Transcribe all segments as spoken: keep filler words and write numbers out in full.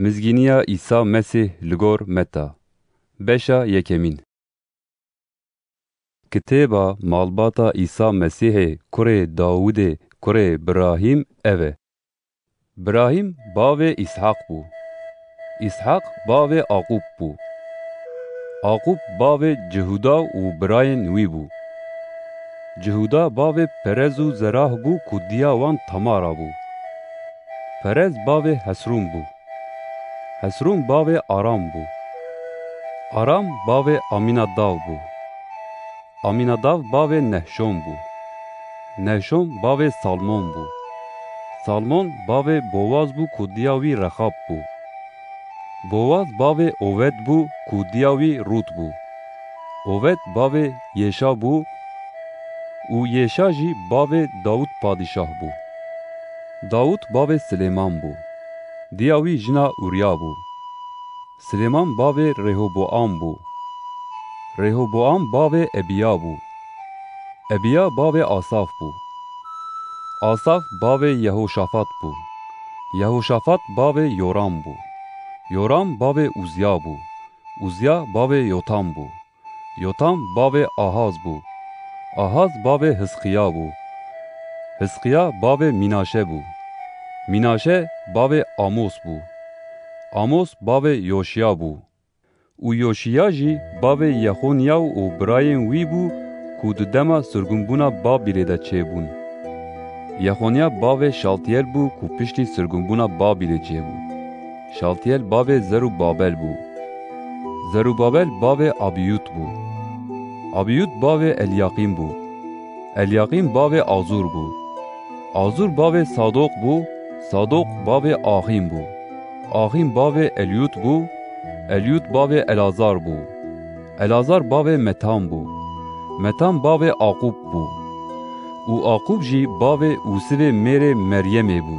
Mizgîniya Îsa Mesîh li gor Meta. Beşa yekemîn. Kitêba malbata Îsa Mesîhê kurê Dawidê kurê Birahîm ev e. Birahîm bavê Îshaq bû. Îshaq bavê Aqûb bû. Aqûb bavê Cihûda û birayên wî bû. Cihûda bavê Perez û Zerah bû ku diya wan Tamara bû. Perez bavê Hesrûn bû. Hesrûn bavê Aram bû. Aram bavê Amînadav bû. Amînadav bavê Nehşon bû. Nehşon bavê Salmon bû. Salmon bavê Bowaz bû ku diya wî Rexab bû. Bowaz bavê Owed bû ku diya wî Rût bû. Owed bavê Yêşa bû û Yêşa jî bavê Dawûd padîşah bû. Dawûd bavê Silêman bû. Diya wî jina Ûriya bû. Silêman bavê Rêhoboam bû. Rêhoboam bavê Ebiya bû. Ebiya bavê Asaf bû. Asaf bavê Yehoşafat bû. Yehoşafat bavê Yoram bû. Yoram bavê Ûziya bû. Ûziya bavê Yotam bû. Yotam bavê Ahaz bû. Ahaz bavê Hizqiya bû. Hizqiya bavê Mînaşe bû. Mînaşe bavê Amos bû. Amos bavê Yoşiya bû. Û Yoşiya jî bavê Yexoniya û birayên wî bû ku di dema sirgûnbûna Babîlê de çêbûn. Yexoniya bavê Şaltiyel bû ku piştî sirgûnbûna Babîlê çêbû. Şaltiyel bavê Zerûbabel bû. Zerûbabel bavê Abiyûd bû. Abiyûd bavê Elyaqîm bû. Elyaqîm bavê Azûr bû. Azûr bavê Sadoq bû. Sadoq bavê Axîm bû. Axîm bavê Elyûd bû. Elyûd bavê Elazar bû. Elazar bavê Metan bû. Metan bavê Aqûb bû. Û Aqûb jî bavê Ûsivê mêrê Meryemê bû.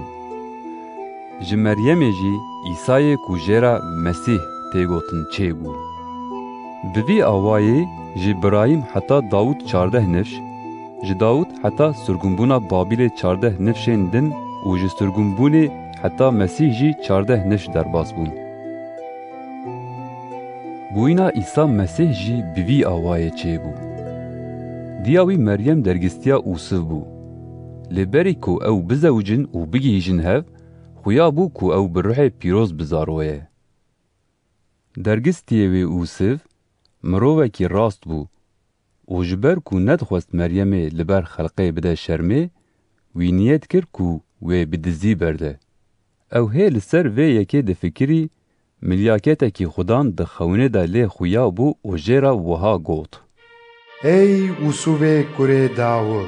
Ji Meryemê jî Îsayê ku jê re Mesîh tê gotin çêbû. Bi vî awayî ji Birahîm heta Dawûd çardeh nifş, ji Dawûd heta sirgûnbûna Babîlê çardeh nifşên din û ji sirgûnbûnê heta Mesîh jî çardeh nifş derbas bûn. Bûyîna Îsa Mesîh jî bi vî awayê çêbû. Diya wî Meryem dergistiya Ûsiv bû. Lê berî ku ew bizewicin û bigihîjin hev, xuya bû ku ew bi ruhê pîroz bizaroye. Dergistiyê wê Ûsiv mirovekî rast bû û ji ber ku nedixwest Meryemê li ber xelqê bide şermê, wî niyet kir ku wê bi dizî berde. Ew hê li ser vê yekê difikirî, milyaketekî Xudan di xewinê de lê xuya bû û jê re wiha got: Ey Ûsûvê kurê Dawûd,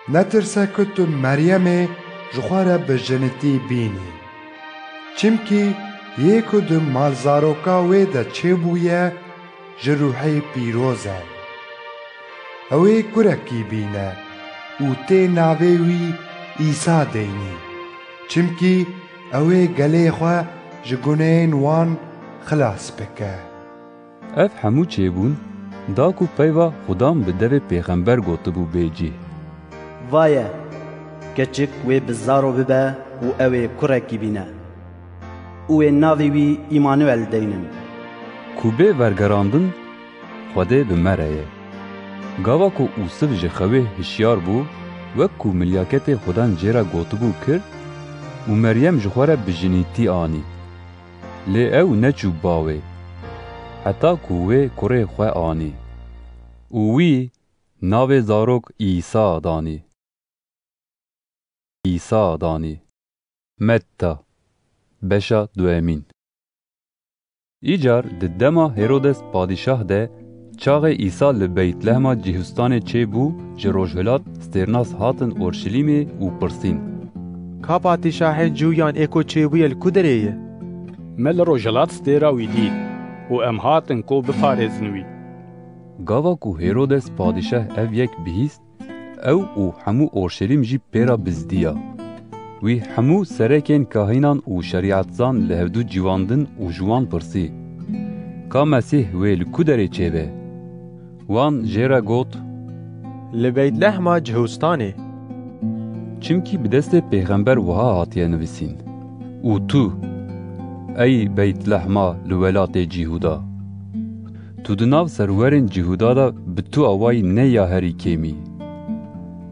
netirse ku tu Meryemê ji xwe re bi jinitî bînî. Çimkî yê ku di malzaroka wê de çêbûye, ji ruhê pîroz e. Ew ê kurekî bîne û tê navê wî Îsa deynî. Çimkî ew ê gelê xwe ji guneyên wan xilas bike. Ev hemû çêbûn, da ku peyva Xudan bi devê pêxember gotibû bê cih. Vaye, keçik wê bi zaro bibe û ew ê kurekî bîne. Û wê navê wî Îmanuel deynin. Ku bê vergerandin, Xwedê bi me re ye. Gava ku Ûsiv ji xewê hişyar bû, wek ku milyaketê Xudan jê re gotibû kir û Meryem ji xwe re bi jinîtî anî. Lê ew neçû ba wê, heta ku wê kurê xwe anî. Û wî navê zarok Îsa danî. Îsa danî. Metta, beşa duemîn. Îcar di dema Herodes padîşah de, çaxê Îsa li Beytlehema Cihûstanê çêbû, ji rojhilat stêrnas hatin Orşelîmê û pirsîn: Ka padîşahê Cûyan ê ku çêbûye li ku derê ye? Me li rojhilat stêra wî dît û em hatin ku biparêzin wî. Gava ku Herodes padîşah ev yek bihîst, ew û hemû Orşelîm jî pê re bizdiya. Wî hemû serekên kahînan û şerîetzan li hevdû ciwandin û ji wan pirsî: Ka Mesîh wê li ku derê çêbe? Wan jê re got: Li Beytlehema Cihûstanê. Çimkî bi destê pêxember wiha hatiye nivîsîn: Û tu, Ey Beytlehma li welatê Cîhûda! Tu di nav serwerên Cîhûda de bi tu awayî ne ya herî kêmî.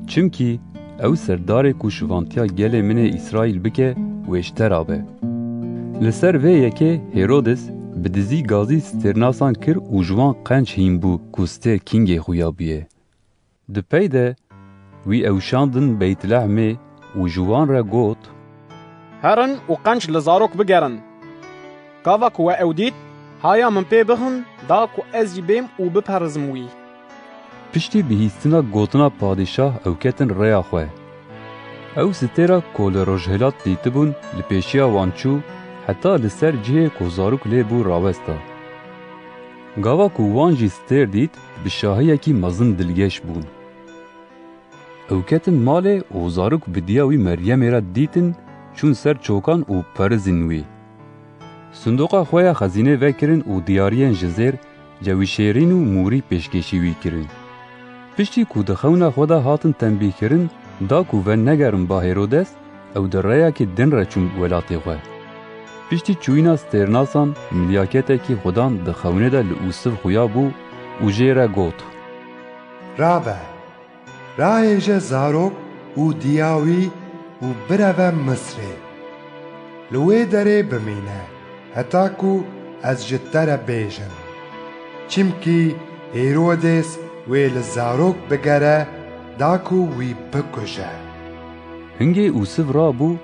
Çimkî ew serdarê ku şivantiya gelê min ê Îsraîl bike, wê ji te ra be. Li ser vê yekê Hêrodes bi dizî gazî stêrnasan kir û ji wan qenc hîn bû ku stêr kîngê xuya bûye. Di pey de wî ew şandin Beytlehmê û ji wan re got: Herin û qenc li zarok bigerin. Gava ku we ew dît, haya min pê bixin, da ku ez jî bêm û biperizim wî. Piştî bihîstina gotina padîşah ew ketin rêya xwe. Ew stêra ku li rojhilat dîtibûn li pêşiya wan çû, heta li ser cihê ku zarok lê bû rawesta. Gava ku wan jî stêr dît, bi şahiyekî mezin dilgeş bûn. Ew ketin malê û zarok bi diya wî Meryemê re dîtin, çûn ser çokan û perizîn wî. Sindoqa xwe ya xezînê vekirin û diyariyên ji zêr, cewîşêrîn û mûrî pêşkêşî wî kirin. Piştî ku di xewna xwe de hatin tembîhkirin, da ku venegerin ba Hêrodes, ew di rêyekî din re çûn welatê xwe. Piştî çûyîna stêrnasan, milyaketekî xudan di xewnê de li Ûsiv xuya bû û jê re got: Rabe, rahêje zarok û diya wî û bireve Misrê. Li wê derê bimîne, heta ku ez ji te re bêjim. Çimkî Hêrodes wê li zarok bigere, da ku wî bikuje. Hingê Ûsiv rabû,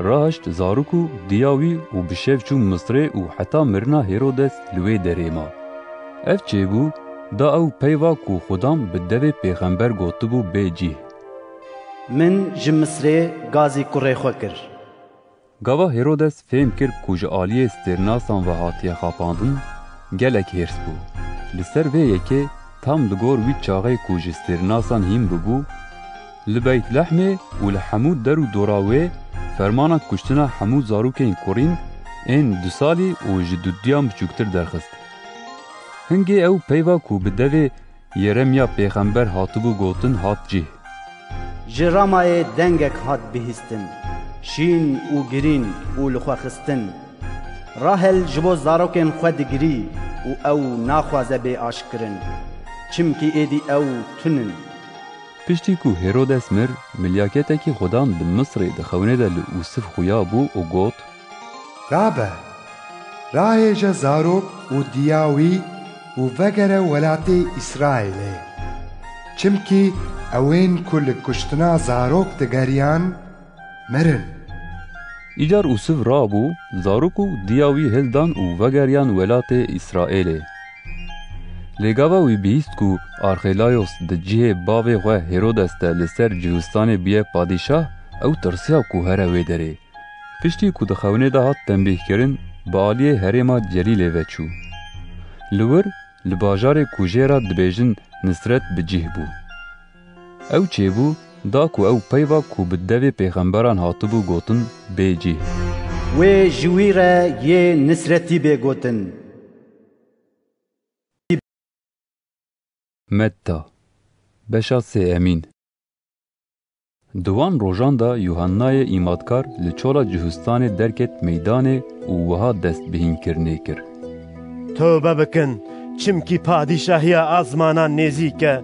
rahişt zarok û diya wî û bi şev çû Misrê û heta mirina Hêrodes li wê derê ma. Ev çêbû, da ew peyva ku xudan bi devê pêxember gotibû bê cih. Min ji Misrê gazî kurê xwe kir. Gava Hêrodes fêm kir ku ji aliyê stêrnasan ve hatiye xapandin, gelek hêrs bû. Li ser vê yekê tam li gor wî çaxê ku ji stêrnasan hîn bibû, li Beytlehmê û li hemû der û dora wê fermana kuştina hemû zarokên kurîn ên du salî û ji duduyan biçûktir derxist. Hingê ew peyva ku bi devê Yeremiya pêxember hatibû gotin hat cih. Ji Ramayê dengek hat bihîstin, şîn û girîn û li xwe xistin. Rahel ji bo zarokên xwe digirî û ew naxwaze bê aşkirin, çimkî êdî ew tun in. Piştî ku Hêrodes mir, milyaketekî xudan di Misrê di xewnê de li Ûsiv xuya bû û got: Rabe, rahêje zarok û diya wî û vegere welatê Îsraîlê. Çimkî ewên ku li kuştina zarok digeriyan, mirin. Îcar Ûsiv rabû, zarok û diya wî hildan û vegeriyan welatê Îsraîlê. Lê gava wî bihîst ku Arxelayos di cihê bavê xwe Hêrodes de li ser Cihûstanê bûye padîşah, ew tirsiya ku here wê derê. Piştî ku di xewnê de hat tembîhkirin, bi aliyê herêma Celîlê ve çû. Li wir, li bajarê ku jê re dibêjin Nisret bi cih bû. Ew çêbû, da ku ew peyva ku bi devê pêxemberan hatibû gotin, bê cih. Wê ji wî re yê Nisretî bê gotin. Metta, beşa sêemîn. Di wan rojan de Yuhannayê Îmadkar li çola Cihûstanê derket meydanê û wiha dest bi hînkirinê kir: Tobe bikin, çimkî padîşahiya azmanan nêzîk e.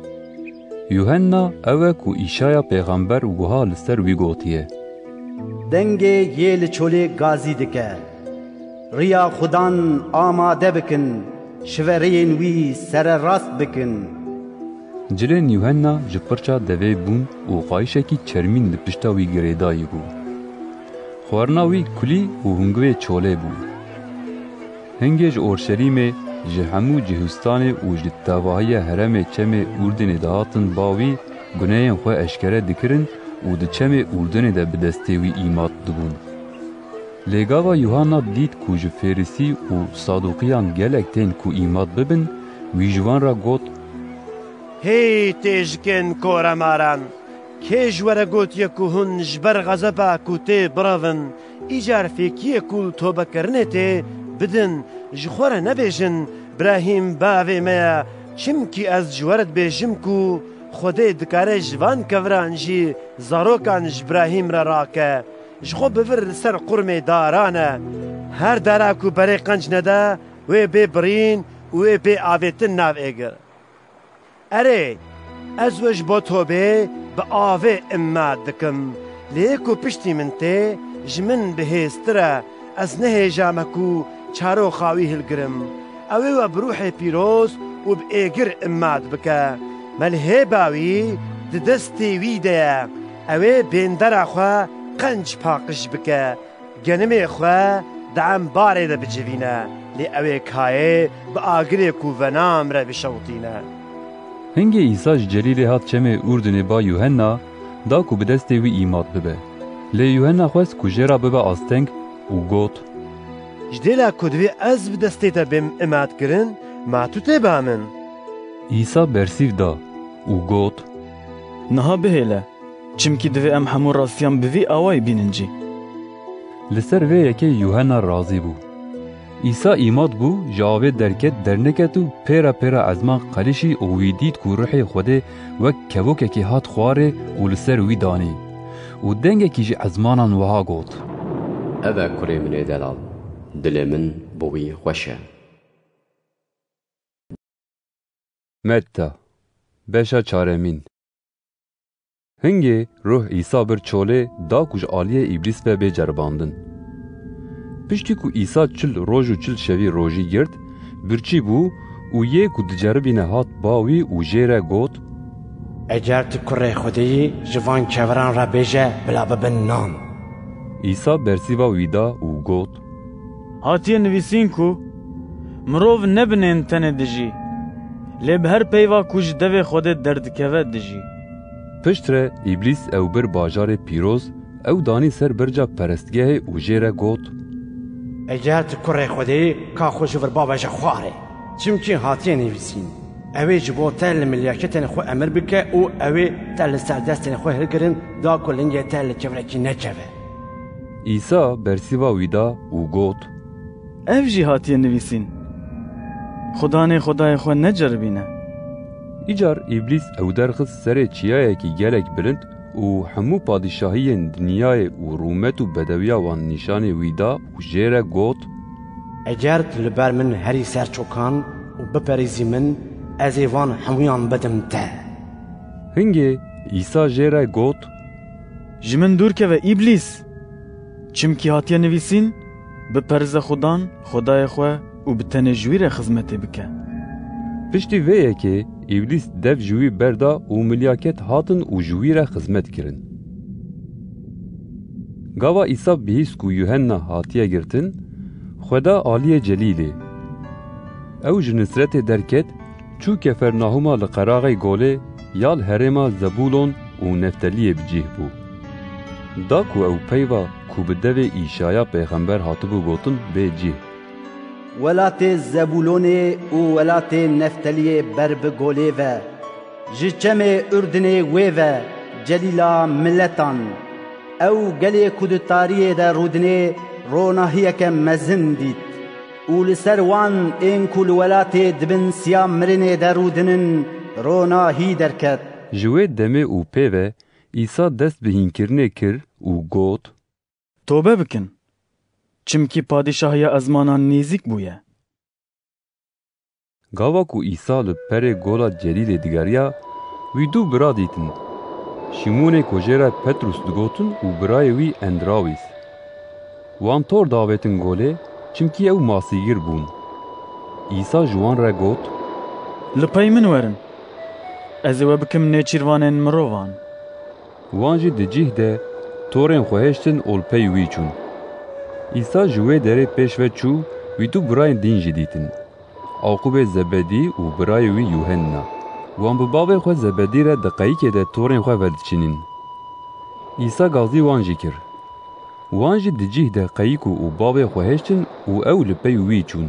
Yuhanna ew e ku Îşaya pêxember wiha li ser wî gotiye: Dengê yê li çolê gazî dike: Riya Xudan amade bikin, şivereyên wî sererast bikin. Cilên Yuhanna ji pirça devê bûn û qayişekî çermîn li pişta wî girêdayî bû. Xwarina wî kulî û hingivê çolê bû. Hingê ji Orşelîmê, ji hemû Cihûstanê û ji tevahiya herêmê çemê Urdinê dihatin ba wî, gunehên xwe eşkere dikirin û di çemê Urdinê de bi destê wî îmat dibûn. Lê gava Yuhanna dît ku ji Fêrisî û Saduqiyan gelek tên ku îmat bibin, wî ji wan re got: Hey têjikên koremaran! Kê ji we re gotiye ku hûn ji ber xezeba ku tê birevin? Îcar fêkiyê ku li tobekirinê tê bidin, ji xwe re nebêjin, Birahîm bavê me ye, çimkî ez ji we re dibêjim ku Xwedê dikare ji van keviran jî zarokan ji Birahîm re rake. Ji xwe bi vir li ser qurmê daran e. Her dara ku berê qenc nede, wê bê birîn û wê bê avêtin nav êgir. Erê, ez we ji bo tobê bi avê îmad dikim. Lê yê ku piştî min tê, ji min bihêztir e. Ez nehêja me ku çaroxa wî hilgirim. Ew ê we bi ruhê pîroz û bi êgir îmad bike. Me li hêba wî di destê wî de ye. Ew ê bêndera xwe qenc paqij bike. Genimê xwe di embarê de bicivîne, lê ew ê kayê bi agirê ku venam re bişewitîne. Hingê Îsa ji Celîlê hat çemê Urdinê ba Yuhenna, da ku bi destê wî îmad bibe. Lê Yuhenna xwest ku jê re bibe asteng û got, Ji dêla ku divê ez bi destê te bêm îmadkirin, ma tu tê ba min? Îsa bersîv da û got, Niha bihêle, çimkî divê em hemû rastiyan bi vî awayî bînin cî. Li ser vê yekê Yuhenna razî bû. Îsa îmad bû, ji avê derket, derneket û pêra pêra ezman qelişî û wî dît ku ruhê Xwedê wek kevokekî hat xwarê û li ser wî danî. Û dengekî ji ezmanan wiha got, Ev e kurê min ê delal, dilê min bi wî xweş e. Metta, beşa çaremîn. Hingê ruh Îsa bir çolê da ku ji aliyê Îblîs ve bê ceribandin. Piştî ku Îsa çil roj û çil şevî rojî girt, birçî bû û yê ku diceribîne hat ba wî û jê re got, Eger tu kurê Xwedê yî, ji van keviran re bêje, bila bibin nan. Îsa bersîva wî da û got, Hatiye nivîsîn ku, Mirov ne bi nên tenê dijî, lê bi her peyva ku ji devê Xwedê derdikeve dijî. Piştre Îblîs ew bir bajarê pîroz, ew danî ser birca perestgehê û jê re got, Eger tu kurê Xwedê yî, ka xwe ji vir baveje xwarê. Çimkî hatiye nivîsîn, Ew ê ji bo te li milyaketên xwe emir bike û ew ê te li ser destên xwe hilgirin, da ku lingê te li kevrekî nekeve. Îsa bersîva wî da û got, Ev jî hatiye nivîsîn, Xudanê Xwedayê xwe neceribîne. Îcar Îblîs ew derxist serê çiyayekî gelek bilind û hemû padîşahiyên dinyayê û rûmet û bedewiya wan nîşanê wî da û jê re got, Eger tu li ber min herî ser çokan û biperîzî min, ez ê van hemûyan bidim te. Hingê Îsa jê re got, Ji min dûr keve Îblîs! Çimkî hatiye nivîsîn, Biperize Xudan, Xwedayê xwe û bi tenê ji wî re xizmetê bike. Piştî vê yekê Îblîs dev ji wî berda û milyaket hatin û ji wî re xizmet kirin. Gava Îsa bihîst ku Yuhenna hatiye girtin, xwe da aliyê Celîlê. Ew ji Nisretê derket, çû Kefernahûma li qeraxê golê ya li herêma Zebûlon û Nefteliyê bi cih bû. Da ku ew peyva ku bi devê Îşaya pêxember hatibû gotin bê cih. Welatê Zebûlonê û welatê Nefteliyê ber bi golê ve, ji çemê Urdinê wê ve, Celîla miletan. Ew gelê ku di tariyê de rûdinê, ronahiyeke mezin dît. Û li ser wan ên ku li welatê di bin siya mirinê de rûdinin, ronahî derket. Ji wê demê û pê ve Îsa dest bi hînkirinê kir û got, Tobe bikin, çimkî padîşahiya ezmanan nêzîk bûye. Gava ku Îsa li perê gola Celîlê digeriya, wî du bira dîtin. Şîmonê ku jê re Petrûs digotin û birayê wî Endrawîs. Wan tor davêtin golê, çimkî ew masîgir bûn. Îsa ji wan re got, Li pey min werin, ez ê we bikim nêçîrvanên mirovan. Wan jî di cih de torên xwe hêştin û li pey wî çûn. Îsa ji wê derê pêş ve çû, wî du birayên dîn jî dîtin. Aqûbê Zebedî û birayê wî Yuhenna. Wan bi bavê xwe Zebedî re di qeyikê de torên xwe vediçînin. Îsa gazî wan jî kir. Wan jî di cih de qeyik û, û bavê xwe hêştin û ew li pey wî çûn.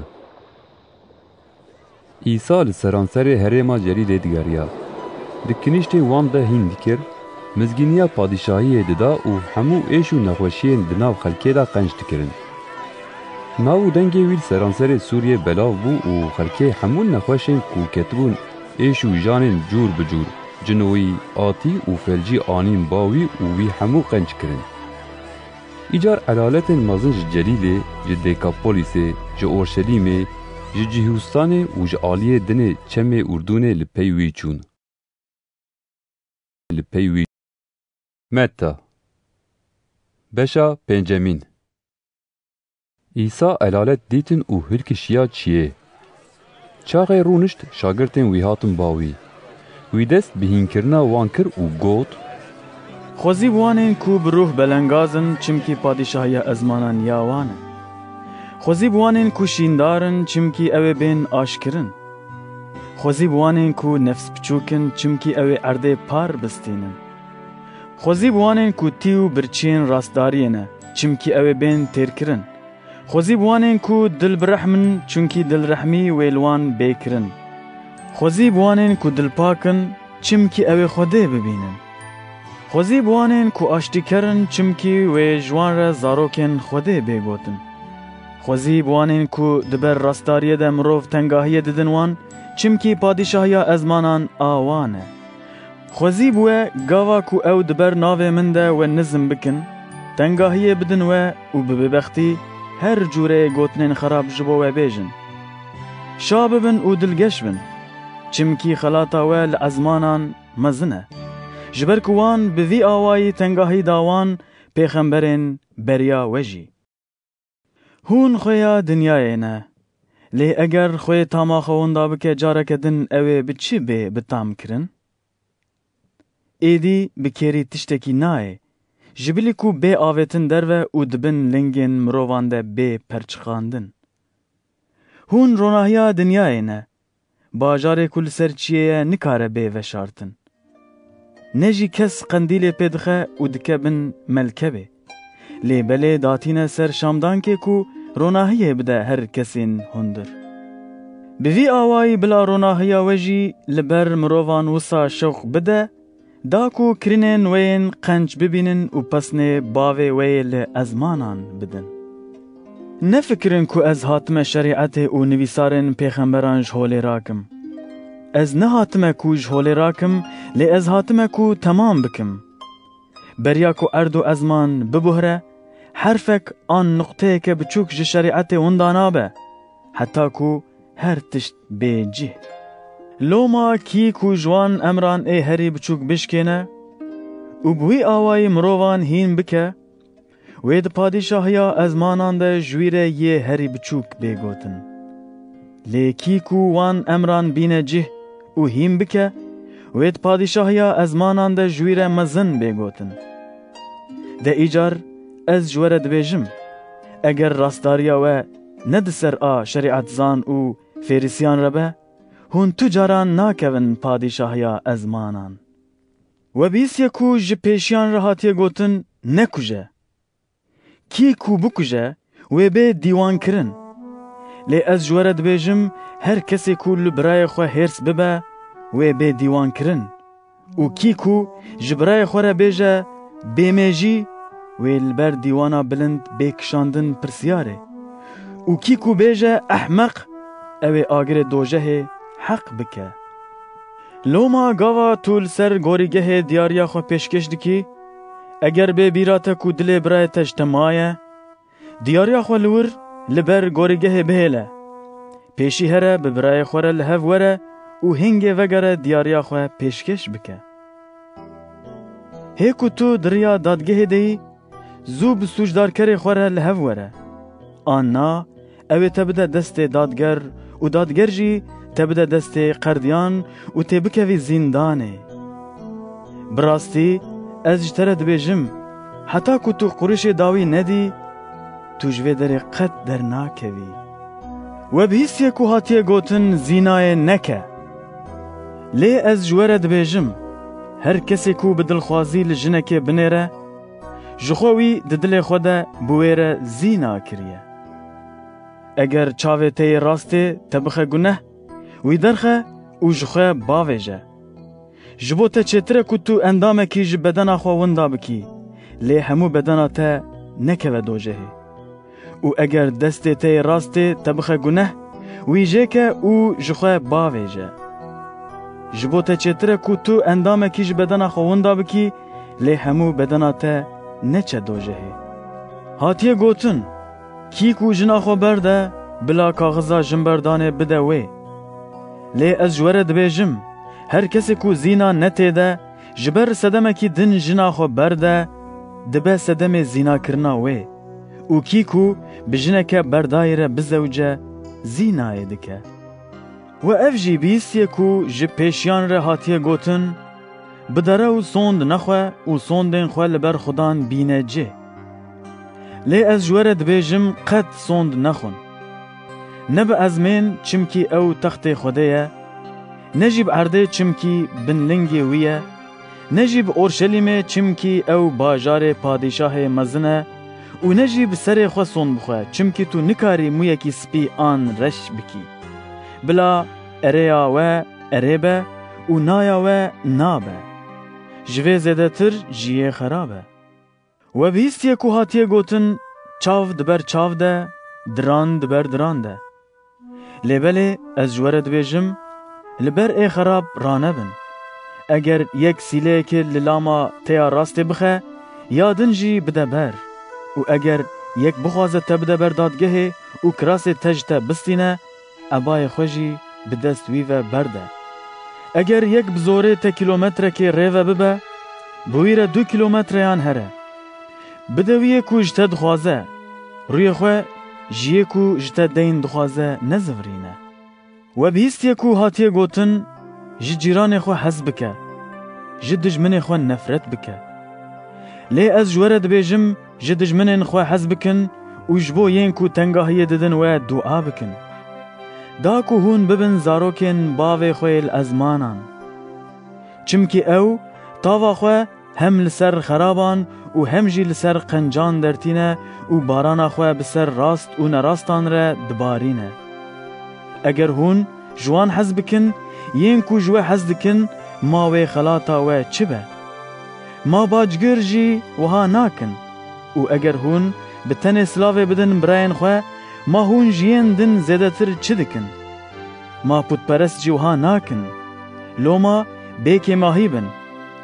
Îsa li seranserê herêma Celîlê digeriya. Di kinîştên wan de hîn dikir, mizgîniya padîşahiyê dida û hemû êş û nexweşiyên di nav xelkê de qenc dikirin. Nav û dengê wî li seranserê Sûriyê belav bû û xelkê hemû nexweşên ku ketibûn êş û janên cûr bi cûr, cinoyî, atî û felcî anîn ba wî û wî hemû qenc kirin. Îcar elaletên mezin ji Celîlê, ji Dekapolîsê, ji Orşelîmê, ji Cihûstanê û ji aliyê dinê çemê Urdûnê li pey wî çûn. Li pey wî. Metta. Beşa pêncemîn. Îsa elalet dîtin û hilkişiya çiyê. Çaxê rûnişt, şagirtên wî hatin ba wî. Wî dest bi hînkirina wan kir û got: Xwezî bi wan ên ku bi rûh belengaz in, çimkî padîşahiya ezmanan ya wan e. Xwezî bi wan ên ku şîndar in, çimkî ew ê bên aşkirin. Xwezî bi wan ên ku nefs biçûk in, çimkî ew ê erdê par bistînin. Xwezî bi wan ên ku tî û birçiyên rastdariyê ne, çimkî ew ê bên têrkirin. Xwezî bi wan ên ku dil bi rehm in, çimkî dilrehmî wê li wan bê kirin. Xwezî bi wan ên ku dilpak in, çimkî ew ê Xwedê bibînin. Xwezî bi wan ên ku aştîker in, çimkî wê ji wan re zarokên Xwedê bê gotin. Xwezî bi wan ên ku di ber rastdariyê de mirov tengahiyê didin wan, çimkî padîşahiya ezmanan a wan e. Xwezî bi we, gava ku ew di ber navê min de we nizm bikin, tengahiyê bidin we û bi bêbextî her cûreyê gotinên xerab ji bo we bêjin. Şa bibin û dilgeş bin, çimkî xelata we li ezmanan mezin e. Ji ber ku wan bi vî awayî tengahî da wan pêxemberên beriya we jî. Hûn xweya dinyayê ne. Lê eger xwê tama xwe winda bike, careke din ew ê bi çi bê bi tam kirin? Êdî bi kêrî tiştekî nayê, ji bilî ku bê avêtin derve û di bin lingên mirovan de bê perçiqandin. Hûn ronahiya dinyayê ne. Bajarê ku li ser çiyê ye nikare bê veşartin. Ne jî kes qendîlê pê dixe û dike bin melkebê. Lê belê datîne ser şamdankê ku ronahiyê bide her kesên hundir. Bi vî awayî bila ronahiya we jî li ber mirovan wisa şewq bide, da ku kirinên we yên qenc bibînin û pesnê bavê we yê li ezmanan bidin. Nefikirin ku ez hatime şerîetê û nivîsarên pêxemberan ji holê rakim. Ez nehatime ku ji holê rakim, lê ez hatime ku temam bikim. Beriya ku erd û ezman bibuhre, herfek an nuqteyeke biçûk ji şerîetê winda nabe, heta ku her tişt bê cih. Loma kî ku ji wan emran ê herî biçûk bişkêne û bi wî awayî mirovan hîn bike, wê di padîşahiya ezmanan de ji wî re yê herî biçûk bê gotin. Lê kî ku wan emran bîne cih û hîn bike, wê di padîşahiya ezmanan de ji wî re mezin bê gotin. De îcar ez ji we re dibêjim, eger rastdariya we ne di ser a şerîetzan û fêrisiyan re be, hûn tu caran nakevin padîşahiya ezmanan. We bihîstiye ku ji pêşiyan re hatiye gotin, nekuje. Kî ku bikuje, wê bê dîwankirin. Lê ez ji we re dibêjim, her kesê ku li birayê xwe hêrs bibe, wê bê dîwankirin. Û kî ku ji birayê xwe re bêje, bêmêjî, wê li ber dîwana bilind bê kişandin pirsyarê. Û kî ku bêje, ehmeq, ew ê agirê dojehê heq bike. Loma gava tu li ser gorîgehê diyariya xwe pêşkêş dikî, eger bê bîra te ku dilê birayê te ji te maye, diyariya xwe li wir li ber gorîgehê bihêle. Pêşî here bi birayê xwe re li hev were û hingê vegere diyariya xwe pêşkêş bike. Hê ku tu di riya dadgehê de yî, zû bi sûcdarkerê xwe re li hev were. An na, ew ê te bide destê dadger û dadger jî te bide destê qerdiyan û tê bikevî zîndanê. Bi rastî, ez ji te re dibêjim, heta ku tu qurişê dawî nedî, tu ji vê derê qet dernakevî. We bihîstiye ku hatiye gotin, zînayê neke. Lê ez ji we re dibêjim, her kesê ku bi dilxwazî li jinekê binêre, ji xwe wî di dilê xwe de bi wê re zîna kiriye. Eger çavê te yê rastê te bixe guneh, wî derxe û ji xwe bavêje. Ji bo te çêtir e ku tu endamekî ji bedena xwe winda bikî, lê hemû bedena te nekeve dojehê. Û eger destê te yê rastê te bixe guneh, wî jêke û ji xwe bavêje. Ji bo te çêtir e ku tu endamekî ji bedena xwe winda bikî, lê hemû bedena te neçe dojehê. Hatiye gotin, kî ku jina xwe berde, bila kaxiza jinberdanê bide wê. Lê ez ji we re dibêjim, her kesê ku zîna ne tê de, ji ber sedemekî din jina xwe berde, dibe sedemê zînakirina wê. Û kî ku bi jineke berdayî re bizewce, zînayê dike. We ev jî bihîstiye ku ji pêşiyan re hatiye gotin, bidere û sond nexwe û sondên xwe li ber Xudan bîne cih. Lê ez ji we re dibêjim, qet sond nexwin. Ne bi ezmên, çimkî ew textê Xwedê ye, ne jî bi erdê, çimkî binlingê wî ye, ne jî bi Orşelîmê, çimkî ew bajarê padîşahê mezin e, û ne jî bi serê xwe sond bixwe, çimkî tu nikarî mûyekî spî an reş bikî. Bila erêya we erê be û naya we na be. Ji vê zêdetir jiyê xerab e. We bihîstiye ku hatiye gotin, çav di ber çav de, diran di ber diran de. Lê belê ez ji we re dibêjim, li ber ê xerab ranebin. Eger yek sîleyekê li lama te ya rastê bixe, ya din jî bide ber. Û eger yek bixwaze te bide ber dadgehê û kirasê te ji te bistîne, ebayê xwe jî bi dest wî ve berde. Eger yek bi zorê te kîlometrekê rê ve bibe, bi wî re du kîlometreyan here. Bide wî yê ku ji te dixwaze, rûyê xwe ji yê ku ji te deyn dixwaze nezivirîne. We bihîstiye ku hatiye gotin, ji cîranê xwe hez bike, ji dijminê xwe nefret bike. Lê ez ji we re dibêjim, ji dijminên xwe hez bikin û ji bo yên ku tengahiyê didin we dua bikin. Da ku hûn bibin zarokên bavê xwe yê li ezmanan. Çimkî ew tava xwe hem li ser xeraban û hem jî li ser qencan dertîne û barana xwe bi ser rast û nerastan re dibarîne. Eger hûn ji wan hez bikin, yên ku ji we hez dikin, ma wê xelata we çi be? Ma bacgir jî wiha nakin. Û eger hûn bi tenê silavê bidin birayên xwe, ma hûn ji yên din zêdetir çi dikin? Ma pûtperest jî wiha nakin. Loma bêkêmahî bin,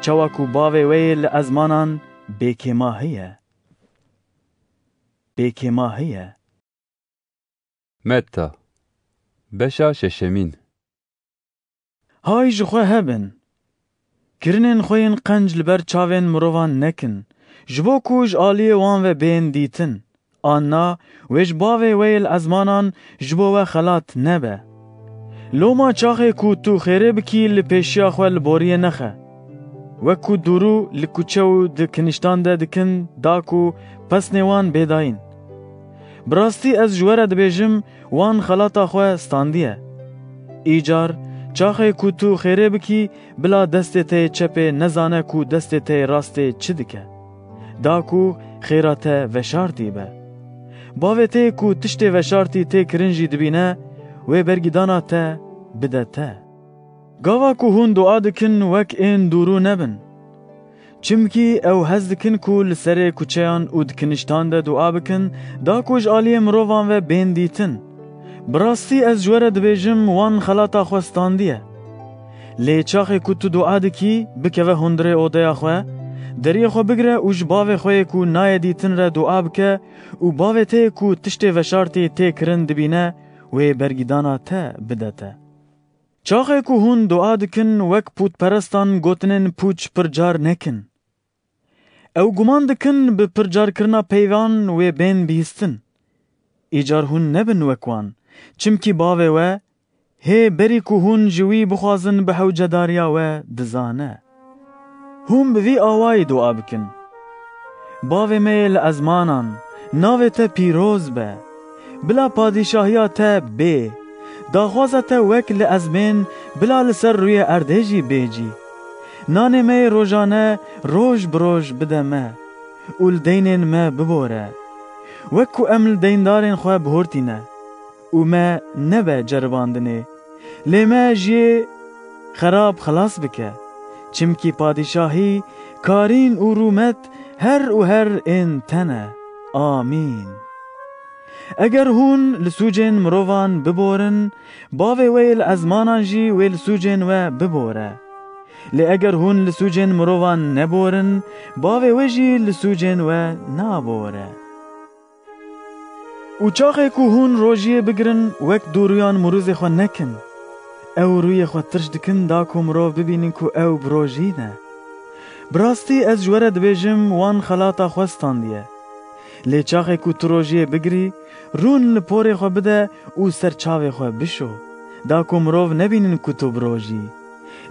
çawa ku bavê we yê li ezmanan bêkêmahî ye. Bêkêmahî ye. Metta, beşa şeşemîn. Hay ji xwe hebin. Kirinên xwe yên qenc li ber çavên mirovan nekin, ji bo ku ji aliyê wan ve bên dîtin. Anna, wê ji bavê we yê li ezmanan ji bo we xelat nebe. Loma çaxê ku tu xêrê bikî, li pêşiya xwe li boriyê nexe. Wek ku dûrû li kuçe û di kiniştan de dikin, da ku pesnê wan bê dayîn. Bi rastî ez ji we re dibêjim, wan xelata xwe standiye. Îcar, çaxê ku tu xêrê bikî, bila destê te yê çepê nezane ku destê te yê rastê çi dike. Da ku xêra te veşartî be. Bavê te yê ku tiştê veşartî tê kirin jî dibîne, wê bergîdana te bide te. Gava ku hûn dua dikin, wek ên dûrû nebin. Çimkî ew hez dikin ku li serê kuçeyan û di kiniştan de dua bikin, da ku ji aliyê mirovan ve bên dîtin. Bi rastî ez ji we re dibêjim, wan xelata xwe standiye. Lê çaxê ku tu dua dikî, bikeve hundirê odeya xwe, deriyê xwe bigire û ji bavê xwe yê ku nayê dîtin re dua bike û bavê te yê ku tiştê veşartî tê kirin dibîne, wê bergîdana te bide te. Çaxê ku hûn dua dikin, wek pûtperestan gotinên pûç pircar nekin. Ew guman dikin bi pircarkirina peyvan wê bên bihîstin. Îcar hûn nebin wek wan, çimkî bavê we, hê berî ku hûn ji wî bixwazin bi hewcedariya we dizane. Hûn bi vî awayî dua bikin. Bavê me yê li ezmanan, navê te pîroz be. Bila padîşahiya te bê. Daxwaza te wek li ezmên, bila li ser rûyê erdê jî bê cî. Nanê me yê rojane roj bi roj bide me û li deynên me bibore. Wek ku em li deyndarên xwe bihurtîne û me nebe ceribandinê, lê me ji yê xerab xilas bike. Çimkî padîşahî, karîn û rûmet her û her ên te ne. Amîn. Eger hûn li sûcên mirovan biborin, bavê we yê li ezmanan jî wê li sûcên we bibore. Lê eger hûn li sûcên mirovan neborin, bavê we jî li sûcên we nabore. Û çaxê ku hûn rojiyê bigirin, wek dûrûyan mirûzê xwe nekin. Ew rûyê xwe tirş dikin, da ku mirov bibînin ku ew bi rojî ne. Bi rastî ez ji we re dibêjim, wan xelata xwe standiye. Lê çaxê ku tu rojiyê bigirî, rûn li porê xwe bide û ser çavê xwe bişo, da ku mirov nebînin ku tu bi rojî.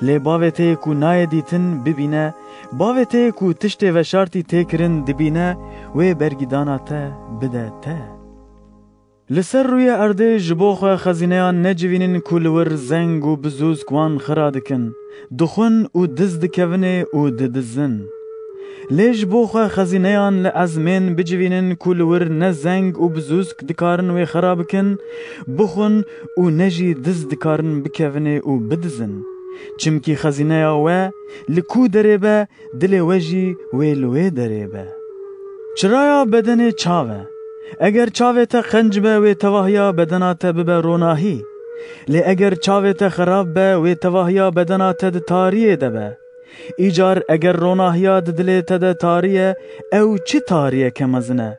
Lê bavê te yê ku nayê dîtin bibîne, bavê te yê ku tiştê veşartî tê kirin dibîne, wê bergîdana te bide te. Li ser rûyê erdê ji bo xwe xezîneyan necivînin ku li wir zeng û bizûzk wan xira dikin, dixwin û diz dikevinê û didizin. Lê ji bo xwe xezîneyan li ezmên bicivînin ku li wir ne zeng û bizûzk dikarin wê xira bikin, bixwin û ne jî diz dikarin bikevinê û bidizin. Çimkî xezîneya we li ku derê be, dilê we jî wê li wê derê be. Çiraya bedenê çav e. Eger çavê te qenc be, wê tevahiya bedena te bibe ronahî. Lê eger çavê te xerab be, wê tevahiya bedena te di tariyê de be. Îcar eger ronahiya di dilê te de tarî ye, ew çi tariyeke mezin e!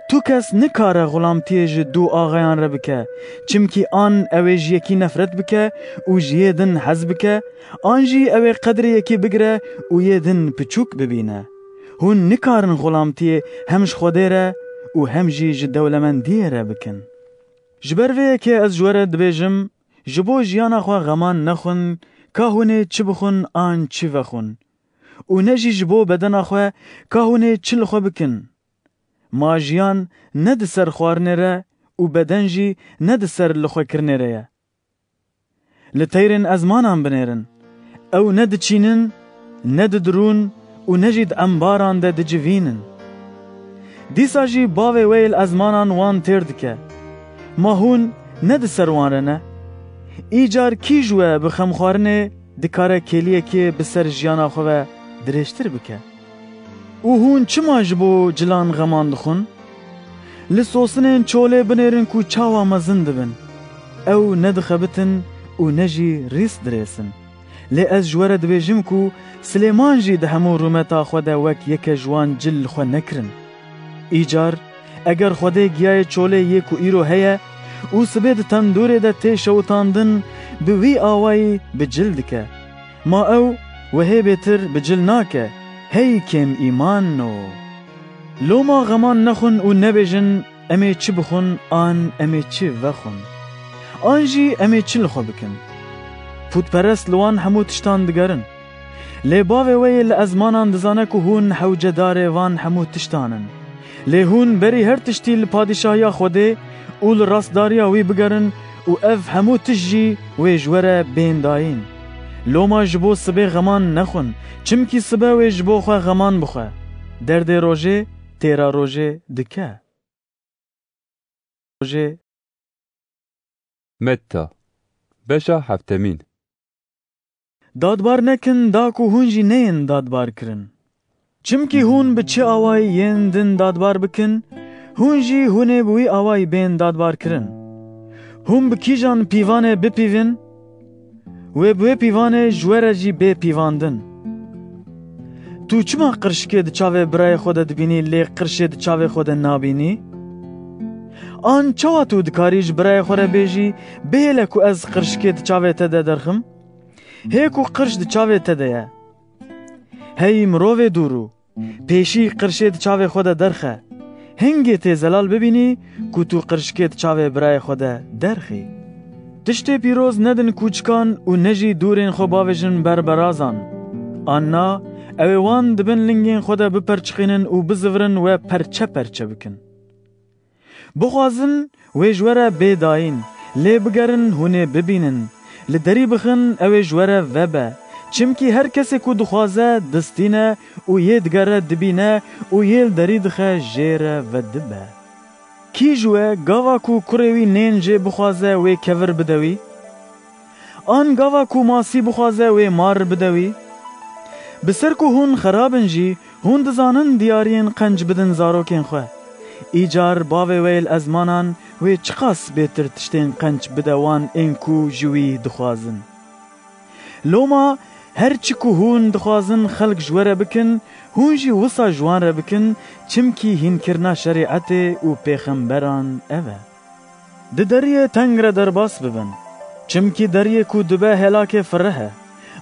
Tu kes nikare xulamtiyê ji du axeyan re bike, çimkî an ew ê ji yekî nefret bike û ji yê din hez bike, an jî ew ê qedrê yekî bigire û yê din piçûk bibîne. Hûn nikarin xulamtiyê hem ji Xwedê re û hem jî ji dewlemendiyê re bikin. Ji ber vê yekê ez ji we re dibêjim, ji bo jiyana xwe xeman nexwin, ka hûn ê çi bixwin an çi vexwin. Û ne jî ji bo bedena xwe, ka hûn ê çi li xwe bikin. Ma jiyan ne di ser xwarinê re û beden jî ne di ser li xwe kirinê re ye. Li teyrên ezmanan binêrin. Ew ne diçînin, ne didirûn û ne jî di embaran de dicivînin. Dîsa jî bavê we yê li ezmanan wan têr dike. Ma hûn ne di ser wan re ne? Îcar kî ji we bi xemxwarinê dikare kêliyekê bi ser jiyana xwe ve dirêjtir bike? Û hûn çima ji bo cilan xeman dixwin? Li sosinên çolê binêrin ku çawa mezin dibin. Ew ne dixebitin û ne jî rîs dirêsin. Lê ez ji we re dibêjim ku Silêman jî di hemû rûmeta xwe de wek yeke ji wan cil li xwe nekirin. Îcar, eger Xwedê giyayê çolê yê ku îro heye û sibê di tendûrê de tê şewitandin, bi wî awayî bi cil dike. Ma ew wehê bêtir bi cil nake, hey kêm îman o! Loma xeman nexwin û nebêjin, em ê çi bixwin an em ê çi vexwin. An jî em ê çi li xwe bikin. Pûtperest li wan hemû tiştan digerin. Lê bavê we yê li ezmanan dizane ku hûn hewcedarê van hemû tiştan in. Lê hûn berî her tiştî li padîşahiya Xwedê û li rastdariya wî bigerin û ev hemû tişt jî wê ji we re bên dayîn. Loma ji bo sibê xeman nexwin, çimkî sibe wê ji bo xwe xeman bixwe. Derdê rojê têra rojê dike. Rojê. Metta, beşa heftemîn. Dadbar nekin, da ku hûn jî neyên dadbar kirin. Çimkî hûn bi çi awayî yên din dadbar bikin, hûn jî hûn ê bi wî awayî bên dadbar kirin. Hûn bi kîjan pîvanê bipîvin, wê bi wê pîvanê ji we re jî bê pîvandin. Tu çima qirşikê di çavê birayê xwe de dibînî, lê qirşê di çavê xwe de nabînî? An çawa tu dikarî ji birayê xwe re bêjî, bihêle ku ez qirşikê di çavê te de derxim? Hê ku qirş di çavê te de ye. Hey mirovê dûrû, pêşî qirşê di çavê xwe de derxe. Hingê tê zelal bibînî ku tu qirşikê di çavê birayê xwe de derxî. Tiştê pîroz nedin kûçikan û ne jî dûrên xwe bavêjin berberazan. Anna, ew ê wan di bin lingên xwe de biperçiqînin û bizivirin we perçe perçe bikin. Bixwazin wê ji we re bê dayîn, lê bigerin hûn ê bibînin. Li derî bixin ew ê ji we re vebe. Çimkî her kesê ku dixwaze, distîne û yê digere dibîne û yê li derî dixe jê re vedibe. Kî ji we gava ku kurê wî nên jê bixwaze wê kevir bide wî? An gava ku masî bixwaze wê mar bide wî? Bi ser ku hûn xerab in jî, hûn dizanin diyariyên qenc bidin zarokên xwe. Îcar bavê we yê li ezmanan wê çiqas bêtir tiştên qenc bide wan ên ku ji wî dixwazin. Loma Her çi ku hûn dixwazin xelk ji we re bikin, hûn jî wisa ji wan re bikin, çimkî hînkirina şerîetê û pêxemberan ev e. Di deriyê teng re derbas bibin, çimkî deriyê ku dibe helakê fireh e.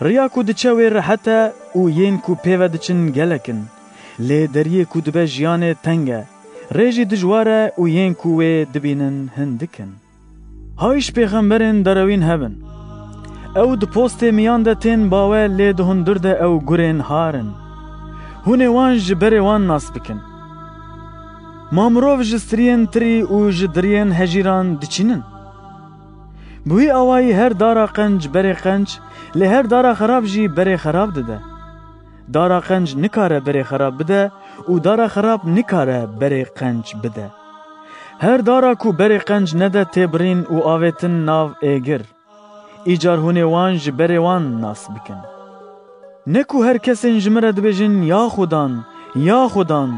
Riya ku diçe wê rehet e û yên ku pê ve diçin gelek in. Lê deriyê ku dibe jiyanê teng e, rê jî dijwar e û yên ku wê dibînin hindik in. Hay ji pêxemberên derewîn hebin. Ew di postê miyan de tên bawe, lê di hundir de ew gurên har in. Hûn ê wan ji berê wan nas bikin. Ma mirov ji striyên tirî û ji diriyên hejîran diçînin? Bi wî awayî her dara qenc berê qenc, lê her dara xerab jî berê xerab dide. Dara qenc nikare berê xerab bide û dara xerab nikare berê qenc bide. Her dara ku berê qenc nede tê birîn û avêtin nav êgir. Îcar hûn ê wan ji berê wan nas bikin. Ne ku her kesên ji min re dibêjin, "Ya Xudan, ya Xudan",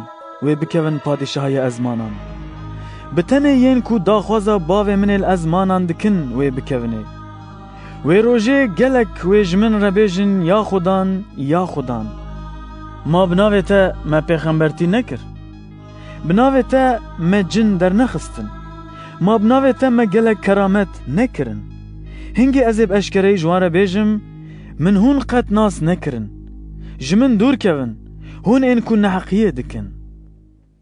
wê bikevin padîşahiya ezmanan. Bi tenê yên ku daxwaza bavê min ê li ezmanan dikin wê bikevinê. Wê rojê gelek wê ji min re bêjin, "Ya Xudan, ya Xudan. Ma bi navê te me pêxembertî nekir? Bi navê te me cin dernexistin? Ma bi navê te me gelek keramet nekirin?" Hingê ez ê bi eşkereyî ji wan re bêjim, "Min hûn qet nas nekirin. Ji min dûr kevin, hûn ên ku neheqiyê dikin."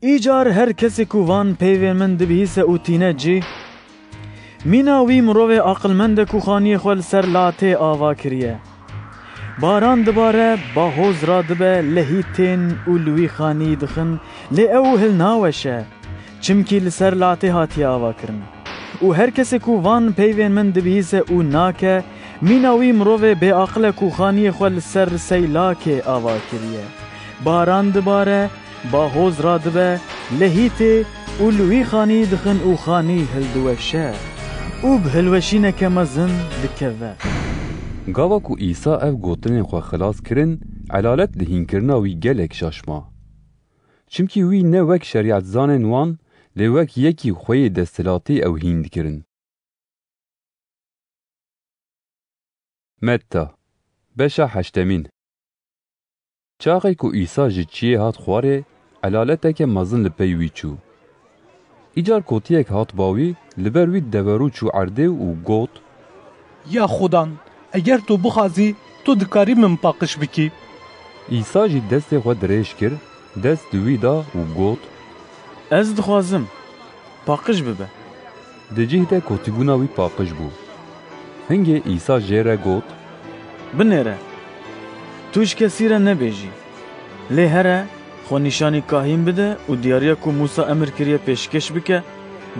Îcar her kesê ku van peyvên min dibihîse û tîne cih, mîna wî mirovê aqilmend e ku xaniyê xwe li ser latê ava kiriye. Baran dibare, bahoz radibe, lehî tên û li wî xanî dixin, lê ew hilnaweşe, çimkî li ser latê hatiye avakirin. Û her kesê ku van peyvên min dibihîse û nake, mîna wî mirovê bêaqil e ku xaniyê xwe li ser seylakê ava kiriye. Baran dibare, bahoz radibe, lehî tê û li wî xanî dixin û xanî hildiweşe û bi hilweşîneke mezin dikeve. Gava ku Îsa ev gotinên xwe xilas kirin, elalet li hînkirina wî gelek şaş ma. Çimkî wî ne wek şerîetzanên wan, lê wek yekî xweyê desthilatî ew hîn dikirin. Metta, beşa heştemîn. Çaxê ku Îsa ji çiyê hat xwarê, elaleteke mezin li pey wî çû. Îcar kotiyek hat ba wî, li ber wî deverû çû erdê û got, "Ya Xudan, eger tu bixwazî, tu dikarî min paqij bikî." Îsa jî destê xwe dirêj kir, dest di wî da û got, "Ez dixwazim, paqij bibe." Di cih de kotîbûna wî paqij bû. Hingê Îsa jê re got, "Binêre, tu ji kesî re nebêjî. Lê here, xwe nîşanî kahîn bide û diyariya ku Mûsa emir kiriye pêşkêş bike,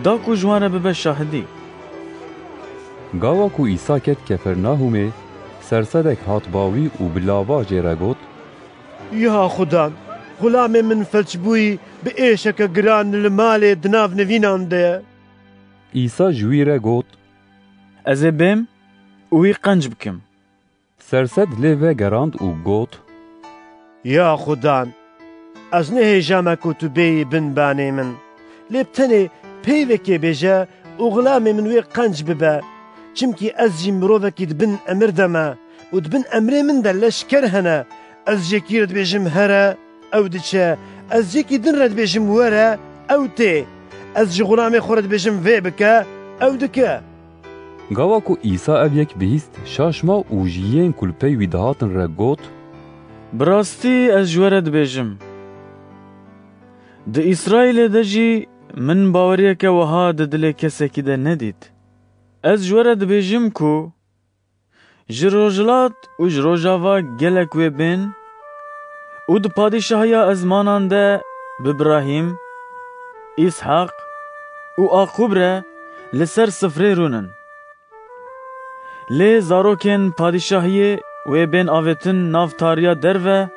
da ku ji wan re bibe şahidî." Gava ku Îsa ket Kefernahûmê, sersedek hat ba wî û bi lava jê re got, "Ya Xudan, xulamê min felçbûyî bi êşeke giran li malê di nav nivînan de ye." Îsa ji wî re got, "Ez ê bêm û wî qenc bikim." Sersed lê vegerand û got, "Ya Xudan, ez nehêja me ku tu bêyî bin banê min. Lê bi tenê peyvekê bêje û xulamê min wê qenc bibe. Çimkî ez jî mirovekî di bin emir de me û di bin emrê min de leşker hene. Ez yekî re dibêjim here, ew diçe. Ez yekî din re dibêjim were, ew tê. Ez ji xulamê xwe re dibêjim vê bike, ew dike." Gava ku Îsa ev yek bihîst, şaş ma û ji yên ku li pey wî dihatin re got, "Bi rastî ez ji we re dibêjim, di Îsraîlê de jî min baweriyeke wiha di dilê kesekî de nedît. Ez ji we re dibêjim ku ji rojhilat û ji rojava gelek wê bên û di padîşahiya ezmanan de bi Birahîm, Îshaq û Aqûb re li ser sifrê rûnin. Lê zarokên padîşahiyê wê bên avêtin nav tariya derve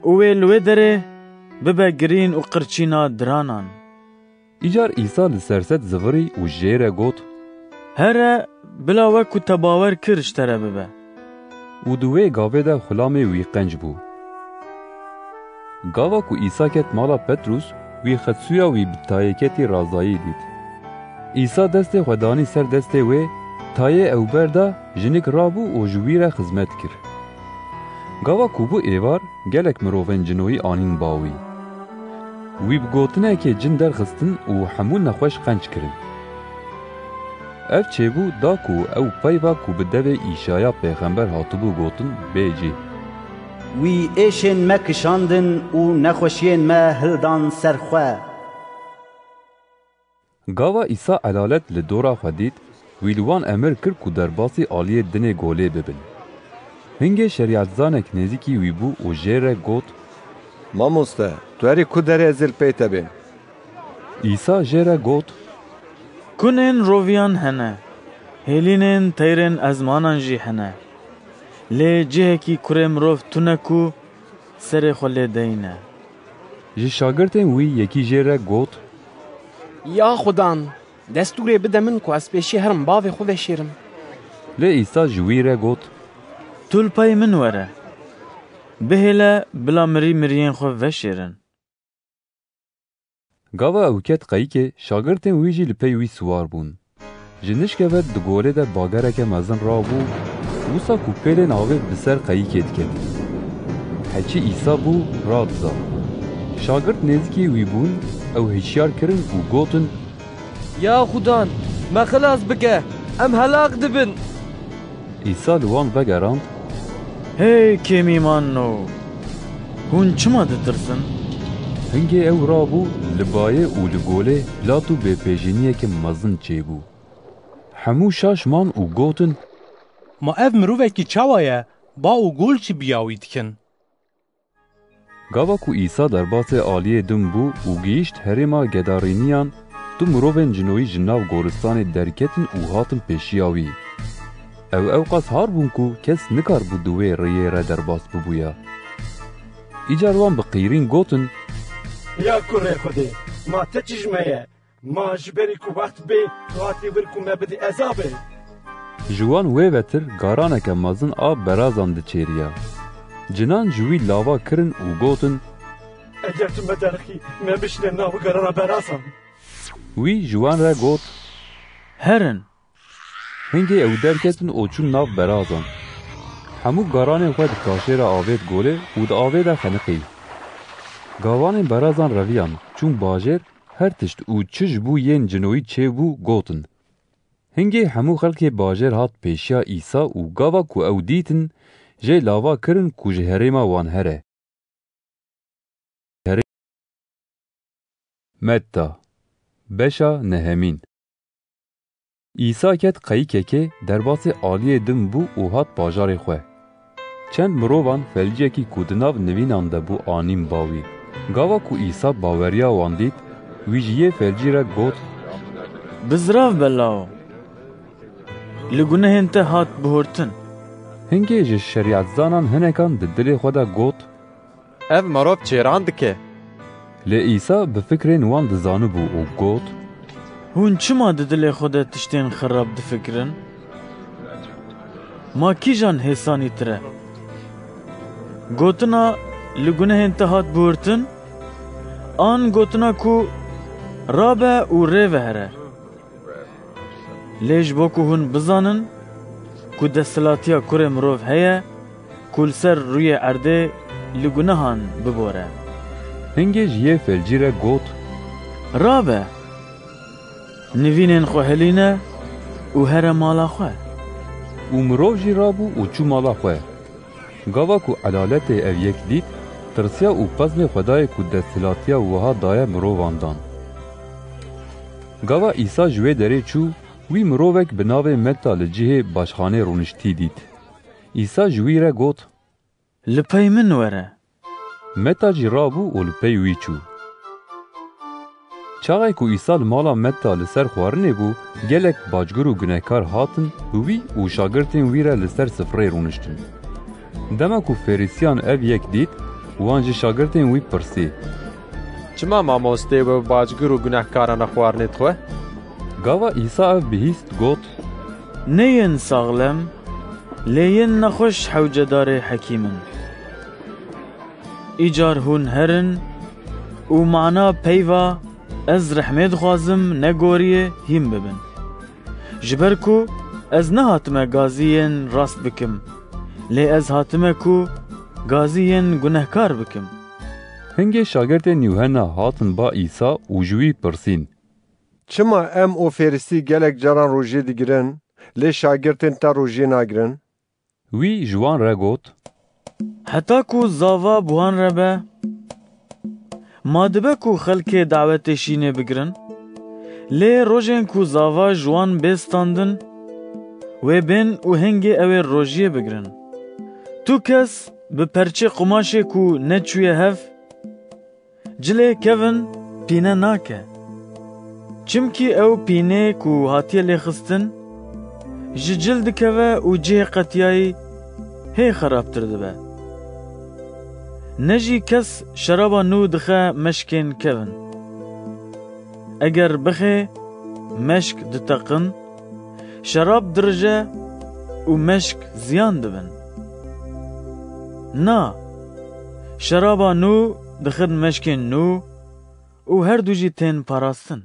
û wê li wê derê bibe girîn û qirçîna diranan." Îcar Îsa li sersed zivirî û jê re got, "Here, bila wek ku te bawer kir ji te re bibe." Û di wê gavê de xulamê wî qenc bû. Gava ku Îsa ket mala Petrûs, wî xetçûya wî bi tayêketî razayî dît. Îsa destê xwe danî ser destê wê, tayê ew berda, jinik rabû û ji wî re xizmet kir. Gava ku bû êvar, gelek mirovên cinoyî anîn ba wî. Wî bi gotinekê cin derxistin û hemû nexweş qenc kirin. Ev çêbû da ku ew peyva ku bi devê Îşaya pêxember hatibû gotin bê cih. Wî êşên me kişandin û nexweşiyên me hildan ser xwe. Gava Îsa elalet li dora xwe dît, wî li wan emir kir ku derbasî aliyê dinê golê bibin. Hingê şerîetzanek nêzîkî wî bû û jê re got, Mamoste, tu herî ku derê ez ê li pey te bêm? Îsa jê re got, Kunên roviyan hene, hêlînên teyrên ezmanan jî hene. Lê cihekî kurê mirov tune ku serê xwe lê deyne. Ji şagirtên wî yekî jê re got, Ya Xudan, destûrê bide min ku ez pêşî herim bavê xwe veşêrim. Lê Îsa ji wî re got, Tu li pey min were. Bihêle bila mirî miriyên xwe veşêrin. Gava ew ket qeyikê, şagirtên wî jî li pey wî siwar bûn. Ji nişke ve di golê de bagereke mezin rabû, wisa ku pêlên avê bi ser qeyikê diketin. Heçî Îsa bû, radiza. Şagirt nêzikî wî bûn, ew hişyar kirin û gotin, Ya Xudan, me xilas bike, em helak dibin! Îsa li wan vegerand, Hey kêmîmanno! Hûn çima ditirsin? Hingê ew rabû, li bayê û li golê lat û bêpêjîniyeke mezin çêbû. Hemû şaş man û gotin, Ma ev mirovekî çawa ye, ba û gol jî bi ya wî dikin? Gava ku Îsa derbasê aliyê din bû û gihîşt herêma Gedarîniyan, du mirovên cinoyî ji nav goristanê derketin û hatin pêşiya wî. Ew ewqas har bûn ku kes nikaribû di wê rêyê re derbas bibûya. Îcar wan bi qîrîn gotin, Ya kurê Xwedê, ma te çi ji me ye? Ma ji berî ku wext bê, tu hatî vir ku me bidî ezabê? Ji wan wê vetir garaneke mezin a berazan diçêriya. Cinan ji wî lava kirin û gotin, Eger tu me derxî, me bişne nav garana berazan. Wî ji wan re got, Herin! Hingê ew derketin û çûn nav berazan. Hemû garanên xwe di kaşêra avêt golê û di avê de xeniqî. Gavanên berazan reviyan, çûn bajêr, her tişt û çi ji bo yên cinoyî çêbû, gotin. Hingê hemû xelkê bajêr hat pêşiya Îsa û gava ku ew dîtin, jê lava kirin ku ji herêma wan here. Metta, beşa nehemîn. Îsa ket qeyikekê, derbasê aliyê din bû û hat bajarê xwe. Çend mirovan felciyekî ku di nav nivînan de bû anîn ba wî. Gava ku Îsa baweriya wan dît, wî ji yê felcî re got, Bizirav be lawo! Li gunehên te hat bihurtin. Hingê ji şerîetzanan hinekan di dilê xwe de got, Ev mirov çêran dike. Lê Îsa bi fikrên wan dizanibû û got, Hûn çima di dilê xwe de tiştên xirab difikirin? Ma kîjan hêsanîtir e? Gotina, Li gunehên te hat bihurtin, an gotina ku, Rabe û rê ve here? Lê ji bo ku hûn bizanin ku desthilatiya Kurê Mirov heye ku li ser rûyê erdê li gunehan bibore. Hingê ji yê felcî re got, Rabe, nivînên xwe hilîne û here mala xwe. Û mirov jî rabû û çû mala xwe. Gava ku elaletê ev yek dît, tirsiya û pezmê Xwedayê ku desthilatiya wiha daye mirovan dan. Gava Îsa ji wê derê çû, wî mirovek bi navê Metta li cihê başxanê rûniştî dît. Îsa ji wî re got, Li pey min were. Metta jî rabû û li pey wî çû. Çaxê ku Îsa li mala Metta li ser xwarinê bû, gelek bacgir û gunehkar hatin bi wî û şagirtên wî re li ser sifreyê rûniştin. Dema ku Ferîsiyan ev yek dît, wan ji şagirtên wî pirsî, Çima mamostê we bi bacgir û gunehkaran re xwarinê dixwe? Gava Îsa ev bihîst, got, Ne yên saxlem, lê yên nexweş hewcedarê hekîm in. Îcar hûn herin û mana peyva Ez rehmê dixwazim negoriyê hîn bibin. Ji ber ku ez nehatime gaziyên rast bikim, lê ez hatime ku gazî yên gunehkar bikim. Hingê şagirtên Yuhenna hatin ba Îsa û ji wî pirsîn: Çima em û Fêrisî gelek caran rojiyê digirin, lê şagirtên te rojiyê nagirin? Wî ji wan re got: Heta ku zava bi wan re be, ma dibe ku xelkê dawetê şînê bigirin? Lê rojên ku zava ji wan bê standin, wê bên û hingê ew ê rojiyê bigirin. Tu kes bi perçê qumaşê ku neçûye hev, cilê kevin pîne nake. Çimkî ew pînê ku hatiye lêxistin, ji cil dikeve û cihê qetiyayî hê xerabtir dibe. Ne jî kes şeraba nû dixe meşkên kevin. Eger bixê, meşk diteqin, şerab dirije û meşk ziyan dibin. Na, şeraba nû dixin meşkên nû û her du jî tên parastin.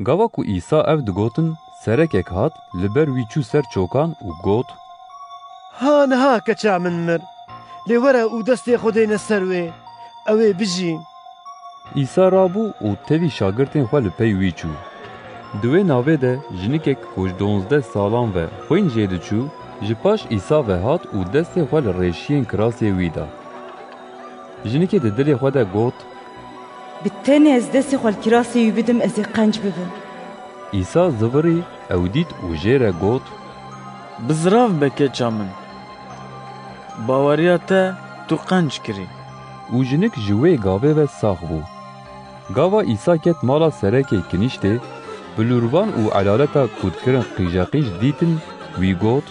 Gava ku Îsa ev digotin, serekek hat, li ber wî çû ser çokan û got: Ha niha keça min mir, lê were û destê xwe dêne ser wê, ew ê bijî. Îsa rabû û tevî şagirtên xwe li pey wî çû. Di wê navê de jinikek ku ji donzdeh salan ve xwîn jê diçû, ji paş Îsa ve hat û destê xwe li rêşiyên kirasê wî da. Jinikê di dilê xwe de got: Bi tenê ez destê xwe li kirasê wî bidim, ez ê qenc bibim. Îsa zivirî, ew dît û jê re got: Bizirav be keça min. Baweriya te tu qenc kirî. Û jinik ji wê gavê ve sax bû. Gava Îsa ket mala serekê kinîştê, bilûrvan û elaleta ku dikirin qîjeqîj dîtin, wî got: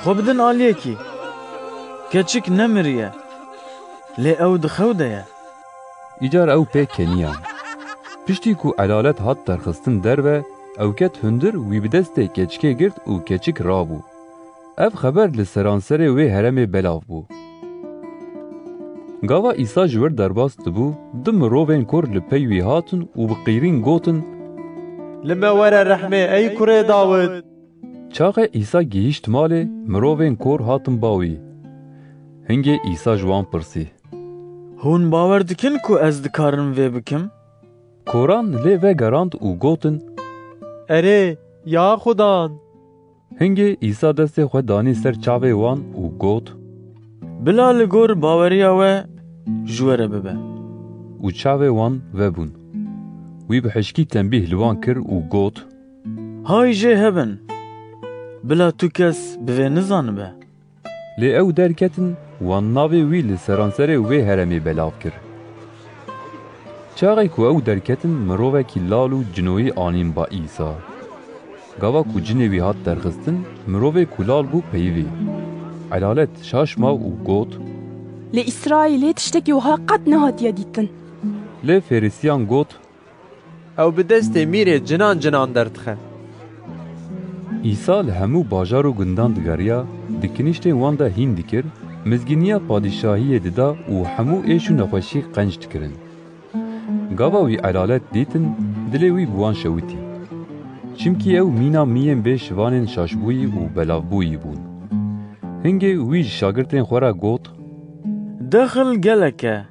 Xwe bidin aliyekî. Keçik nemiriye, lê ew di xew de ye. Îcar ew pê keniyan. Piştî ku elalet hat derxistin derve, ew ket hundir, wî bi destê keçikê girt û keçik rabû. Ev xeber li seranserê wê heremê belav bû. Gava Îsa ji wir derbas dibû, du mirovên kor li pey wî hatin û bi qîrîn gotin: Li me were rehmê, ey kurê Dawid! Çaxê Îsa gihîşt malê, mirovên kor hatin ba wî. Hingê Îsa ji wan pirsî: Hûn bawer dikin ku ez dikarim vê bikim? Koran lê vegerand û gotin: Erê, ya Xudan! Hingê Îsa destê xwe danî ser çavê wan û got: Bila li gor baweriya we ji we re bibe. Û çavê wan vebûn. Wî bi hişkî tembîh li wan kir û got: Hay jê hebin, bila tu kes bi vê nizanibe. Lê ew derketin, wan navê wî li seranserê wê heremê belav kir. Çaxê ku ew derketin, mirovekî lal û cinoyî anîn ba Îsa. Gava ku cinê wî hat derxistin, mirovê ku lal bû peyivî. Elalet şaş ma û got: Li Îsraîlê tiştekî wiha qet nehatiye dîtin. Lê Fêrisiyan got: Ew bi destê mîrê cinan cinan derdixe. Îsa li hemû bajar û gundan digeriya, di kinîştên wan de hîn dikir, mizgîniya padîşahiyê dida û hemû êş û nexweşî qenc dikirin. Gava wî elalet dîtin, dilê wî bi wan şewitî. Çimkî ew mîna miyên bê şivanên şaşbûyî û belavbûyî bûn. Hingê wî ji şagirtên xwe re got: Dexil gelek e,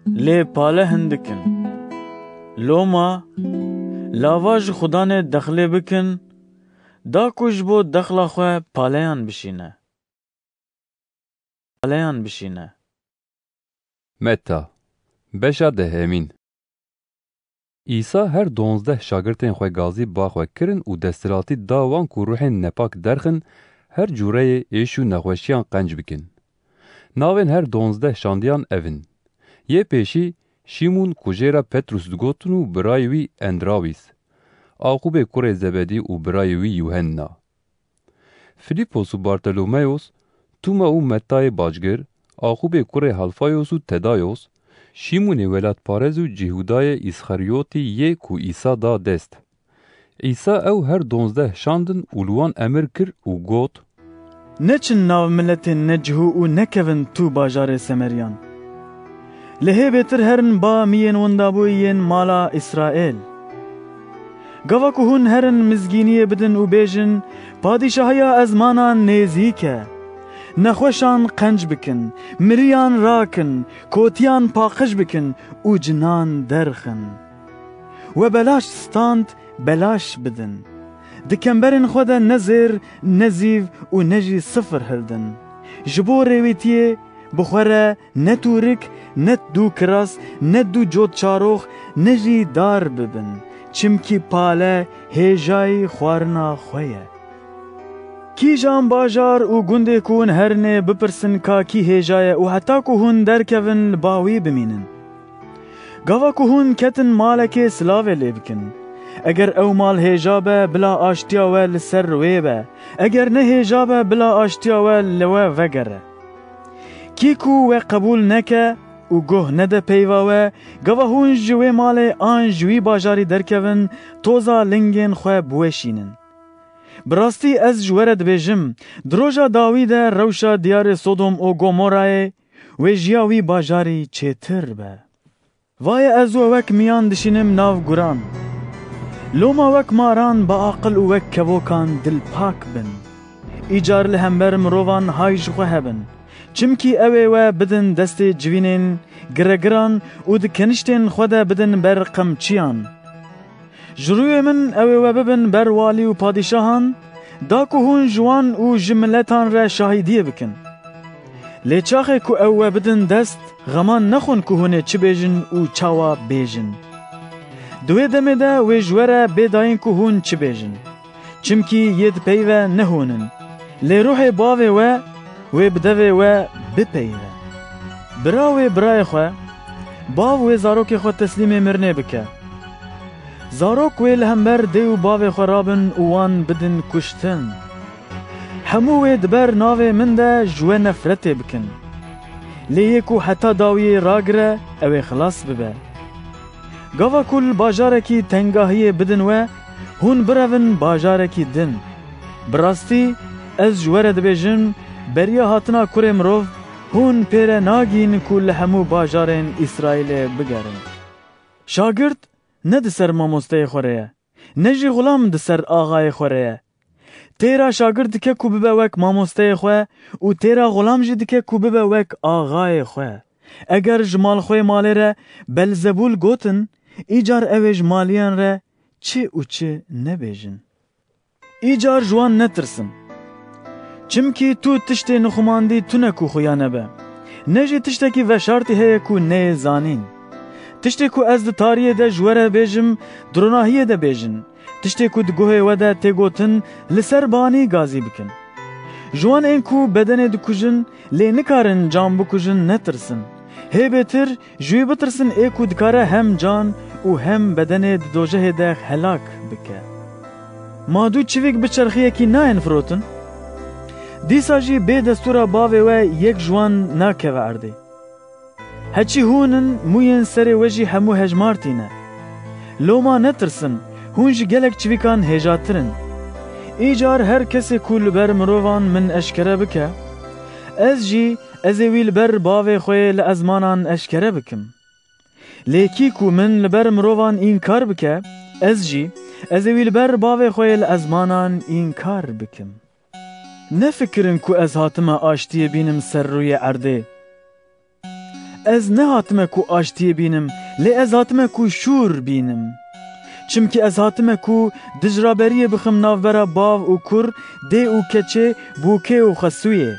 lê pale hindik in. Loma, lava ji Xudanê dexlê bikin, da ku ji bo dexla xwe paleyan bişîne. Paleyan bişîne. Metta, beşa dehemîn. Îsa her donzdeh şagirtên xwe gazî ba xwe kirin û desthilatî da wan ku ruhên nepak derxin, her cûreyê êş û nexweşiyan qenc bikin. Navên her donzdeh şandiyan ev in: Yê pêşî Şîmûn ku jê re Petrûs digotin û birayê wî Endrawîs, Aqûbê kurê Zebedî û birayê wî Yuhenna, Filîpos û Bartelomeyos, Tûma û Mettayê bacgir, Aqûbê kurê Halfayos û Tedayos, Şîmûnê welatparez û Cîhûdayê Îsxeriyotî yê ku Îsa da dest. Îsa ew her donzdeh şandin û li wan emir kir û got: Neçin nav miletên necihû û nekevin tû bajarê Semeriyan. Lê hê bêtir herin ba miyên windabûyî yên mala Îsraêl. Gava ku hûn herin mizgîniyê bidin û bêjin, Padîşahiya ezmanan nêzîk e. Nexweşan qenc bikin, miriyan rakin, kotiyan paqij bikin û cinan derxin. We belaş stand, belaş bidin. Di kemberên xwe de ne zêr, ne zîv û ne jî sifir hildin. Ji bo rêwîtiyê bi xwe re ne tûrik, ne dû kiras, ne dû cotçarox, ne jî dar bibin. Çimkî pale hêjayî xwarina xwe ye. Kîjan bajar û gundê ku hûn herinê bipirsin ka kî hêja ye û heta ku hûn derkevin li ba wî bimînin. Gava ku hûn ketin malekê silavê lê bikin. Eger ew mal hêja be, bila aştiya we li ser wê be. Eger ne hêja be, bila aştiya we li we vegere. Kî ku we qebûl neke û guh nede peyva we, gava hûn ji wê malê an ji wî bajarî derkevin, toza lingên xwe biweşînin. Bi rastî ez ji we re dibêjim, di roja dawî de rewşa diyarê Sodom û Gomorayê wêjiya wî bajarî çêtir be. Vaye ez we wek miyan dişînim nav guran. Loma wek maran biaqil û wek kevokan dilpak bin. Îcar li hember mirovan hay ji xwe hebin. Çimkî ew ê we bidin destê civînên giregiran û di keniştên xwe de bidin ber qemçiyan. Ji rûyê min ew ê we bibin ber walî û padîşahan, da ku hûn ji wan û ji miletan re şahidiyê bikin. Lê çaxê ku ew we bidin dest, xeman nexwin ku hûn ê çi bêjin û çawa bêjin. Di wê demê de wê ji we re bê dayîn ku hûn çi bêjin. Çimkî yê dipeyve ne hûn in. Lê ruhê bavê we wê bi devê we bipeyve. Bira wê birayê xwe, bav wê zarokê xwe teslîmê mirinê bike. Zarok wê li hember dê û bavê xwe rabin û wan bidin kuştin. Hemû wê di ber navê min de ji we nefretê bikin. Lê yê ku heta dawiyê ragire, ew ê xilas bibe. Gava ku li bajarekî tengahiyê bidin we, hûn birevin bajarekî din. Bi rastî, ez ji we re dibêjim, beriya hatina Kurê Mirov, hûn pê re nagîn ku li hemû bajarên Îsraîlê bigerin. Şagirt ne di ser mamosteyê xwe re ye, ne jî xulam di ser axayê xwe re ye. Têra şagirt dike ku bibe wek mamosteyê xwe û têra xulam jî dike ku bibe wek axayê xwe. Eger ji malxwê malê re Belzebûl gotin, îcar ew ê ji maliyan re çi û çi nebêjin. Îcar ji wan netirsin. Çimkî tu tiştê nixumandî tune ku xuya nebe. Ne jî tiştekî veşartî heye ku neyê zanîn. Tiştê ku ez di tariyê de ji we re bêjim, di ronahiyê de bêjin. Tiştê ku di guhê we de tê gotin, li ser banî gazî bikin. Ji wan ên ku bedenê dikujin, lê nikarin can bikujin, netirsin. Hê bêtir ji wî bitirsin ê ku dikare hem can û hem bedenê di dojehê de helak bike. Ma du çivîk bi çerxiyekî nayên firotin? Dîsa jî bê destûra bavê we yek ji wan nakeve erdê. Heçî hûn in, mûyên serê we jî hemû hejmartî ne. Loma netirsin, hûn ji gelek çivîkan hêjatir in. Îcar her kesê ku li ber mirovan min eşkere bike, ez jî, ez ê wî li ber bavê xwe yê li ezmanan eşkere bikim. Lê kî ku min li ber mirovan înkar bike, ez jî, ez ê wî li ber bavê xwe yê li ezmanan înkar bikim. Nefikirin ku ez hatime aştiyê bînim ser rûyê erdê. Ez nehatime ku aştiyê bînim, lê ez hatime ku şûr bînim. Çimkî ez hatime ku dijraberiyê bixim navbera bav û kur, dê û keçê, bûkê û xesûyê.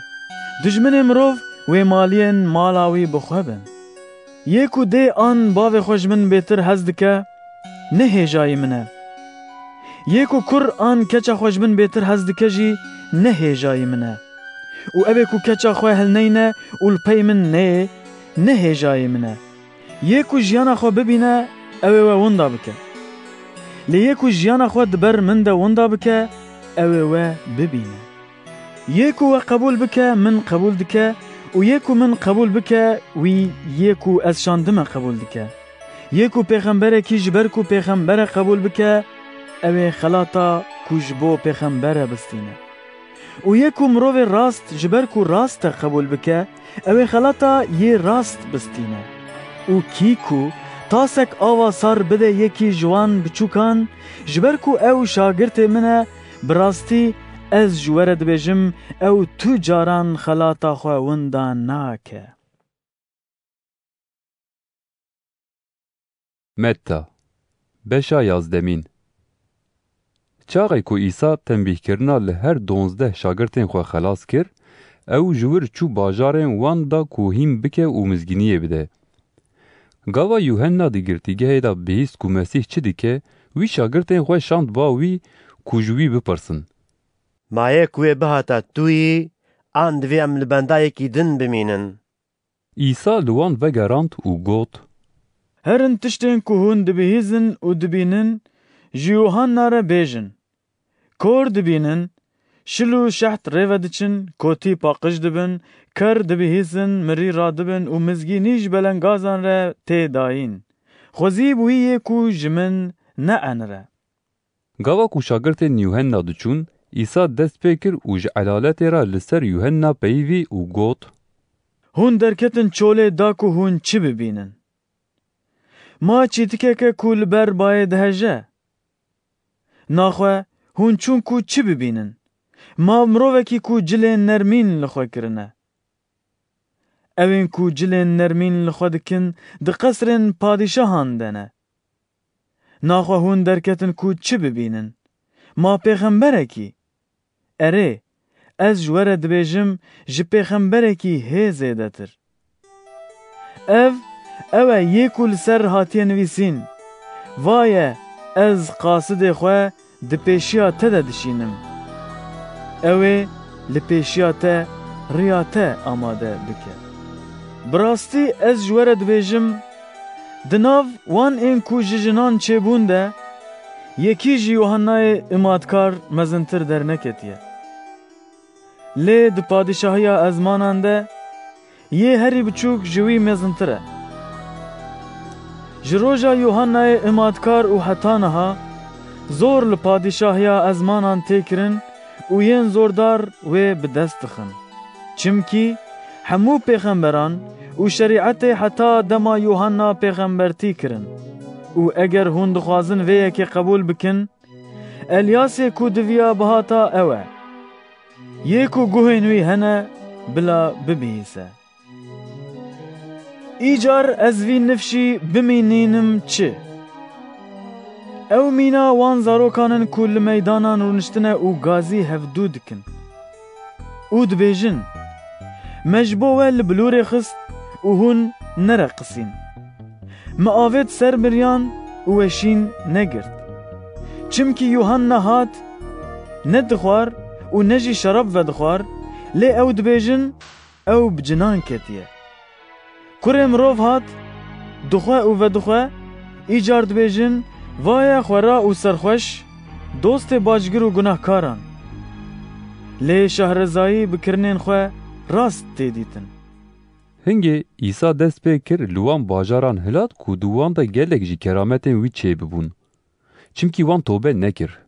Dijminê mirov wê maliyên mala wî bi xwe bin. Yê ku dê an bavê xwe ji min bêtir hez dike, ne hêjayî min e. Yê ku kur an keça xwe ji min bêtir hez dike jî, ne hêjayî min e. Û ew ê ku keça xwe hilneyne û li pey min neyê, ne hêjayê min e. Yê ku jiyana xwe bibîne, ew ê we winda bike. Lê yê ku jiyana xwe di ber min de winda bike, ew ê we bibîne. Yê ku we qebûl bike, min qebûl dike û yê ku min qebûl bike, wî yê ku ez şandime qebûl dike. Yê ku pêxemberekî ji ber ku pêxember e qebûl bike, ew ê xelata ku ji bo pêxember e bistîne. Û yê ku mirovê rast ji ber ku rast e qebûl bike, ew ê xelata yê rast bistîne. Û kî ku tasek ava sar bide yekî ji wan biçûkan, ji ber ku ew şagirtê min e, bi rastî Ez ji we re dibêjim, ew tu caran xelata xwe winda nake. Metta, beşa yazdemîn. Çaxê ku Îsa tembîhkirina li her donzdeh şagirtên xwe xelas kir, ew ji wir çû bajarên wan da ku hîn bike û mizgîniyê bide. Gava Yuhenna di girtîgehê de bihîst ku Mesîh çi dike, wî şagirtên xwe şand ba wî ku ji wî bipirsin. Ma yê ku wê bihata tu yî, an divê em li benda yekî din bimînin? Îsa li wan vegerand û got, Herin tiştên ku hûn dibihîzin û dibînin, ji Yuhanna re bêjin. Kor dibînin, şil û şeht rê ve diçin, kotî paqij dibin, ker dibihîzin, mirî radibin û mizgînî ji belengazan re tê dayîn. Xwezî bi wî yê ku ji min ne enire. Gava ku şagirtên Yuhenna diçûn, Îsa dest pê kir û ji elaletê re li ser Yuhenna peyivî û got, Hûn derketin çolê da ku hûn çi bibînin? Ma çîtikeke ku li ber bayê diheje? Naxwe hûn çûn ku çi bibînin? Ma mirovekî ku cilên nermîn li xwe kirine? Ewên ku cilên nermîn li xwe dikin, di qesrên padîşahan de ne. Naxwe hûn derketin ku çi bibînin? Ma pêxemberekî? Erê, ez ji we re dibêjim, ji pêxemberekî hê zêdetir. Ev, ew e yê ku li ser hatiye nivîsîn, Vaye, ez qasidê xwe di pêşiya te de dişînim. Ew ê li pêşiya te riya te amade bike. Bi rastî ez ji we re dibêjim, di nav wan ên ku ji jinan çêbûn de, yekî ji Yuhannayê Îmadkar mezintir derneketiye. Lê di padîşahiya ezmanan de yê herî biçûk ji wî mezintir e. Ji roja Yuhannayê Îmadkar û heta niha zor li padîşahiya ezmanan tê kirin û yên zordar wê bi dest dixin. Çimkî hemû pêxemberan û şerîetê heta dema Yuhanna pêxembertî kirin. Û eger hûn dixwazin vê yekê qebûl bikin, Elyasê ku diviya bihata ew e. Yê ku guhên wî hene, bila bibihîse. Îcar ez vî nifşî bimînînim çi? Ew mîna wan zarokan in ku li meydanan rûniştine û gazî hevdû dikin. Û dibêjin, Me ji bo we li bilûrê xist û hûn nereqisîn. Me avêt ser miriyan û we şîn negirt. Çimkî Yuhanna hat, ne dixwar û ne jî şerab vedixwar, lê ew dibêjin, ew bi cinan ketiye. Kurê mirov hat, dixwe û vedixwe, îcar dibêjin, Vaye xwera û serxweş, dostê bacgir û gunahkaran. Lê şahrezayî bi kirinên xwe rast tê dîtin. Hingê Îsa dest pê kir li wan bajaran hilat ku di wan de gelek jî kerametên wî çêbibûn. Çimkî wan tobe nekir.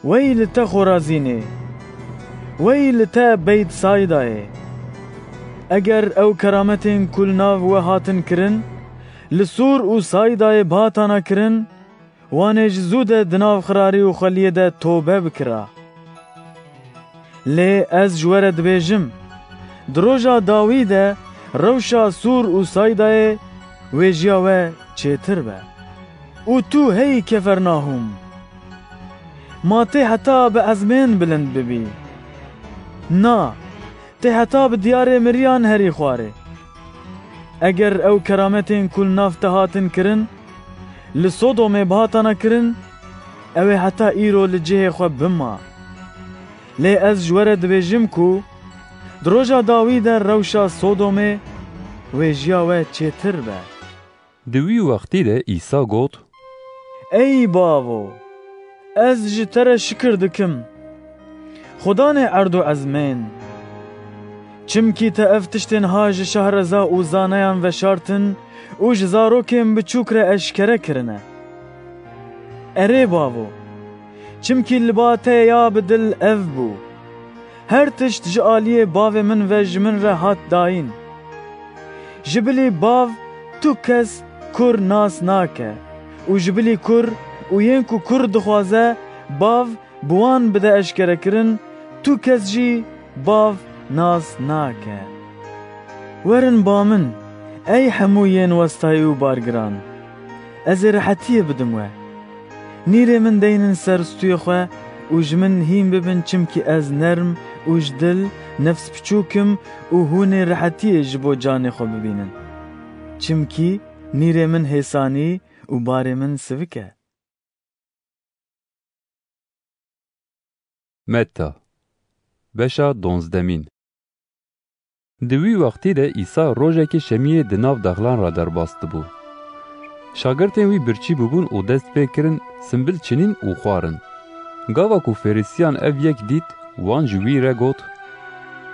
Wey li te Xorazînê! Wey li te Beytsaydayê! Eger ew kerametên ku li nav we hatin kirin, li Sûr û Saydayê bihatana kirin, Wanê ji zû de di nav xirarî û xweliyê de tobe bikira. Lê ez ji we re dibêjim, di roja dawî de rewşa Sûr û Saydayê wêjiya we çêtir be. Û tu hey Kefernahûm, ma tê heta bi ezmên bilind bibî? Na, tê heta bi diyarê miriyan herî xwarê. Eger ew kerametên ku li nav te hatin kirin, li Sodomê bihatana kirin, ew ê heta îro li cihê xwe bima. Lê ez ji we re dibêjim ku di roja dawî de rewşa Sodomê wêjiya we çêtir be. Di wî wextî de Îsa got, Ey Bavo, ez ji te re şikir dikim, Xudanê erd û ezmên, çimkî te ev tiştên ha ji şahreza û zaneyan veşartin û ji zarokên biçûk re eşkere kirine. Erê Bavo, çimkî li ba te ya bi dil ev bû. Her tişt ji aliyê Bavê min ve ji min re hat dayîn. Ji bilî Bav tu kes Kur nas nake û ji bilî Kur û yên ku Kur dixwaze, Bav Bi wan bide eşkerekirin, tu kes jî Bav nas nake. Werin ba min, ey hemû yên westayî û bargiran, ez ê rehetiyê bidim we. Nîrê min deynin ser stûyê xwe û ji min hîn bibin, çimkî ez nerm û ji dil, nefs piçûk im û hûn ê rehetiyê ji bo canê xwe bibînin. Çimkî nîrê min hêsanî û barê min sivik e. Metta, beşa donzdemîn. Di wî wextî de Îsa rojekê şemiyê di nav dexlan re derbas dibû. Şagirtên wî birçî bûbûn û dest pê kirin simbil çinîn û xwarin. Gava ku Fêrisiyan ev yek dît, wan ji wî re got,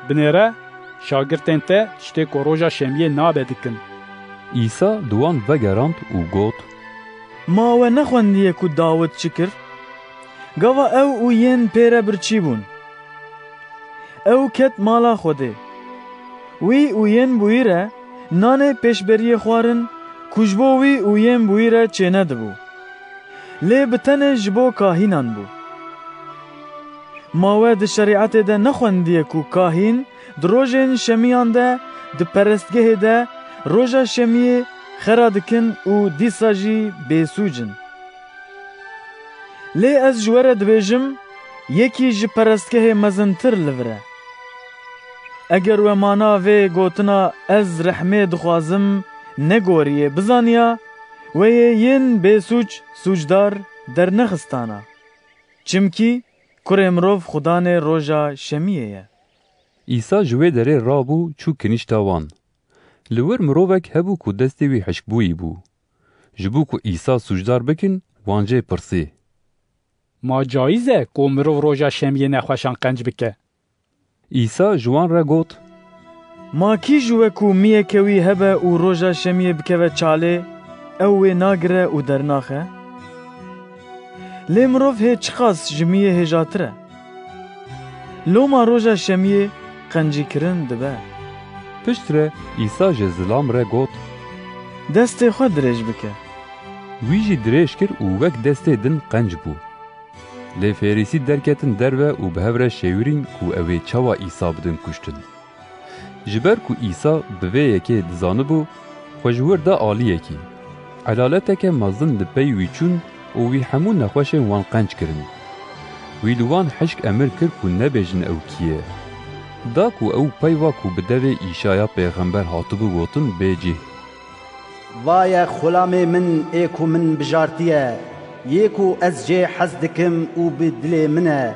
Binêre, şagirtên te tiştê ku roja şemiyê nabe dikin. Îsa di wan vegerand û got, Ma we nexwendiye ku Dawid çi kir? Gava ew û yên pê re birçî bûn. Ew ket mala Xwedê. Wî û yên bi wî re nanê pêşberiyê xwarin ku ji bo wî û yên bi wî re çênedibû. Lê bi tenê ji bo kahînan bû. Ma we di şerîetê de nexwendiye ku kahîn di rojên şemiyan de di perestgehê de roja şemiyê xera dikin û dîsa jî bêsûc in? Lê ez ji we re dibêjim, yekî ji perestgehê mezintir li vir e. Eger we mana vê gotina ez rehmê dixwazim negoriye bizaniya, we yê yên bêsûc sûcdar dernexistana. Çimkî Kurê Mirov Xudanê roja şemiyê ye. Îsa ji wê derê rabû, çû kinîşta wan. Li wir mirovek hebû ku destê wî hişkbûyî bû. Ji bo ku Îsa sûcdar bikin, wan jê pirsî, Ma cayîz e ku mirov roja şemiyê nexweşan qenc bike? Îsa ji wan re got, Ma kî ji we ku miyeke wî hebe û roja şemiyê bikeve çalê, ew wê nagire û dernaxe? Lê mirov hê çiqas ji miyê hêjatir e. Loma roja şemiyê qencîkirin dibe. Piştre Îsa ji zilam re got, Destê xwe dirêj bike. Wî jî dirêj kir û wek destê din qenc bû. Lê Fêrîsî derketin derve û bi hev re şêwirîn ku ew ê çawa Îsa bidin kuştin. Ji ber ku Îsa bi vê yekê dizanibû, xwe ji wir da aliyekî. Edaleteke mezin li pey wî çûn û wî hemû nexweşên wan qenc kirin. Wî li wan hişk emir kir ku nebêjin ew kî ye. Da ku ew peyva ku bi devê Îşaya pêxember hatibû gotin bê cih. Vaye xulamê min ê ku min bijartiye, yê ku ez jê hez dikim û bi dilê min e.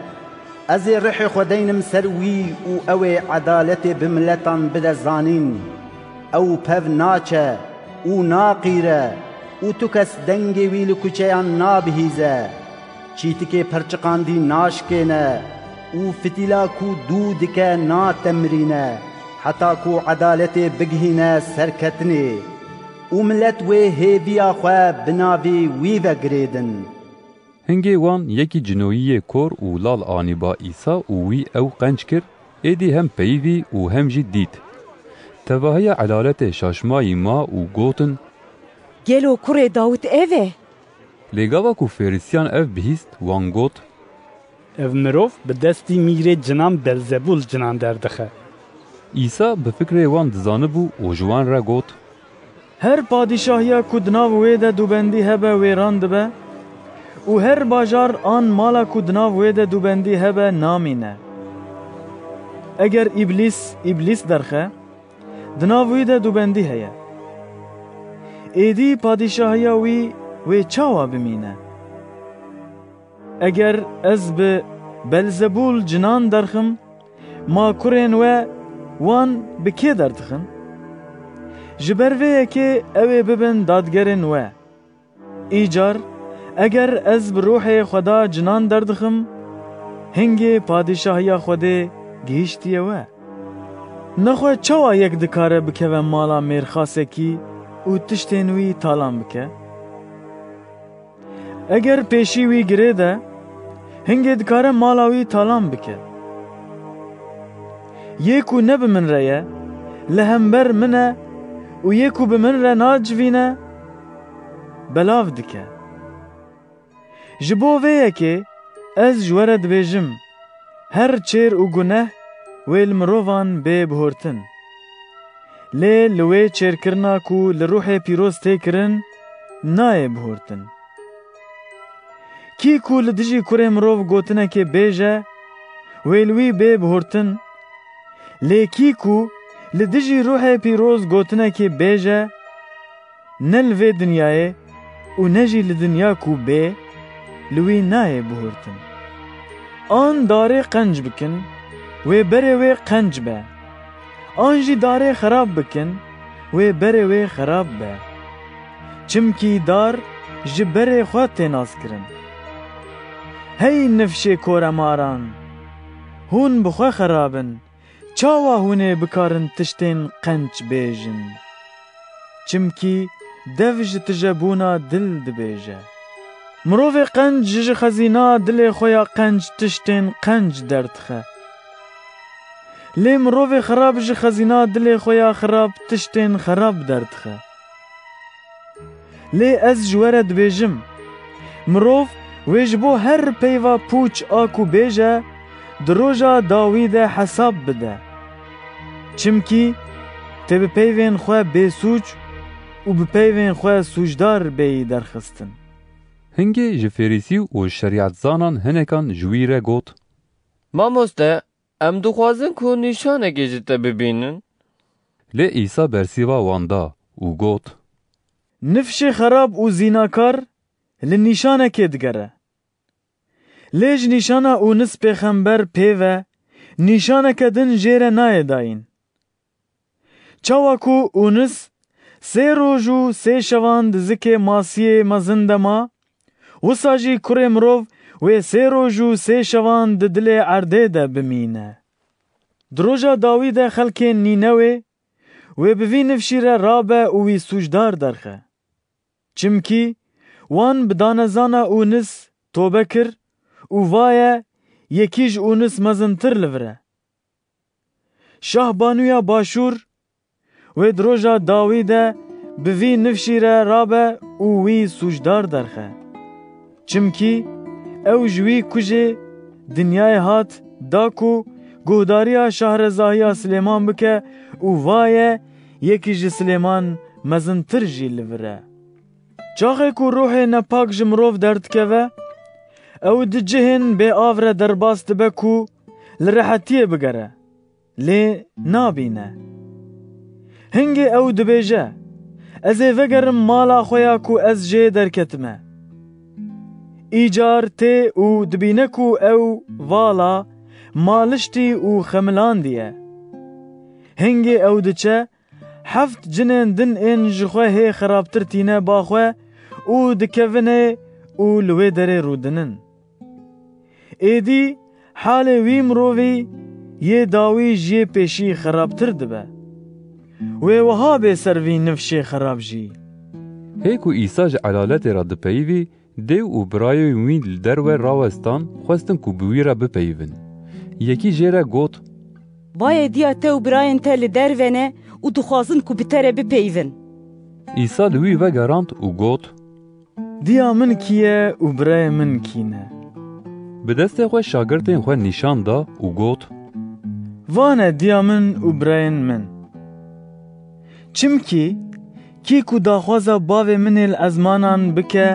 Ez ê rihê xwe deynim ser wî û ew ê edaletê bi miletan bide zanîn. Ew pev naçe û naqîre û tu kes dengê wî li kuçeyan nabihîze. Çîtikê perçiqandî naşkêne û fitîla ku dû dike natemirîne, heta ku edaletê bigihîne serketinê û milet wê hêviya xwe bi navê wî ve girêdin. Hingê wan yekî cinoyî yê kor û lal anî ba Îsa û wî ew qenc kir, êdî hem peyivî û hem jî dît. Tevahiya edaletê şaşmayî ma û gotin, Gelo kurê Dawid ev e? Lê gava ku Fêrisiyan ev bihîst, wan got, Ev mirov bi destî mîrê cinan Belzebûl cinan derdixe. Îsa bi fikrê wan dizanibû û ji wan re got, Her padîşahiya ku di nav wê de dûbendî hebe wêran dibe û her bajar an mala ku di nav wê de dûbendî hebe namîne. Eger Îblîs Îblîs derxe, di nav wî de dûbendî heye. Êdî padîşahiya wî wê çawa bimîne? Eger ez bi Belzebûl cinan derxim, ma kurên we wan bi kê derdixin? Ji ber vê yekê ew ê bibin dadgerên we. Îcar, eger ez bi ruhê Xweda cinan derdixim, hingê padîşahiya Xwedê gihîştiye we. Nexwe çawa yek dikare bikeve mala mêrxasekî û tiştên wî talan bike? Eger pêşî wî girê de, hingê dikare mala wî talan bike. Yê ku ne bi min re ye, li hember min e û yê ku bi min re nacivîne, belav dike. Ji bo vê yekê Ez ji we re dibêjim, her çêr û guneh wê li mirovan bê bihurtin. Lê li wê çêrkirina ku li Ruhê Pîroz tê kirin, nayê bihurtin. Kî ku li dijî Kurê Mirov gotinekê bêje, wê li wî bê bihurtin. Lê kî ku li dijî Ruhê Pîroz gotinekê bêje, ne li vê dinyayê û ne jî li dinya ku bê, li wî nayê bihurtin. An darê qenc bikin, wê berê wê qenc be. An jî darê xerab bikin, wê berê wê xerab be. Çimkî dar ji berê xwe tê naskirin. Hey nifşê koremaran! Hûn bi xwe xerab in, çawa hûn ê bikarin tiştên qenc bêjin? Çimkî dev ji tijebûna dil dibêje. Mirovê qenc ji xezîna dilê xwe ya qenc tiştên qenc derdixe. Lê mirovê xerab ji xezîna dilê xwe ya xerab tiştên xerab derdixe. Lê ez ji we re dibêjim, mirov wê ji bo her peyva pûç a ku bêje, di roja dawî de hesab bide. Çimkî tê bi peyvên xwe bêsûc û bi peyvên xwe sûcdar bêyî derxistin. Hingê ji Fêrîsî û şerîetzanan hinekan ji wî re got, Mamoste, em dixwazin ku nîşanekê ji te bibînin. Lê Îsa bersiva wan da û got, Nifşê xerab û zînakar li nîşanekê digere. Lê ji nîşana Ûnis pêxember pê ve nîşaneke din jê re nayê dayîn. Çawa ku Ûnis sê roj û sê şevan di zikê masiyê mezin de ma, wisa jî Kurê Mirov wê sê roj û sê şevan di dilê erdê de bimîne. Di roja dawî de xelkên Nînewê wê bi vî nifşî re rabe û wî sûcdar derxe. Çimkî wan bi danezana Ûnis tobe kir û va ye, yekî ji Ûnis mezintir li vir e. Şahbanûya Başûr wê di roja dawî de bi vî nifşî re rabe û wî sûcdar derxe. Çimkî ew ji wî ku jê dinyayê hat, da ku guhdariya şahrezahiya Silêman bike û va ye, yekî ji Silêman mezintir jî li vir e. Çaxê ku ruhê nepak ji mirov derdikeve, ew di cihên bê av re derbas dibe ku li rehetiyê bigere. Lê nabîne. Hingê ew dibêje, Ez ê vegerim mala xwe ya ku ez jê derketime. Îcar tê û dibîne ku ew vala maliştî û xemilandî ye. Hingê ew diçe, heft cinên din ên ji xwe hê xerabtir tîne ba xwe û dikevine û li wê derê rûdinin. Êdî halê wî mirovî yê dawî ji yê pêşî xerabtir dibe. Wê wiha bê ser vî nifşê xerab jî. Hê ku Îsa ji elaletê re dipeyivî, dêw û birayên wî li derve rawestan, xwestin ku bi wî re bipeyivin. Yekî jê re got, Bayê diya te û birayên te li derve ne û dixwazin ku bi te re bipeyivin. Îsa li wî vegerand û got, Diya min kî ye û birayê min kî ne? Bi destê xwe şagirtên xwe nîşan da û got, Va ne diya min û birayên min. Çimkî kî ku daxwaza bavê min ê li ezmanan bike,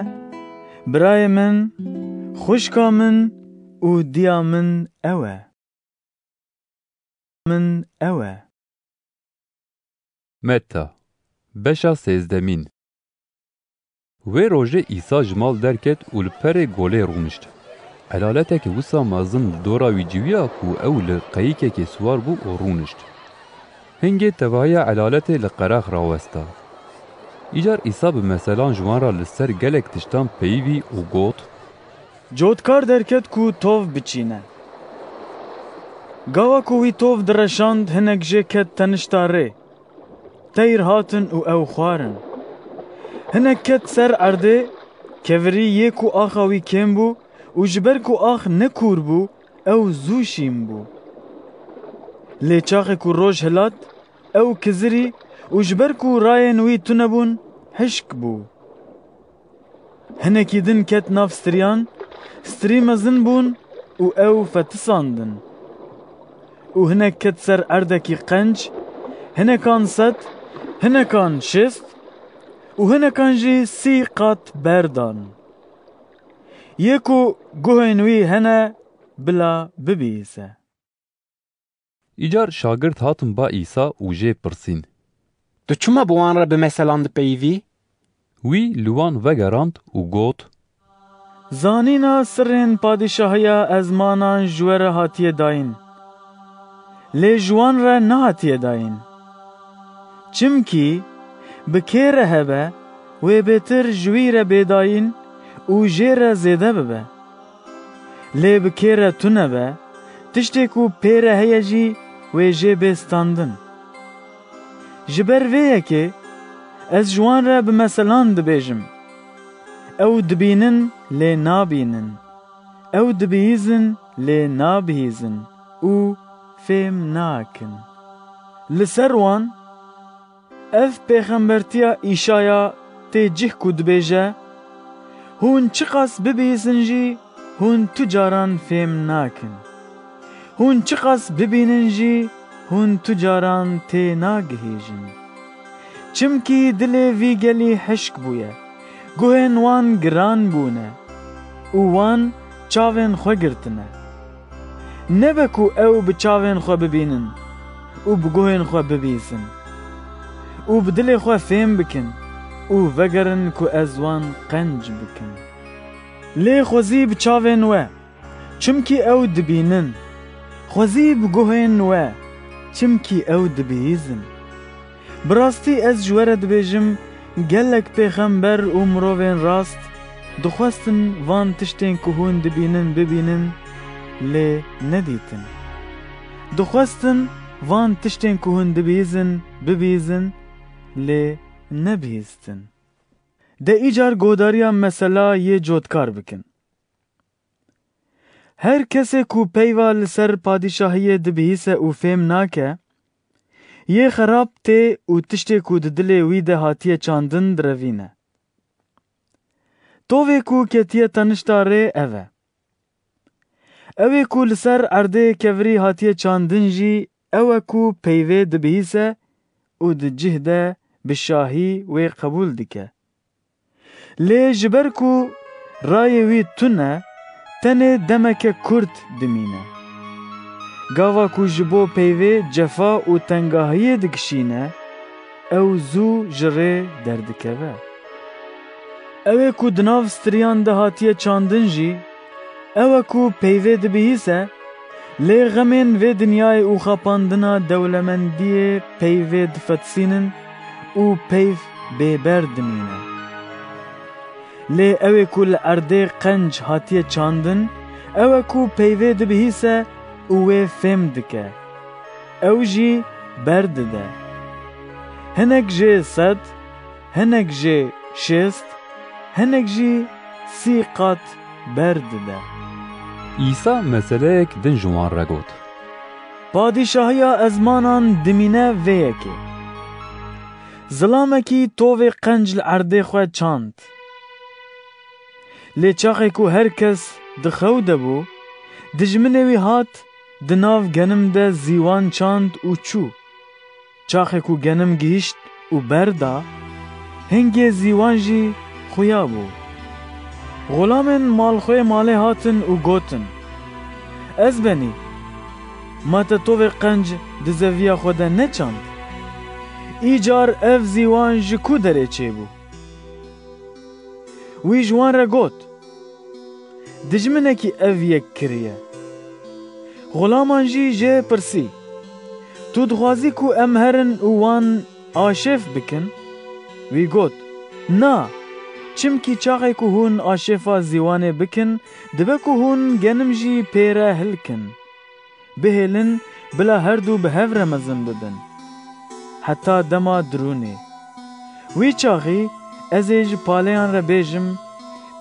birayê min, xwişka min û diya min ew e. Min ew e. Metta, beşa sêzdemîn. Wê rojê Îsa ji mal derket û li perê golê rûnişt. Elaleteke wisa mezin li dora wî ciwiya ku ew li qeyikekê siwar bû û rûnişt. Hingê tevahiya elaletê li qerax rawesta. Îcar Îsa bi meselan ji wan re li ser gelek tiştan peyivî û got, Cotkar derket ku tov biçîne. Gawa ku wî tov direşand, hinek jê ket tenişta rê. Teyr hatin û ew xwarin. Hinek ket ser erdê, kevirî yê ku axa wî kêm bû û ji ber ku ax ne kûr bû, ew zû şîn bû. Lê çaxê ku roj hilat, ew kizirî û ji ber ku rayên wî tune bûn, hişk bû. Hinekî din ket nav stiriyan, Strî mezin bûn û ew fetisandin. Û hinek ket ser erdekî qenc, hinekan sed, hinekan şêst û hinekan jî sî qat berdan. Yê ku guhên wî hene, bila bibihîse. Îcar şagirt hatin ba Îsa û jê pirsîn: Tu çima bi wan re bi meselan dipeyivî? Wî li wan vegerand û got: Zanîna sirrên padîşahiya ezmanan ji we re hatiye dayîn, lê ji wan re nehatiye dayîn. Çimkî bi kê re hebe, wê bêtir ji wî re bê dayîn û jê re zêde bibe. Lê bi kê re tune be, tiştê ku pê re heye jî wê jê bê standin. Ji ber vê yekê ez ji wan re bi meselan dibêjim. Ew dibînin, lê nabînin. Ew dibihîzin, lê nabihîzin û fêm nakin. Li ser wan, ev pêxembertiya Îşaya tê cih ku dibêje: Hûn çiqas bibihîzin jî, hûn tu caran fêm nakin. Hûn çiqas bibînin jî, hûn tu caran tê nagihêjin. Çimkî dilê vî gelî hişk bûye, guhên wan giran bûne û wan çavên xwe girtine. Nebe ku ew bi çavên xwe bibînin û bi guhên xwe bibîzin û bi dilê xwe fêm bikin û vegerin ku ez wan qenc bikim. Lê xwezî bi çavên we, çimkî ew dibînin, xwezî bi guhên we, çimkî ew dibihîzin. Bi rastî ez ji we re dibêjim, gelek pêxember û mirovên rast dixwestin van tiştên ku hûn dibînin bibînin, lê nedîtin. Dixwestin van tiştên ku hûn dibihîzin bibihîzin, lê nebihîstin. De îcar godariya mesela yê cotkar bikin. Her kesê ku peyva li ser padîşahiyê dibihîse û fêm nake, yê xerab tê û tiştê ku di dilê wî de hatiye çandin direvîne. Tovê ku ketiye tenişta rê ev e. Ew ê ku li ser erdê kevirî hatiye çandin jî ew e ku peyvê dibihîse û di cih de bi şahî wê qebûl dike. Lê ji ber ku rayê wî tune, tenê demeke kurt dimîne. Gava ku ji bo peyvê cefa û tengahiyê dikişîne, ew zû ji rê derdikeve. Ew ê ku di nav stiriyan de hatiye çandin jî, ew e ku peyvê dibihîse, lê xemên vê dinyayê û xapandina dewlemendiyê peyvê difetisînin û peyv bêber dimîne. Lê ew ê ku li erdê qenc hatiye çandin, ew e ku peyvê dibihîse û wê fêm dike. Ew jî ber dide. Hinek jê sed, hinek jê şêst, hinek jî sî qat ber dide. Îsa meseleyek din ji wan re got: Padîşahiya ezmanan dimîne vê yekê. Zilamekî tovê qenc li erdê xwe çand. Lê çaxê ku her kes di xew de bû, dijminê wî hat, di nav genim de zîwan çand û çû. Çaxê ku genim gihîşt û berda, hingê zîwan jî xuya bû. Xulamên malxwê malê hatin û gotin: Ez benî, ma te tovê qenc di zeviya xwe de neçand? Îcar ev zîwan ji ku derê çêbû? Wî ji wan re got: Dijminekî ev yek kiriye. Xulaman jî jê pirsî: Tu dixwazî ku em herin û wan aşêf bikin? Wî got: Na, çimkî çaxê ku hûn aşêfa zîwanê bikin, dibe ku hûn genim jî pê re hilkin. Bihêlin, bila her du bi hev re mezin bibin, heta dema dirûnê. Wî çaxî ez ê ji paleyan re bêjim,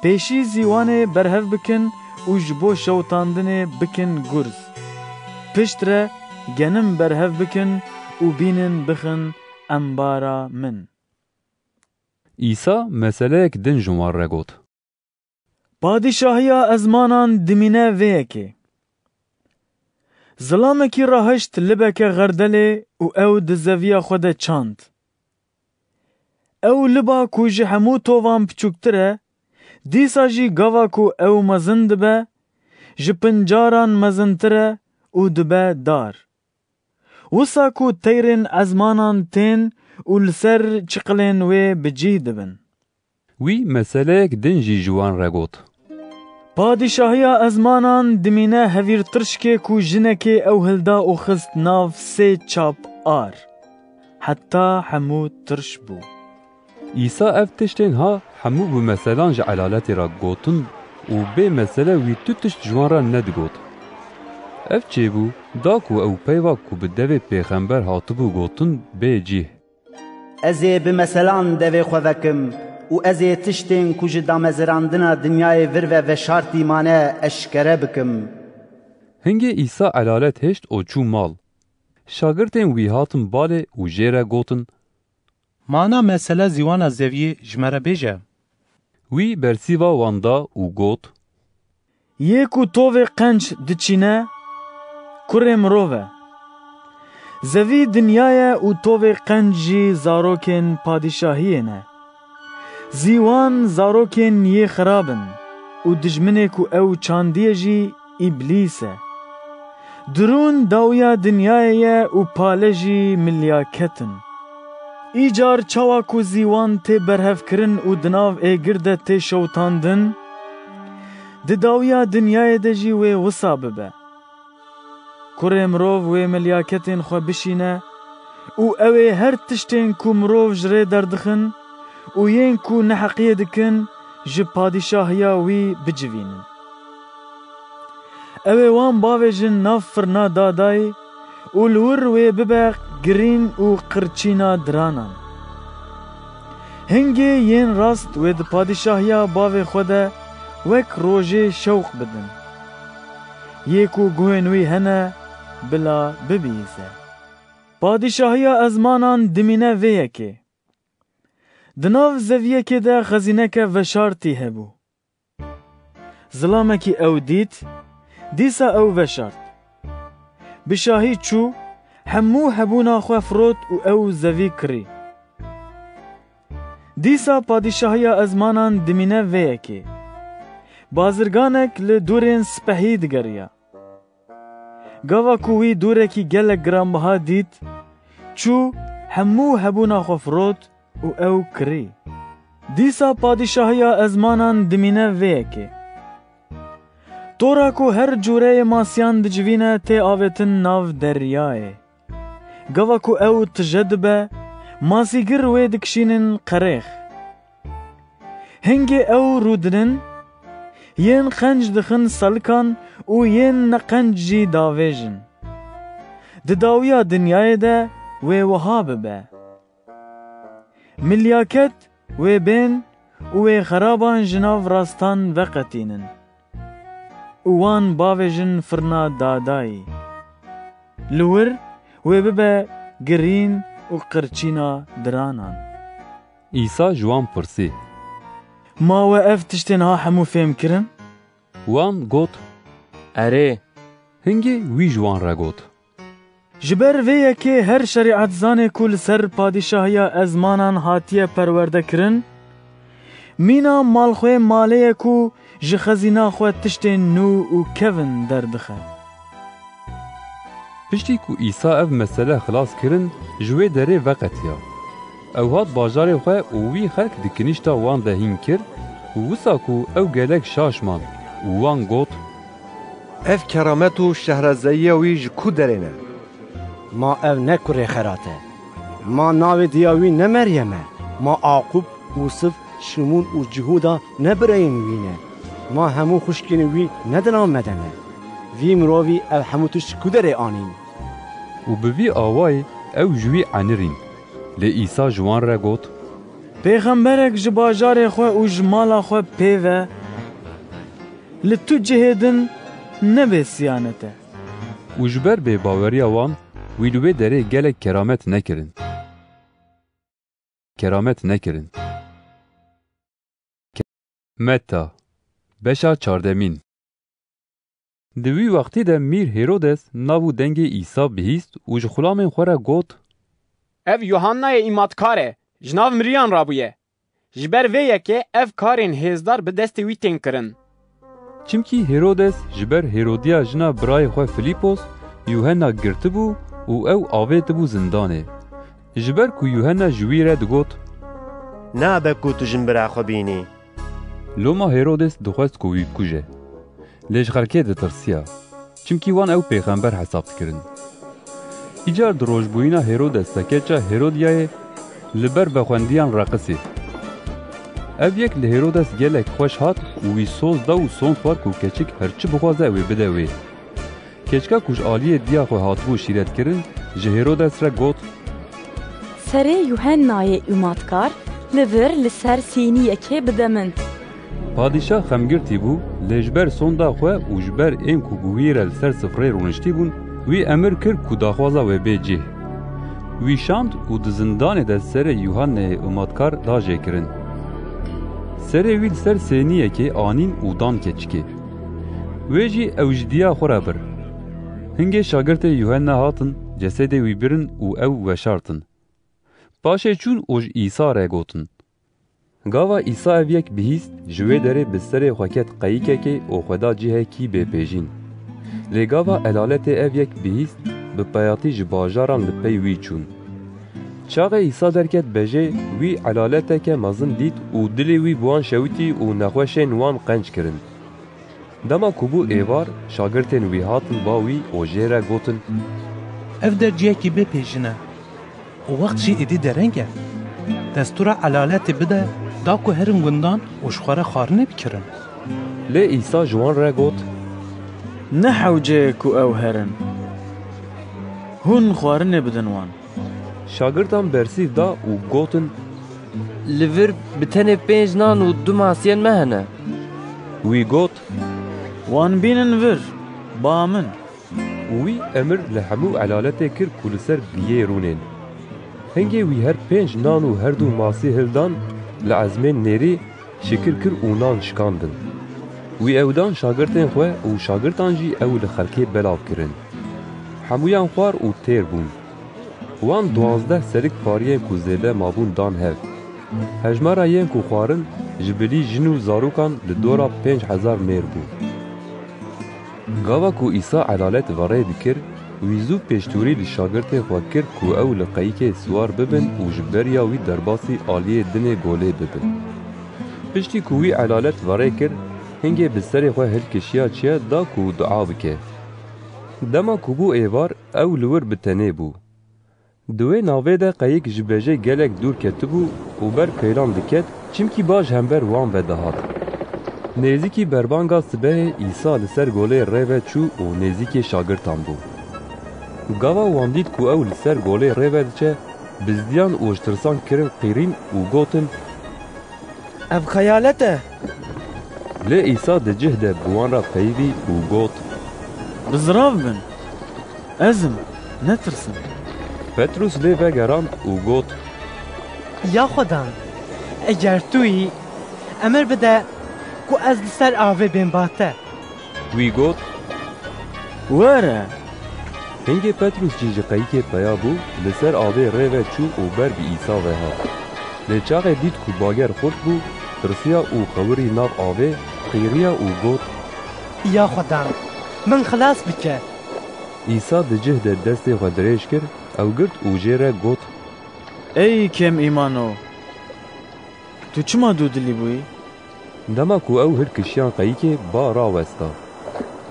pêşî zîwanê berhev bikin û ji bo şewitandinê bikin gurz. Piştre genim berhev bikin û bînin bixin embara min. Îsa meseleyek din ji wan re got: Padîşahiya ezmanan dimîne vê yekê. Zilamekî rahişt libeke xerdelê û ew di zeviya xwe de çand. Ew liba ku ji hemû tovan piçûktir e, dîsa jî gava ku ew mezin dibe, ji pincaran mezintir e û dibe dar. Wisa ku teyrên ezmanan tên û li ser çiqilên wê bi cih dibin. Wî meseleyek din jî ji wan re got. Padîşahiya ezmanan dimîne hevîr tirşkê ku jinekê ew hilda û xist nav sê çap ar. Heta hemû tirş bû. Îsa ev tiştên ha hemû bi meselan ji elaletê re gotin û bê mesele wî tu tişt ji wan re nedigot. Ev çêbû, da ku ew peyva ku bi devê pêxember hatibû gotin bê cih. Ez ê bi meselan devê xwe vekim û ez ê tiştên ku ji damezirandina dinyayê vir ve veşartî mane eşkere bikim. Hingê Îsa elalet hêşt û çû mal. Şagirtên wî hatin balê û jê re gotin, Mana mesele zîwana zeviyê ji me re bêje. Wî bersîva wan da û got, Yê ku tovê qenc diçîne, kurê mirov e. Zevî dinya ye û tovê qenc jî zarokên padîşahiyê ne. Zîwan zarokên yê xirab in û dijminê ku ew çandiye jî Îblîs e. Dirûn dawiya dinyayê ye û pale jî milyaket in. Îcar çawa ku zîwan tê berhevkirin û di nav êgir de tê şewitandin, di dawiya dinyayê de jî wê wisa bibe. Kurê mirov wê milyaketên xwe bişîne û ew ê her tiştên ku mirov ji rê derdixin û yên ku neheqiyê dikin, ji padîşahiya wî bicivînin. Ew ê wan bavêjin nav firna dadayî û li wir wê bibe girîn û qirçîna diranan. Hingê yên rast wê di padîşahiya bavê xwe de wek rojê şewq bidin. Yê ku guhên wî hene, bila bibihîze. Padîşahiya ezmanan dimîne vê yekê. Di nav zeviyekê de xezîneke veşartî hebû. Zilamekî ew dît, dîsa ew veşart. Bi şahî çû, hemû hebûna xwe firot û ew zevî kirî. Dîsa padîşahiya ezmanan dimîne vê yekê. Bazirganek li dûrên spehî digeriya. Gava ku wî dûrekî gelek giranbiha dît, çû, hemû hebûna xwe firot û ew kirî. Dîsa padîşahiya ezmanan dimîne vê yekê. Tora ku her cûreyê masiyan dicivîne tê avêtin nav deryayê. Gava ku ew tije dibe, masîgir wê dikişînin qerêx. Hingê ew rûdinin, yên qenc dixin selikan û yên neqenc jî davêjin. Di dawiya dinyayê de wê wiha bibe. Milyaket wê bên û wê xeraban ji nav rastan veqetînin û wan bavêjin firna dadayî. Li wir wê bibe girîn û qirçîna diranan. Îsa ji wan pirsî, Ma we ev tiştên ha hemû fêm kirin? Wan got, Erê. Hingê wî ji wan re got, Ji ber vê yekê her şerîetzanê ku li ser padîşahiya ezmanan hatiye perwerdekirin, mîna malxwê malê ye ku ji xezîna xwe tiştên nû û kevin derdixe. Piştî ku Îsa ev mesele xilas kirin, ji wê derê veqetiya. Ew hat bajarê xwe û wî xelk di kinîşta wan de hîn kir û wisa ku ew gelek şaş man û wan got, Ev keramet û şehrezeyiya wî ji ku derê ne? Ma ev ne kurê Xerat e? Ma navê diya wî ne Meryem e? Ma Aqûb, Ûsif, Şimûn û Cihûda ne birayên wî ne? Ma hemû xwişkên wî ne di nav me de ne? Vî mirovî ev hemû tişt ji ku derê anîn? Û bi vî awayî ew ji wî enirîn. Lê Îsa ji wan re got, Pêxemberek ji bajarê xwe û ji mala xwe pê ve li tu cihê din nebê siyanet e. Û ji ber bêbaweriya wan, wî li wê derê gelek keramet nekirin. Keramet nekirin. Metta, Beşa çardemîn. Di wî wextî de Mîr Hêrodes nav û dengê Îsa bihîst û ji xulamên xwe re got, Ev Yuhannayê îmatkar e, ji nav miriyan rabûye. Ji ber vê yekê ev karên hêzdar bi destê wî tên kirin. Çimkî Hêrodes ji ber Hêrodiya jina birayê xwe Filîpos Yuhenna girtibû û ew avêtibû zindanê. Ji ber ku Yuhenna ji wî re digot, Nabe ku tu jin bira xwe bînî. Loma Hêrodes dixwest ku wî bikuje. Lê ji xelkê ditirsiya, çimkî wan ew pêxember hesab dikirin. Îcar di rojbûyîna Hêrodesa keça Hêrodiyayê li ber vexwendiyan reqisî. Ev yek li Hêrodes gelek xweş hat û wî soz da û sond xwar ku keçik her çi bixwaze ew ê bide wê. Keçika ku ji aliyê diya xwe hatibû şîretkirin, ji Hêrodes re got, Serê Yuhennayê Umatkar li vir li ser sêniyekê bide min. Padîşah xemgirtî bû, lê ji ber sonda xwe û ji ber ên ku bi wî re li ser sifreyê rûniştî bûn, wî emir kir ku daxwaza we bê cih. Wî şand û di zindanê de serê Yuhanneyê Umatkar da jêkirin. Serê wî li ser sêniyekê anîn û dan keçikê. Wê jî ew ji diya xwe re bir. Hingê şagirtê Yuhenna hatin, cesedê wî birin û ew weşartin. Paşê çûn û ji Îsa re gotin. Gava Îsa ev yek bihîst, ji wê derê bi serê xwe ket qeyikekê û xwe da cihekî bêpêjîn. Lê gava elaletê ev yek bihîst, bi peyatî ji bajaran li pey wî çûn. Çaxê Îsa derket bejê, wî elaleteke mezin dît û dilê wî bi wan şewitî û nexweşên wan qenc kirin. Dema ku bû êvar, şagirtên wî hatin ba wî û jê re gotin, Ev der cihekî bêpêjîn e û wext jî êdî dereng e. Destûra elaletê bide, da ku herin gundan û ji xwe re xwarinê bikirin. Lê Îsa ji wan re got, Ne hewce ye ku ew herin. Hûn xwarinê bidin wan. Şagirtan bersîv da û gotin, Li vir bi tenê pênc nan û du masiyên me hene. Wî got, Wan bînin vir, ba min. Û wî emir li hemû elaletê kir ku li ser biyê rûnên. Hingê wî her pênc nan û her du masî hildan, li ezmên nêrî şikir kir û nan şikandin. Wî ew dan şagirtên xwe û şagirtan jî ew li xelkê belav kirin. Hemûyan xwar û têr bûn. Wan duwazdeh serik pariyên ku zêde mabûn dan hev. Hejmara yên ku xwarin ji bilî jin û zarokan li dora pênc hezar mêr bû. Gava ku Îsa elalet verê dikir, wî zû pêştûrî li şagirtên xwe kir ku ew li qeyikê siwar bibin û ji beriya wî derbasî aliyê dinê golê bibin. Piştî ku wî elalet verê kir, hingê bi serê xwe hilkişiya çiya da ku dua bike. Dema ku bû êvar, ew li wir bi tenê bû. Di wê navê de qeyik ji bejê gelek dûr ketibû û ber keylan diket, çimkî ba ji hember wan ve dihat. Nêzîkî berbanga sibehê Îsa li ser golê rê ve çû û nêzîkê şagirtan bû. Gava wan dît ku ew li ser golê rê ve diçe, bizdiyan û ji tirsan kirin qîrîn û gotin, Ev xeyalet e. Lê Îsa di cih de bi wan re peyivî û got, Bizirav bin. Ez im. Netirsin. Petrûs lê vegerand û got, Ya Xwedan, eger tu yî, emir bide ku ez li ser avê bêm ba te. Wî got, Were! Hingê Petrûs jî ji qeyikê peya bû, li ser avê rê ve çû û ber bi Îsa ve hat. Lê çaxê dît ku bager xurt bû, tirsiya û xewirî nav avê, qîriya û got, Ya Xwedan, min xilas bike! Îsa di cih de destê xwe dirêj kir, ew girt û jê re got, Ey kêm îmano! Tu çima dûdilî bûyî? Dema ku ew hilkişiyan qeyikê, ba rawesta.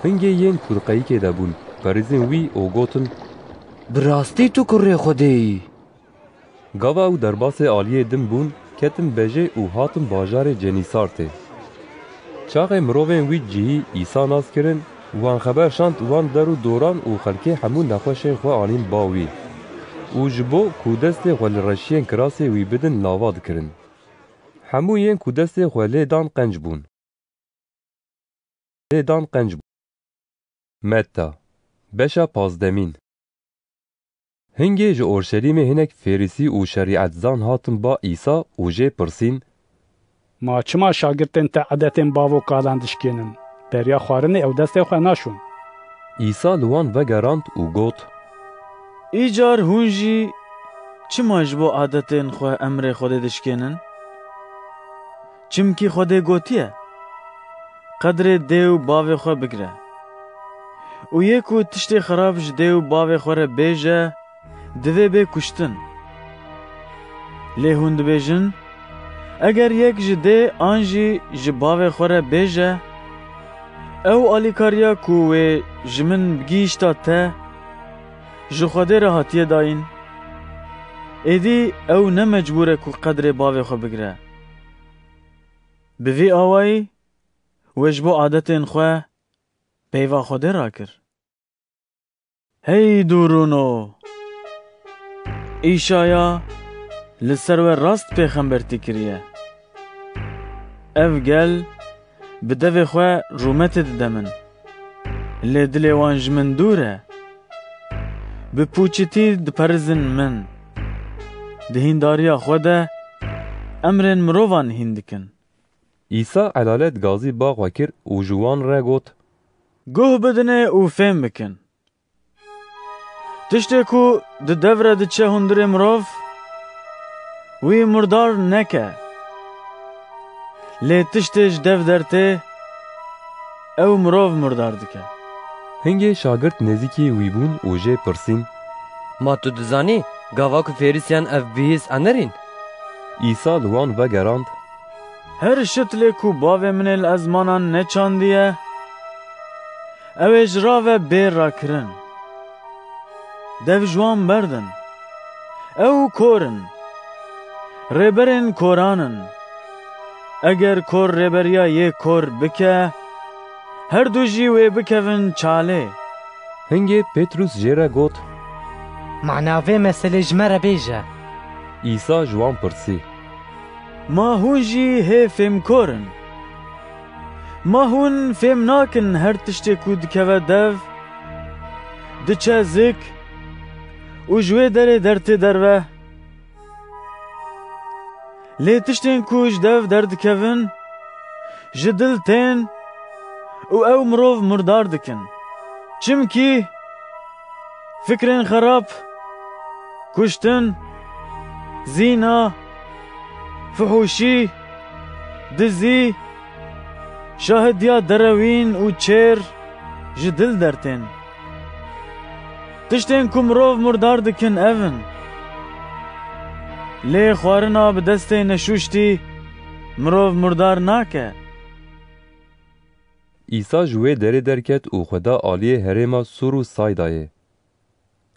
Hingê yên ku di qeyikê de bûn, perîzin wî û gotin, Bi rastî tu kurê Xwedê yî. Gava ew derbasê aliyê din bûn, ketin bejê û hatin bajarê Cenîsartê. Çaxê mirovên wî cihî Îsa nas kirin, wan xeber şand wan der û doran û xelkê hemû nexweşên xwe anîn ba wî. Û ji bo ku destê xwe li reşiyên kirasê wî bidin nava dikirin. Hemû yên ku destê xwe lê dan qenc bûn. Lê dan qenc bûn. Metta, beşa pazdemîn. Hingê ji Orşelîmê hinek Fêrîsî û şerîetzan hatin ba Îsa û jê pirsîn, Ma çima şagirtên te edetên bav û kalan dişkênin? Beriya xwarinê ew destê xwe naşon. Îsa li wan vegerand û got, Îcar hûn jî çima ji bo adetên xwe emrê Xwedê dişkênin? Çimkî Xwedê gotiye, Qedrê dê û bavê xwe bigire. Û yê ku tiştê xerab ji dê û bavê xwe re bêje, divê bê kuştin. Lê hûn dibêjin, Eger yek ji dê an jî ji bavê xwe re bêje, Ew alîkariya ku wê ji min bigihîşta te, ji Xwedê re hatiye dayîn, êdî ew ne mecbûr e ku qedrê bavê xwe bigire. Bi vî awayî, wê ji bo adetên xwe peyva Xwedê rakir. Hey dûrûno! Îşaya li ser we rast pêxembertî kiriye. Ev gel bi devê xwe rûmetê dide min. Lê dilê wan ji min dûr e. Bi pûçitî diperizin min. Di hîndariya xwe de emrên mirovan hîn dikin. Îsa elalet gazî ba xwe kir û ji wan re got, Guh bidinê û fêm bikin. Tiştê ku di dev re diçe hundirê mirov, wî murdar neke. Lê tiştê ji dev dertê, ew mirov murdar dike. Hingê şagirt nêzîkî wî bûn û jê pirsîn, Ma tu dizanî gava ku Fêrisiyan ev bihîst enerîn? Îsa li wan vegerand, Her şitlê ku bavê min ê li ezmanan neçandiye, ew ê ji ra ve bê rakirin. Dev ji wan berdin. Ew kor in. Rêberên koran in. Eger kor rêberiya yê kor bike, her du jî wê bikevin çalê. Hingê Petrûs jê re got, Ma navê meselê ji me re bêje. Îsa ji wan pirsî, Ma hûn jî hê fêmkor in? Ma hûn fêm nakin her tiştê ku dikeve dev, diçe zik û ji wê derê dertê derve? Lê tiştên ku ji dev derdikevin, ji dil tên û ew mirov murdar dikin. Çimkî fikrên xerab, kuştin, zîna, fihûşî, dizî, şahidiya derewîn û çêr ji dil dertên. Tiştên ku mirov murdar dikin ev in. Lê xwarina bi destê neşûştî mirov murdar nake. Îsa ji wê derê derket û xwe da aliyê herêma Sûr û Saydayê.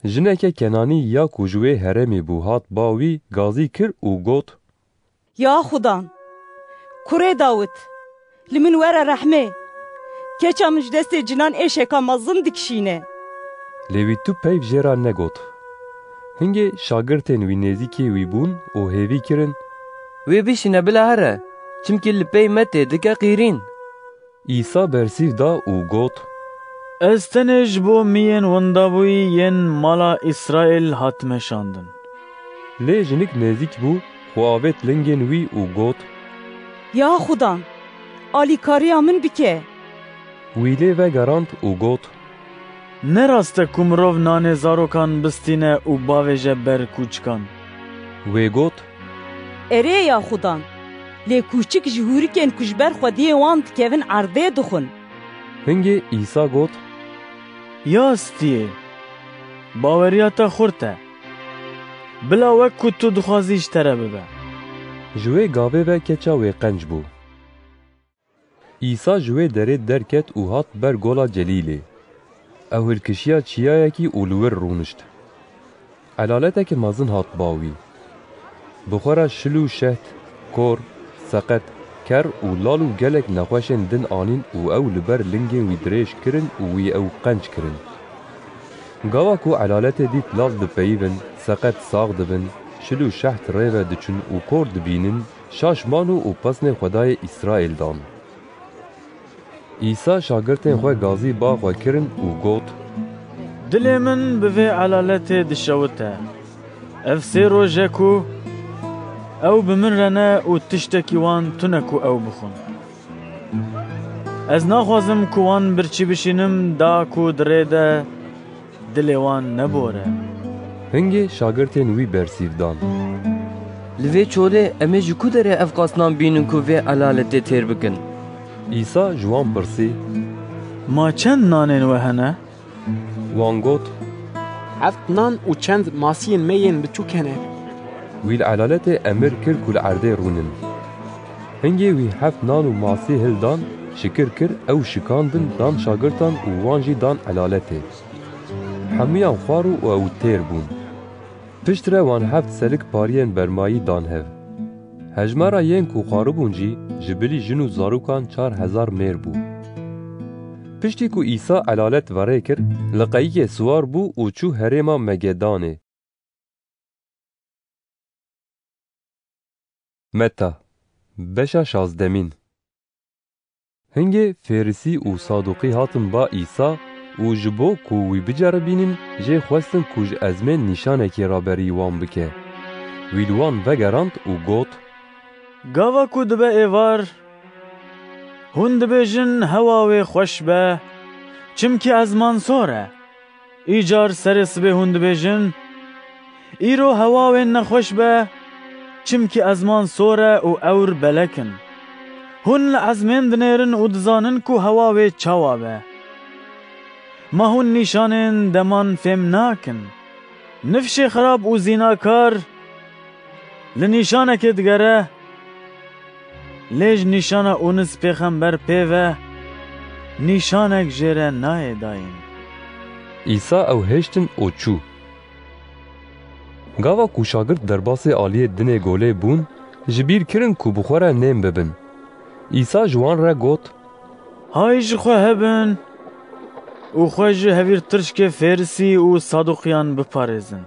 Jineke Kenanî ya ku ji wê herêmê bû hat ba wî, gazî kir û got, Ya Xudan, kurê Dawid, li min were rehmê. Keça min ji destê cinan êşeka mezin dikişîne. Lê wî tu peyv jê re negot. Hingê şagirtên wî nêzîkî wî bûn û hêvî kirin, Wê bişîne bila here, çimkî li pey me tê dike qîrîn. Îsa bersîv da û got, Ez tenê ji bo miyên windabûyî yên mala Îsraîl hatime şandin. Lê jinik nêzîk bû, xwe avêt lingên wî û got, Ya Xudan, alîkariya min bike. Wî lê vegerand û got, Ne rast e ku mirov nanê zarokan bistîne û bavêje ber kûçikan. Wê got, Erê ya Xudan, lê kûçik ji hûrikên ku ji ber xwediyê wan dikevin erdê dixwin. Hingê Îsa got, Ya stiyê, baweriya te xurt e. Bila wek ku tu dixwazî ji te re bibe. Ji wê gavê ve keça wê qenc bû. Îsa ji wê derê derket û hat ber gola Celîlê. Ew hilkişiya çiyayekî û li wir rûnişt. Elaleteke mezin hat ba wî. Bi xwe re şil û şeht, kor, seqet, ker û lal û gelek nexweşên din anîn û ew li ber lingên wî dirêj kirin û wî ew qenc kirin. Gava ku elaletê dît lal dipeyivin, seqet sax dibin, şil û şeht rê ve diçin û kor dibînin, şaş man û pesnê Xwedayê Îsraîl dan. Îsa şagirtên xwe gazî ba xwe kirin û got, Dilê min bi vê elaletê dişewite. Ev sê roj e ku Ew bi min re ne û tiştekî wan tune ku ew bixwin. Ez naxwazim ku wan birçî bişînim, da ku di rê de dilê wan nebore. Hingê şagirtên wî bersîv dan. Li vê çolê em ê ji ku derê ev qas nan bînin ku vê elaletê têr bikin? Îsa ji wan pirsî, Ma çend nanên we hene? Wan got, Heft nan û çend masiyên me yên biçûk hene. Wî li elaletê emir kir ku li erdê rûnin. Hingê wî heft nan û masî hildan, şikir kir, ew şikandin, dan şagirtan û wan jî dan elaletê. Hemûyan xwarû û ew têr bûn. Piştre wan heft selik pariyên bermayî dan hev. Hejmara yên ku xwaribûn jî ji bilî jin û zarokan çar hezar mêr bû. Piştî ku Îsa elalet verê kir, li qeyikê siwar bû û çû herêma Megedanê. Meta, beşa şazdemîn. Hingê Fêrisî û Saduqî hatin ba Îsa û ji bo ku wî biceribînin, jê xwestin ku ji ezmên nîşanekî raberî wan bike. Wî li wan vegerand û got, Gava ku dibe êvar, hûn dibêjin, 'Hewa wê xweş be, çimkî ezman sor e.' Îcar serê sibê hûn dibêjin, 'Îro hewa wê nexweş be, çimkî ezman sor e û ewr belek in.' Hûn li ezmên dinêrin û dizanin ku hewa wê çawa be. Ma hûn nîşanên deman fêm nakin? Nifşê xerab û zînakar li nîşanekê digere, lê ji nîşana Ûnis pêxember pê ve nîşanek jê re nayê dayîn. Îsa ew hêştin û çû. Gava ku şagirt derbasê aliyê dinê golê bûn, ji bîr kirin ku bi xwe re nên bibin. Îsa ji wan re got, Hay ji xwe hebin û xwe ji hevîrtirşkê Fêrisî û Saduqiyan biparêzin.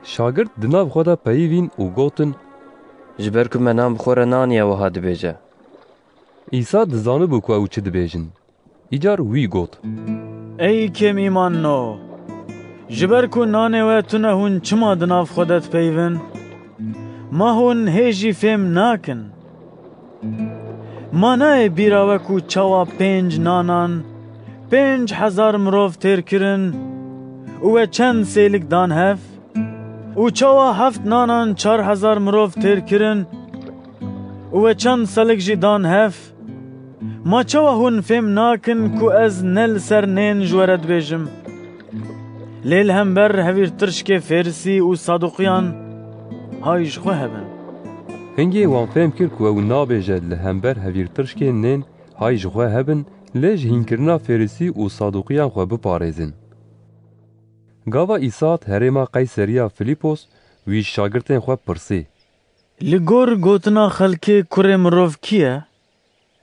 Şagirt di nav xwe de peyivîn û gotin, Ji ber ku me nan bi xwe re naniye wiha dibêje. Îsa dizanibû ku ew çi dibêjin. Îcar wî got, Ey kêmîmanno! Ji ber ku nanê we tune hûn çima di nav xwe de dipeyivin? Ma hûn hê jî fêm nakin? Ma nayê bîra we ku çawa pênc nanan pênc hezar mirov têr kirin û we çend sêlik dan hev? Û çawa heft nanan çar hezar mirov têr kirin û we çend selik jî dan hev? Ma çawa hûn fêm nakin ku ez ne li ser nên ji we re dibêjim? Lê li hember hevîrtirşkê Fêrisî û Saduqiyan hay ji xwe hebin. Hingê wan fêm kir ku ew nabêje li hember hevîrtirşkê nên hay ji xwe hebin, lê ji hînkirina Fêrisî û Saduqiyan xwe biparêzin. Gava Îsa hat herêma Qeyseriya Filîpos, wî ji şagirtên xwe pirsî, Li gor gotina xelkê Kurê Mirov kî ye?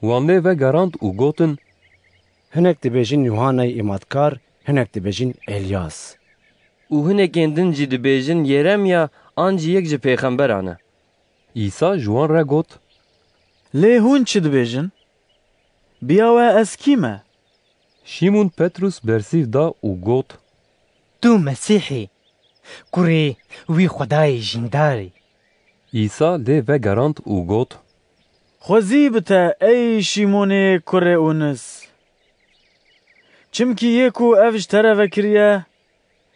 Wan lê vegerand û gotin, Hinek dibêjin Yuhanay Îmadkar, hinek dibêjin Elyas. Û hinekên din jî dibêjin Yeremya an jî yek ji pêxemberan e. Îsa ji wan re got, Lê hûn çi dibêjin? Biya we ez kî me? Şîmûn Petrûs bersîv da û got, Tu Mesîh î, kurê wî Xwedayê jîndar î. Îsa lê vegerand û got, Xwezî bi te, ey Şîmonê kurê Ûnis. Çimkî yê ku ev ji te re vekiriye,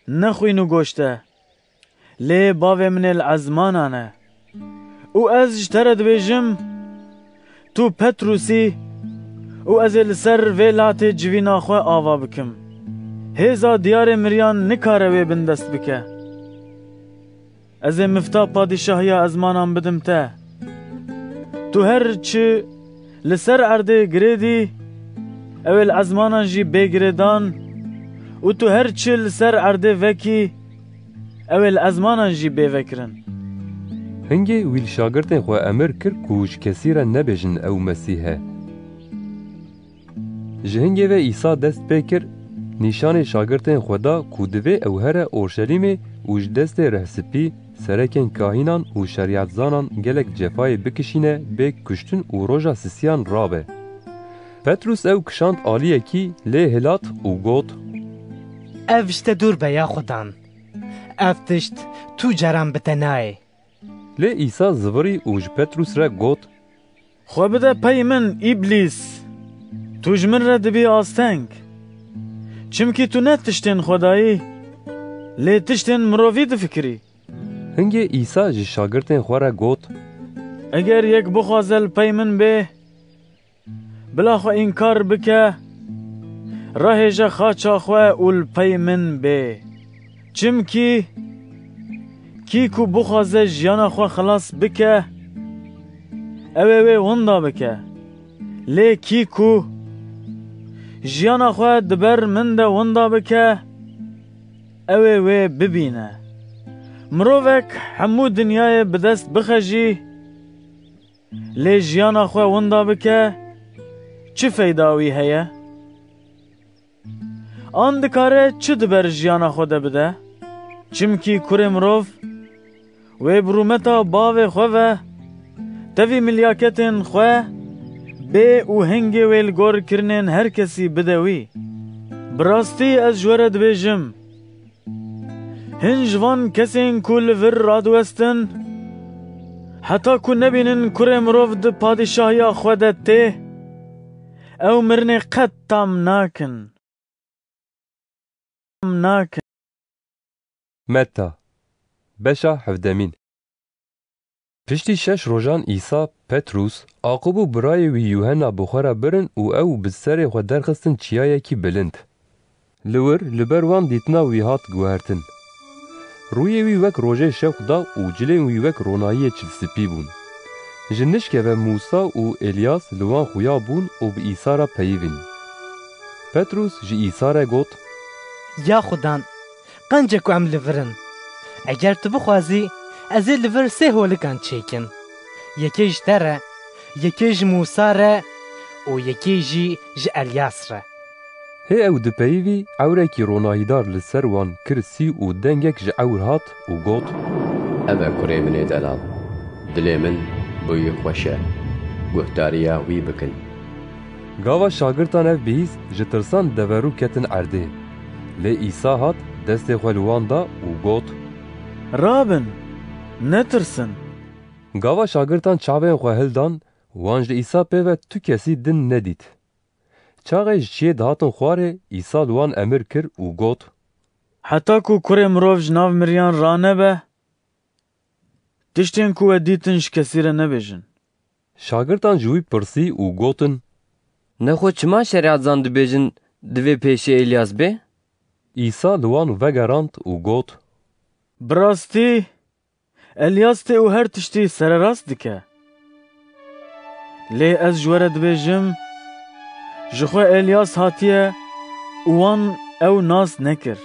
ne xwîn û goşt e, lê Bavê min ê li ezmanan e. Û ez ji te re dibêjim, tu Petrûs î û ez ê li ser vê latê civîna xwe ava bikim. Hêza diyarê miriyan nikare wê bindest bike. Ez ê mifta padîşahiya ezmanan bidim te. Tu her çi li ser erdê girêdî, ew ê li ezmanan jî bê girêdan û tu her çi li ser erdê vekî, ew ê li ezmanan jî bê vekirin. Hingê wî li şagirtên xwe emir kir ku ji kesî re nebêjin ew Mesîh e. Ji hingê ve Îsa dest pê kir, nîşanê şagirtên xwe da ku divê ew here Orşelîmê û ji destê rihsipî, serekên kahînan û şerîetzanan gelek cefayê bikişîne, bê kuştin û roja sisiyan rabe. Petrûs ew kişand aliyekî, lê hilat û got, Ev ji te dûr be ya Xudan. Ev tişt tu caran bi te nayê. Lê Îsa zivirî û ji Petrûs re got, Xwe bide pey min, Îblîs! Tu ji min re dibî asteng. Çimkî tu ne tiştên Xwedayî, lê tiştên mirovî difikirî. Hingê Îsa ji şagirtên xwe re got, Eger yek bixwaze li pey min bê, bila xwe înkar bike, rahêje xaça xwe û li pey min bê. Çimkî kî ku bixwaze jiyana xwe xilas bike, ew ê wê winda bike. Lê kî ku jiyana xwe di ber min de winda bike, ew ê wê bibîne. Mirovek hemû dinyayê bi dest bixe jî, lê jiyana xwe winda bike, çi feyda wî heye? An dikare çi di ber jiyana xwe de bide? Çimkî Kurê Mirov wê bi rûmeta Bavê xwe ve tevî milyaketên xwe bê û hingê wê li gor kirinên her kesî bide wî. Bi rastî ez ji we re dibêjim, hin ji van kesên ku li vir radiwestin, heta ku nebînin Kurê Mirov di padîşahiya xwe de tê, ew mirinê qet tam nakin. Tam nakin. Metta, beşa hevdemîn. Piştî şeş rojan Îsa, Petrûs, Aqûb û birayê wî Yuhenna bi xwe re birin û ew bi serê xwe derxistin çiyayekî bilind. Li wir, li ber wan dîtina wî hat guhertin. Rûyê wî wek rojê şewq da û cilên wî wek ronahiyê çilspî bûn. Ji nişke ve Mûsa û Elyas li wan xuya bûn û bi Îsa re peyivîn. Petrûs ji Îsa re got, Ya Xudan, qenc e ku em li vir in. Eger tu bixwazî, ez ê li vir sê holikan çêkim. Yekê ji te re, yekê ji Mûsa re û yekê jî ji Elyas re. Hê ew dipeyivî, ewrekî ronahîdar li ser wan kir sî û dengek ji ewr hat û got, Ev e kurê min ê delal. Dilê min bi wî xweş e. Guhdariya wî bikin. Gava şagirtan ev bihîst, ji tirsan deverû ketin erdê. Lê Îsa hat, destê xwe li wan da û got, Rabin, netirsin. Gava şagirtan çavên xwe hildan, wan ji Îsa pê ve tu kesî din nedît. Çaxê ji çiyê dihatin xwarê, Îsa li wan emir kir û got, Heta ku Kurê Mirov ji nav miriyan ranebe, tiştên ku we dîtin ji kesî re nebêjin. Şagirtan ji wî pirsî û gotin, Nexwe çima şerîetzan dibêjin, divê pêşî Elyas bê? Îsa li wan vegerand û got, Bi rastî, Elyas tê û her tiştî sererast dike. Lê ez ji we re dibêjim, ji xwe Elyas hatiye û wan ew nas nekir.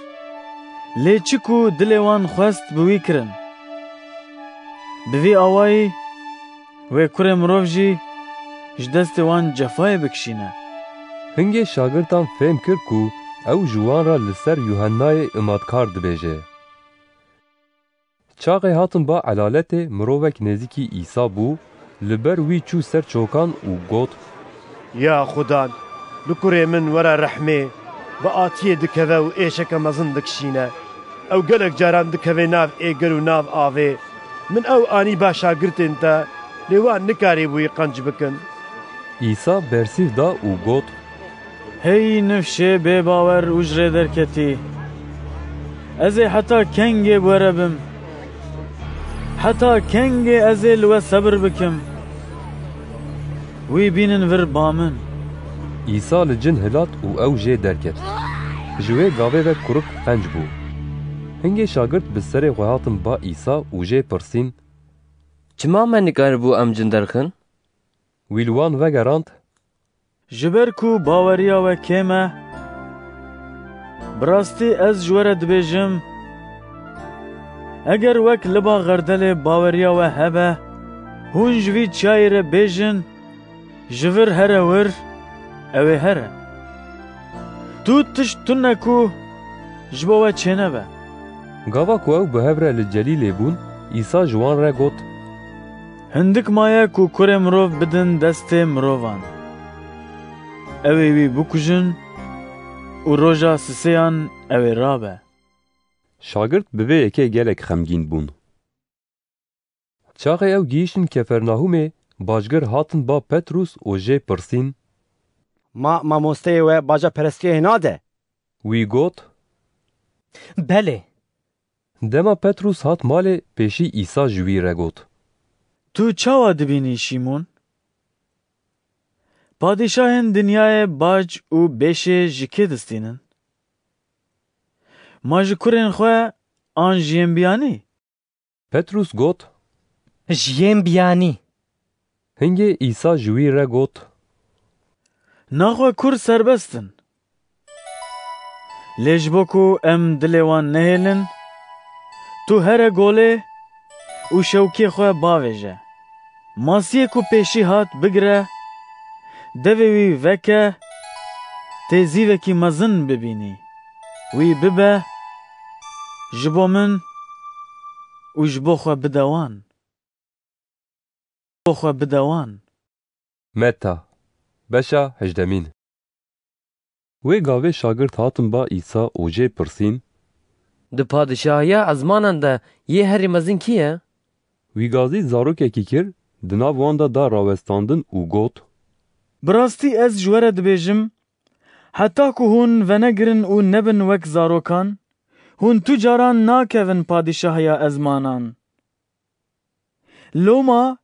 Lê çi ku dilê wan xwest, bi wî kirin. Bi vî awayî wê Kurê Mirov jî ji destê wan cefayê bikişîne. Hingê şagirtan fêm kir ku ew ji wan re li ser Yuhennayê Imadkar dibêje. Çaxê hatin ba elaletê, mirovek nêzîkî Îsa bû, li ber wî çû ser çokan û got, Ya Xudan, bi kurê min were rehmê, bi atiyê dikeve û êşeke mezin dikişîne. Ew gelek caran dikeve nav êgir û nav avê. Min ew anî ba şagirtên te, lê wan nikarîbûyî qenc bikin. Îsa bersîv da û got, Hey nifşê bêbawer û ji rê derketî! Ez ê heta kengê bi we re bim? Heta kengê ez ê li we sebir bikim? Wî bînin vir ba min. Îsa li cin hilat û ew jê derket. Ji wê gavê ve kurik qenc bû. Hingê şagirt bi serê xwe hatin ba Îsa û jê pirsîn, Çima me nikaribû em cin derxin? Wî li wan vegerand, Ji ber ku baweriya we kêm e, bi rastî ez ji we re dibêjim, eger wek liba xerdelê baweriya we hebe, hûn ji vî çiyayê re bêjin, Ji vir here wir, ew ê here. Tu tişt tune ku ji bo we çênebe. Gava ku ew bi hev re li Celîlê bûn, Îsa ji wan re got, Hindik maye ku Kurê Mirov bidin destê mirovan. Ew ê wî bikujin û roja sisêyan ew ê rabe. Şagirt bi vê yekê gelek xemgîn bûn. Çaxê ew gihîştin Kefernahûmê, bacgir hatin ba Petrûs û jê pirsîn, Ma mamosteyê we baca perestiyê nade? Wî got, Belê. Dema Petrûs hat malê, pêşî Îsa ji wî re got, Tu çawa dibînî, Şîmon? Padîşahên dinyayê bac û beşê ji kê distînin? Ma ji kurên xwe an ji yên biyanî? Petrûs got, Ji yên biyanî. Hingê Îsa ji wî re got, Naxwe kur serbest in. Lê ji bo ku em dilê wan nehêlin, tu here golê û şewkê xwe bavêje. Masiyê ku pêşî hat bigire, devê wî veke, tê zîvekî mezin bibînî. Wî bibe ji bo min û ji bo xwe bide wan. Bo xwe bide wan. Meta, beşa hejdemîn. Wê gavê şagirt hatin ba Îsa û jê pirsîn, Di padîşahiya ezmanan de yê herî mezin kî ye? Wî gazî zarokekî kir, di nav wan de da rawestandin û got, Bi rastî ez ji we re dibêjim, heta ku hûn venegirin û nebin wek zarokan, hûn tu caran nakevin padîşahiya ezmanan. Loma,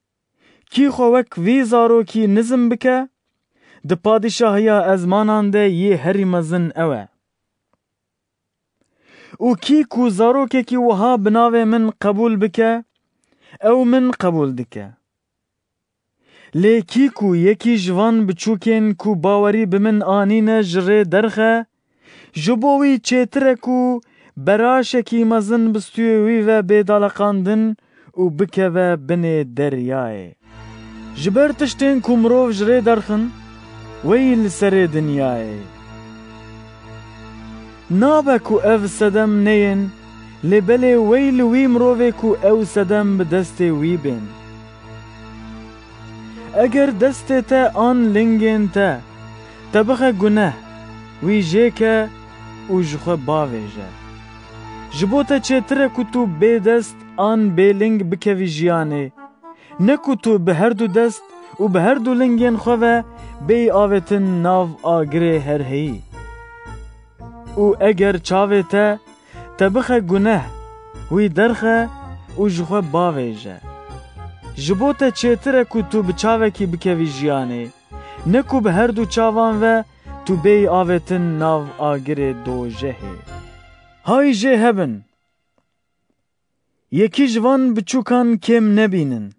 kî xwe wek vî zarokî nizm bike, di padîşahiya ezmanan de yê herî mezin ew e. Û kî ku zarokekî wiha bi navê min qebûl bike, ew min qebûl dike. Lê kî ku yekî ji van biçûkên ku bawerî bi min anîne ji rê derxe, ji bo wî çêtir e ku beraşekî mezin bi stûyê wî ve bê daleqandin û bikeve binê deryayê. Ji ber tiştên ku mirov ji rê derxin, weyî li serê dinyayê. Nabe ku ev sedem neyên, lê belê wey li wî mirovê ku ew sedem bi destê wî bên. Eger destê te an lingên te te bixe guneh, wî jê ke û ji xwe bavêje. Ji bo te çêtir e ku tu bê dest an bê ling bikevî jiyanê, ne ku tu bi her du dest û bi her du lingên xwe ve bêyî avêtin nav agirê herheyî. Û eger çavê te te bixe guneh, wî derxe û ji xwe bavêje. Ji bo te çêtir e ku tu bi çavekî bikevî jiyanê, ne ku bi her du çavan ve tu bêyî avêtin nav agirê dojehê. Hay jê hebin! Yekî ji van biçûkan kêm nebînin.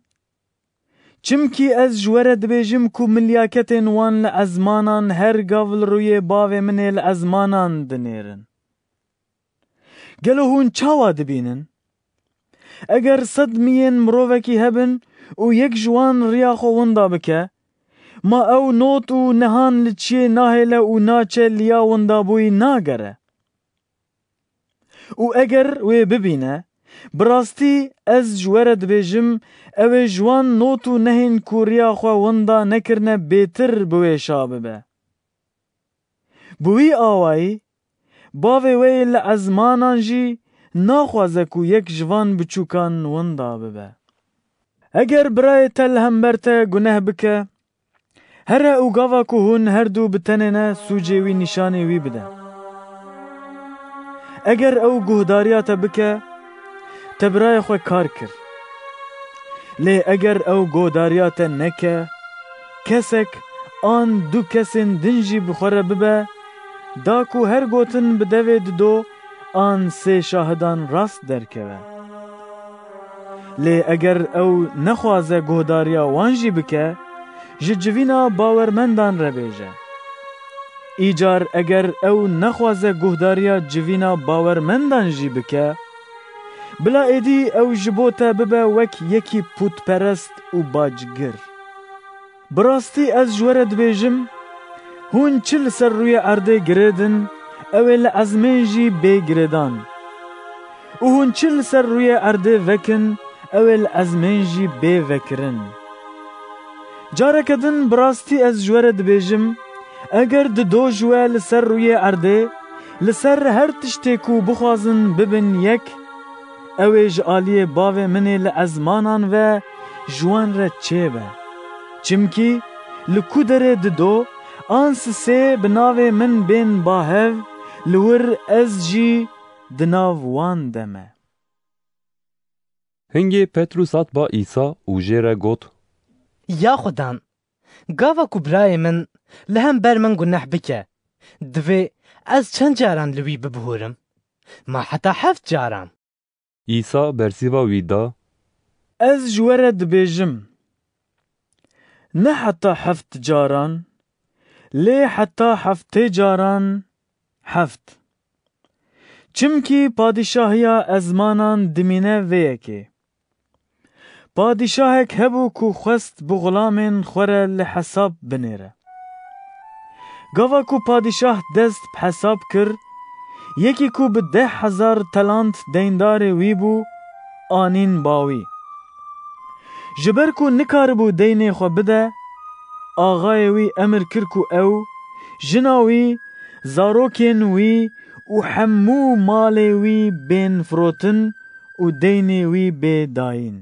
Çimkî ez ji we re dibêjim ku milyaketên wan li ezmanan her gav li rûyê Bavê min ê li ezmanan dinêrin. Gelo hûn çawa dibînin? Eger sed miyên mirovekî hebin û yek ji wan riya xwe winda bike, ma ew not û nehan li çiyê nahêle û naçe liya windabûyî nagere? Û eger wê bibîne, bi rastî ez ji we re dibêjim, ew ê ji wan not û nehên ku riya xwe winda nekirine bêtir bi wê şa bibe. Bi wî awayî, Bavê we yê li ezmanan jî naxwaze ku yek ji van biçûkan winda bibe. Eger birayê te li hember te guneh bike, here û gava ku hûn her du bi tenê ne, sûcê wî nîşanê wî bide. Eger ew guhdariya te bike, te birayê xwe kar kir. Lê eger ew guhdariya te neke, kesek an du kesên din jî bi xwe re bibe, da ku her gotin bi devê dido an sê şahidan rast derkeve. Lê eger ew nexwaze guhdariya wan jî bike, ji civîna bawermendan re bêje. Îcar eger ew nexwaze guhdariya civîna bawermendan jî bike, bila êdî ew ji bo te bibe wek yekî pûtperest û bacgir. Bi rastî ez ji we re dibêjim, hûn çi li ser rûyê erdê girêdin, ew ê li ezmên jî bê girêdan. Û hûn çi li ser rûyê erdê vekin, ew ê li ezmên jî bê vekirin. Careke din bi rastî ez ji we re dibêjim, eger dido ji we li ser rûyê erdê, li ser her tiştê ku bixwazin bibin yek, Ew ê ji aliyê bavê min ê li ezmanan ve ji wan re çêbe. Çimkî li ku derê dido, an sisê bi navê min bên ba hev, li wir ez jî di nav wan de me. Hingê Petrus hat ba Îsa û jê re got: Ya Xudan, gava ku birayê min li hember min guneh bike, divê ez çend caran li wî bibihûrim? Ma heta heft caran? Îsa bersiva wî da: Ez ji we re dibêjim, ne heta heft caran, lê heta heftê caran heft. Çimkî padîşahiya ezmanan dimîne vê yekê. Padîşahek hebû ku xwest bi xulamên xwe re li hesab binêre. Gava ku padîşah dest bi hesab kir, yekî ku bi deh hezar talant deyndarê wî bû, anîn ba wî. Ji ber ku nikaribû deynê xwe bide, axayê wî emir kir ku ew, jina wî, zarokên wî û hemû malê wî bên firotin û deynê wî bê dayîn.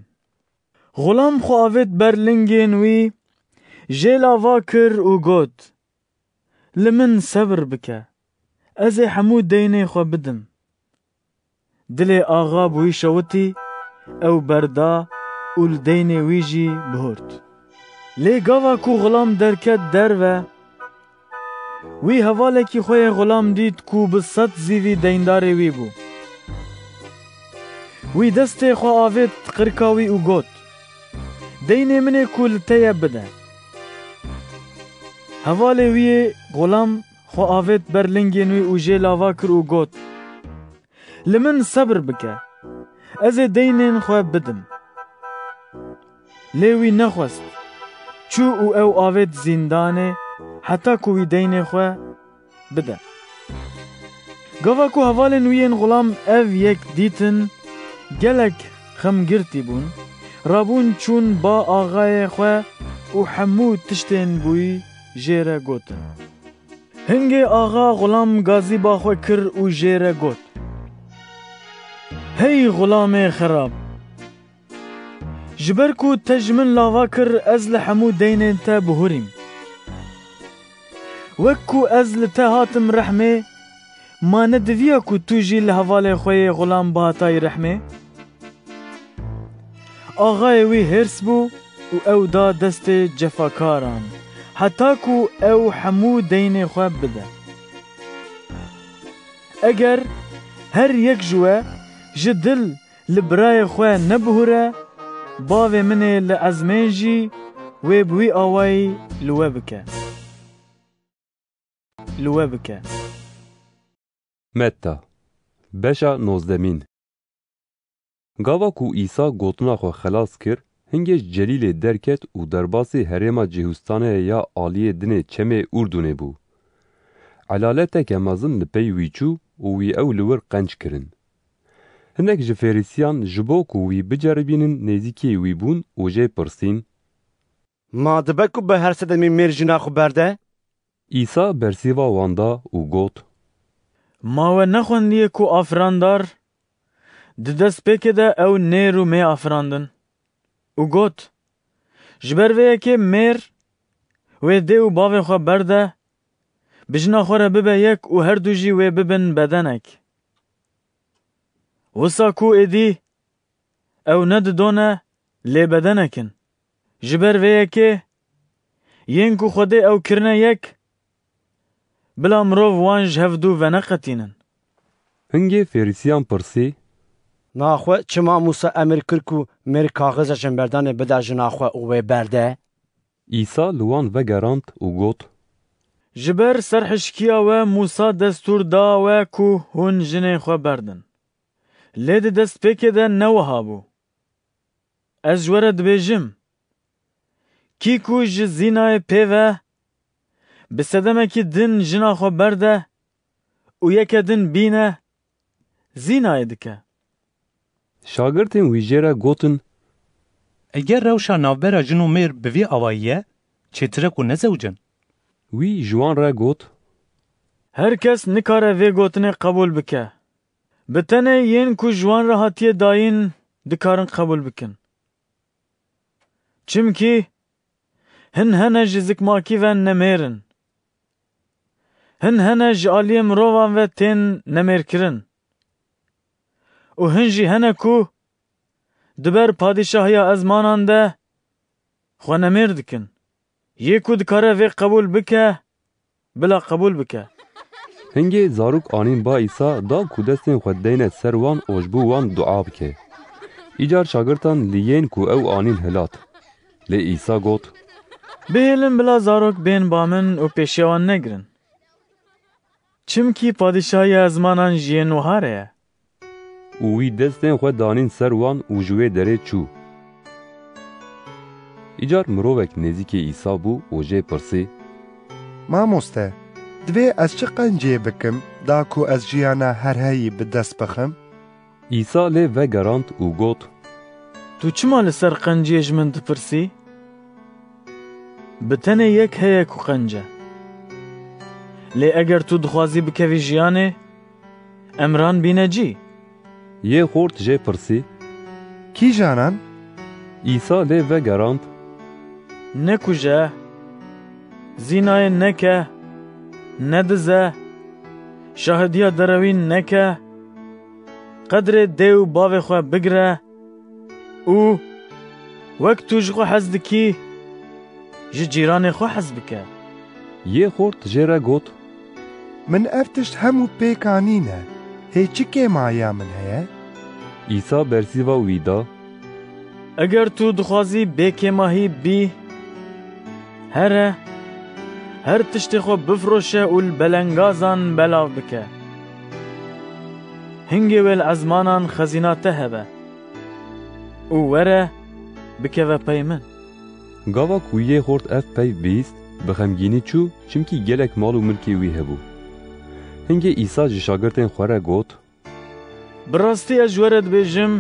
Xulam xwe avêt ber lingên wî, jê lava kir û got: Li min sebir bike, ez ê hemû deynê xwe bidim. Dilê axa bi wî şewitî, ew berda û li deynê wî jî bihurt. Lê gava ku xulam derket derve, wî hevalekî xwe yê xulam dît ku bi sed zîvî deyndarê wî bû. Wî destê xwe avêt qirka wî û got: Deynê min ê ku li te ye bide. Hevalê wî yê xulam xwe avêt ber lingên wî û jê lava kir û got: Li min sebir bike, ez ê deynên xwe bidim. Lê wî nexwest, çû û ew avêt zîndanê heta ku wî deynê xwe bide. Gava ku hevalên wî yên xulam ev yek dîtin, gelek xemgirtî bûn, rabûn çûn ba axayê xwe û hemû tiştên bûyî jê re gotin. Hingê axa xulam gazî ba xwe kir û jê re got: Hey xulamê xerab! Ji ber ku te ji min lava kir, ez li hemû deynên te bihurîm. Wek ku ez li te hatim rehmê, ma ne diviya ku tu jî li hevalê xwe yê xulam bihatayî rehmê? Axayê wî hêrs bû û ew da destê cefakaran, heta ku ew hemû deynê xwe bide. Eger her yek ji we ji dil li birayê xwe nebihure, bavê min ê li ezmên jî wê bi wî awayî li we bike. Li we bike. Metta, beşa nozdemîn. Gava ku Îsa gotina xwe xelas kir, hingê ji Celîlê derket û derbasî herêma Cihûstanê ya aliyê dinê çemê Urdunê bû. Elaleteke mezin li pey wî çû û wî ew li wir qenc kirin. Hinek ji Fêrîsiyan ji bo ku wî biceribînin nêzîkî wî bûn û jê pirsîn: Ma dibe ku bi her sedemî mêr jina xwe berde? Îsa bersiva wan da û got: Ma we nexwendiye ku afirandar di destpêkê de ew nêr û mê afirandin û got: Ji ber vê yekê mêr wê dê û bavê xwe berde, bi jina xwe re bibe yek û her du jî wê bibin bedenek. Wisa ku êdî ew ne didone, lê bedenek in. Ji ber vê yekê yên ku Xwedê ew kirine yek, bila mirov wan ji hev dû veneqetînin. Hingê Fêrîsiyan pirsî: Naxwe çima Mûsa emir kir ku mêr kaxiza jemberdanê bide jina xwe û wê berde? Îsa li wan vegerand û got: Ji ber serhişkiya we Mûsa destûr da we ku hûn jinê xwe berdin. Lê di destpêkê de ne wiha bû. Ez ji we re dibêjim, kî ku ji zînayê pê ve bi sedemekî din jina xwe berde û yeke din bîne, zînayê dike. Şagirtên wî jê re gotin: Eger rewşa navbera jin û mêr bi vî awayî ye, çêtir e ku nezewicin. Wî ji wan re got: Her kes nikare vê gotinê qebûl bike. Bi tenê yên ku ji wan re hatiye dayîn dikarin qebûl bikin. Çimkî hin hene ji zikmakî ve nemêr in. Hin hene ji aliyê mirovan ve tên nemêrkirin. Û hin jî hene ku di ber padîşahiya ezmanan de xwe nemêr dikin. Yê ku dikare vê qebûl bike, bila qebûl bike. Hingê zarok anîn ba Îsa, da ku destên xwe deyne ser wan û ji bo wan dua bike. Îcar şagirtan li yên ku ew anîn hilat. Lê Îsa got: Bihêlin bila zarok bên ba min û pêşiya wan negirin. Çimkî padîşahiya ezmanan ji yên wiha re ye. Û wî destên xwe danîn ser wan û ji wê derê çû. Îcar mirovek nêzîkê Îsa bû û jê pirsî: Mamoste, divê ez çi qencê bikim, da ku ez jiyana herheyî bi dest bixim? Îsa lê vegerand û got: Tu çima li ser qenciyê ji min dipirsî? Bi tenê yek heye ku qenc e. Lê eger tu dixwazî bikevî jiyanê, emran bîne cî. Yê xort jê pirsî: Kîjanan? Îsa lê vegerand: Nekuje, zînayê neke, nedize, şahidiya derewîn neke, qedrê dê û bavê xwe bigire û wek tu ji xwe hez dikî, ji cîranê xwe hez bike. Yê xort jê re got: Min ev tişt hemû pêk anîne, hê çi kêmahiya min heye? Îsa bersîva wî da: Eger tu dixwazî bêkêmahî bî, here, her tiştê xwe bifroşe û li belengazan belav bike. Hingê wê li ezmanan xezîna te hebe û were, bikeve pey min. Gava ku yê xort ev peyv bihîst, bi xemgînî çû, çimkî gelek mal û milkê wî hebû. Hingê Îsa ji şagirtên xwe re got: Bi rastî ez ji we re dibêjim,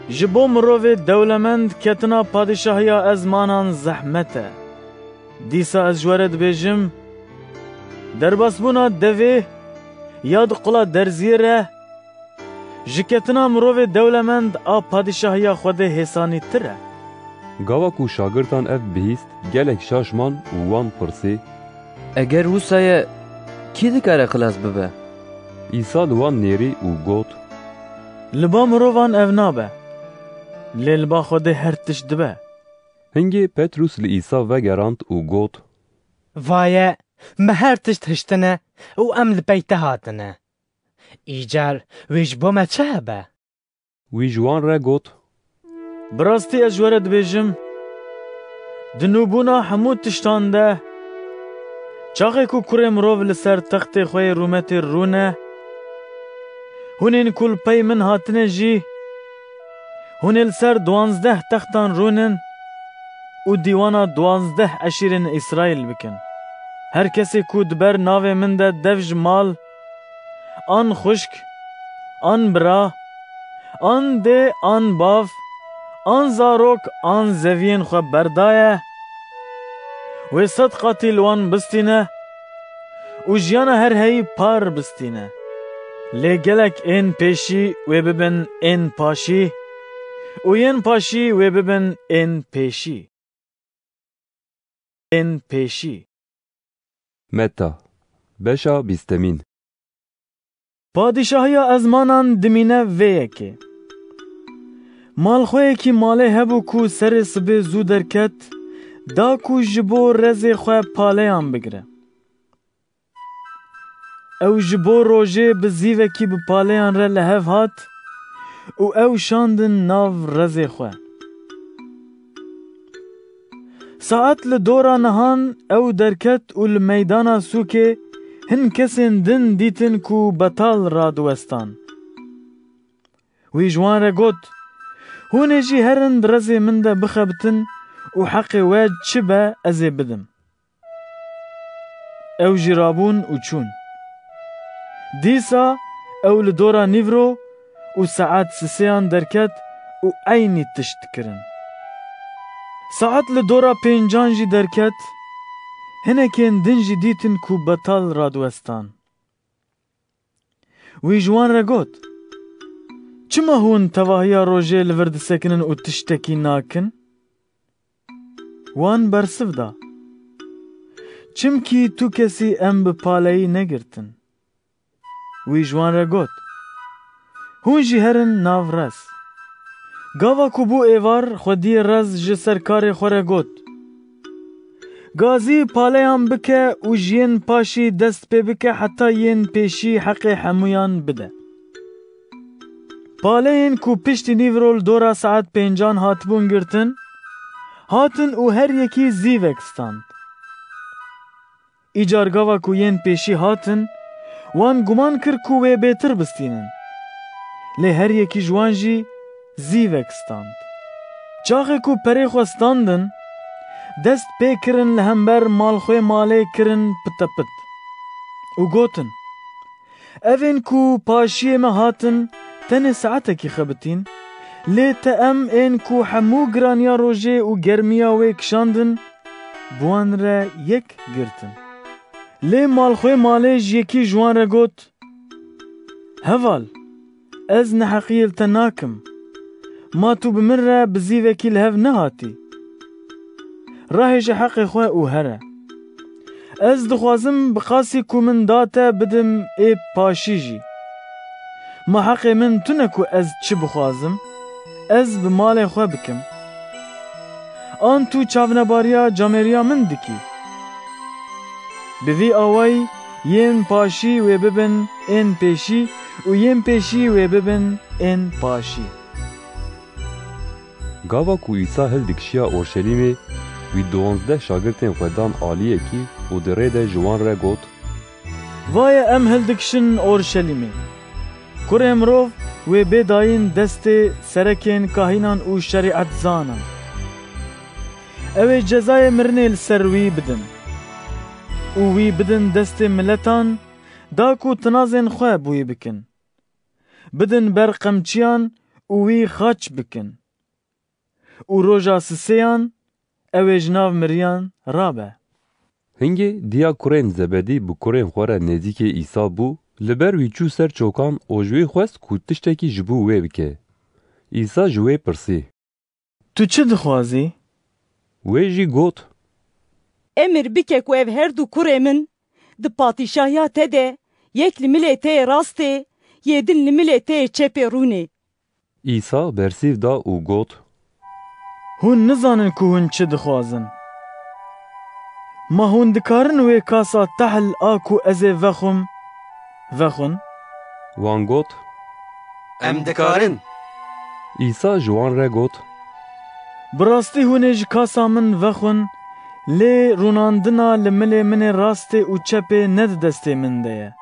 ji bo mirovê dewlemend ketina padîşahiya ezmanan zehmet e. Dîsa ez ji we re dibêjim, derbasbûna devê ya di qula derziyê re, ji ketina mirovê dewlemend a padîşahiya Xwedê hêsanîtir e. Gava ku şagirtan ev bihîst, gelek şaş man û wan pirsî: Eger wisa ye, kî dikare xilas bibe? Îsa li wan nêrî û got: Li ba mirovan ev nabe, lê li ba Xwedê her tişt dibe. Hingê Petrûs li Îsa vegerand û got: Vaye, me her tişt hiştine û em li pey te hatine. Îcar wê ji bo me çi hebe? Wî ji wan re got: Bi rastî ez ji we re dibêjim, di nûbûna hemû tiştan de, çaxê ku Kurê Mirov li ser textê xwe yê rûmetê rûne, hûn ên ku li pey min hatine jî, hûn ê li ser duwazdeh textan rûnin û dîwana duwazdeh eşîrên Îsraîl bikin. Her kesê ku di ber navê min de dev ji mal, an xwişk, an bira, an dê, an bav, an zarok, an zeviyên xwe berdaye, wê sed qatî li wan bistîne û jiyana herheyî par bistîne. Lê gelek ên pêşî wê bibin ên paşî û yên paşî wê bibin ên pêşî. Ên pêşî. Meta, beşa bîstemîn. Padîşahiya ezmanan dimîne vê yekê. Malxweyekî malê hebû ku serê sibê zû derket, da ku ji bo rezê xwe paleyan bigire. Ew ji bo rojê bi zîvekî bi paleyan re li hev hat û ew şandin nav rezê xwe. Saet li dora nihan ew derket û li meydana sûkê hin kesên din dîtin ku betal radiwestan. Wî ji wan re got: Hûn ê jî herin di rezê min de bixebitin û heqê we çi be ez ê bidim. Ew jî rabûn û çûn. Dîsa ew li dora nîvro û saet sisêyan derket û eynî tişt dikirin. Saet li dora pêncan jî derket, hinekên din jî dîtin ku betal radiwestan. Wî ji wan re got, "Çima hûn tevahiya rojê li vir disekinin û tiştekî nakin?" Wan bersiv da, "Çimkî tu kesî em bi paleyî negirtin." Wî ji wan re got, "Hûn jî herin nav rez." Gava ku bû êvar, xwediyê rez ji ser karê xwe re got, "Gazî paleyan bike û ji yên paşî dest pê bike heta yên pêşî heqê hemûyan bide." Paleyên ku piştî nîvro li dora saet pêncan hatibûn girtin, hatin û her yekî zîvek stand. Îcar gava ku yên pêşî hatin, wan guman kir ku wê bêtir bistînin. Lê her yekî ji wan jî zîvek stand. Çaxê ku perê xwe standin, dest pê kirin li hember malxwê malê kirin pitepit û gotin, "Ev ên ku paşiyê me hatin, tenê saetekî xebitîn, lê te em ên ku hemû giraniya rojê û germiya wê kişandin, bi wan re yek girtin." Lê malxwê malê ji yekî ji wan re got, "Heval, ez neheqiyê li te nakim. Ma tu bi min re bi zîvekî li hev nehatî? Rahêje heqê xwe û here. Ez dixwazim bi qasî ku min da te bidim ê paşî jî. Ma heqê min tune ku ez çi bixwazim, ez bi malê xwe bikim? An tu çavnebariya camêriya min dikî?" Bi vî awayî yên paşî wê bibin ên pêşî û yên pêşî wê bibin ên paşî. Gava ku Îsa hildikişiya Orşelîmê, wî duwazdeh şagirtên xwe dan aliyekî û di rê de ji wan re got, "Vaye em hildikişin Orşelîmê. Kurê mirov wê bê dayîn destê serekên kahînan û şerîetzanan. Ew ê cezayê mirinê li ser wî bidin û wî bidin destê miletan, da ku tinazên xwe bi wî bikin. Bidin ber qemçiyan û wî xaç bikin. Û roja sisêyan ew ê ji nav miriyan rabe." Hingê diya kurên Zebedî bi kurên xwe re nêzîkê Îsa bû, li ber wî çû ser çokan û ji wî xwest ku tiştekî ji bo wê bike. Îsa ji wê pirsî, "Tu çi dixwazî?" Wê jî got, "Emir bike ku ev her du kurê min di padîşahiya te de, yek li milê te yê rastê, yê din li milê te yê çepê rûnê." Îsa bersîv da û got, "Hûn nizanin ku hûn çi dixwazin. Ma hûn dikarin wê kasa tehl a ku ez ê vexwim, vexwin?" Wan got, "Em dikarin." Îsa ji wan re got, "Bi rastî hûn ê ji kasa min vexwin, lê rûnandina li milê min ê rastê û çepê ne di destê min de ye.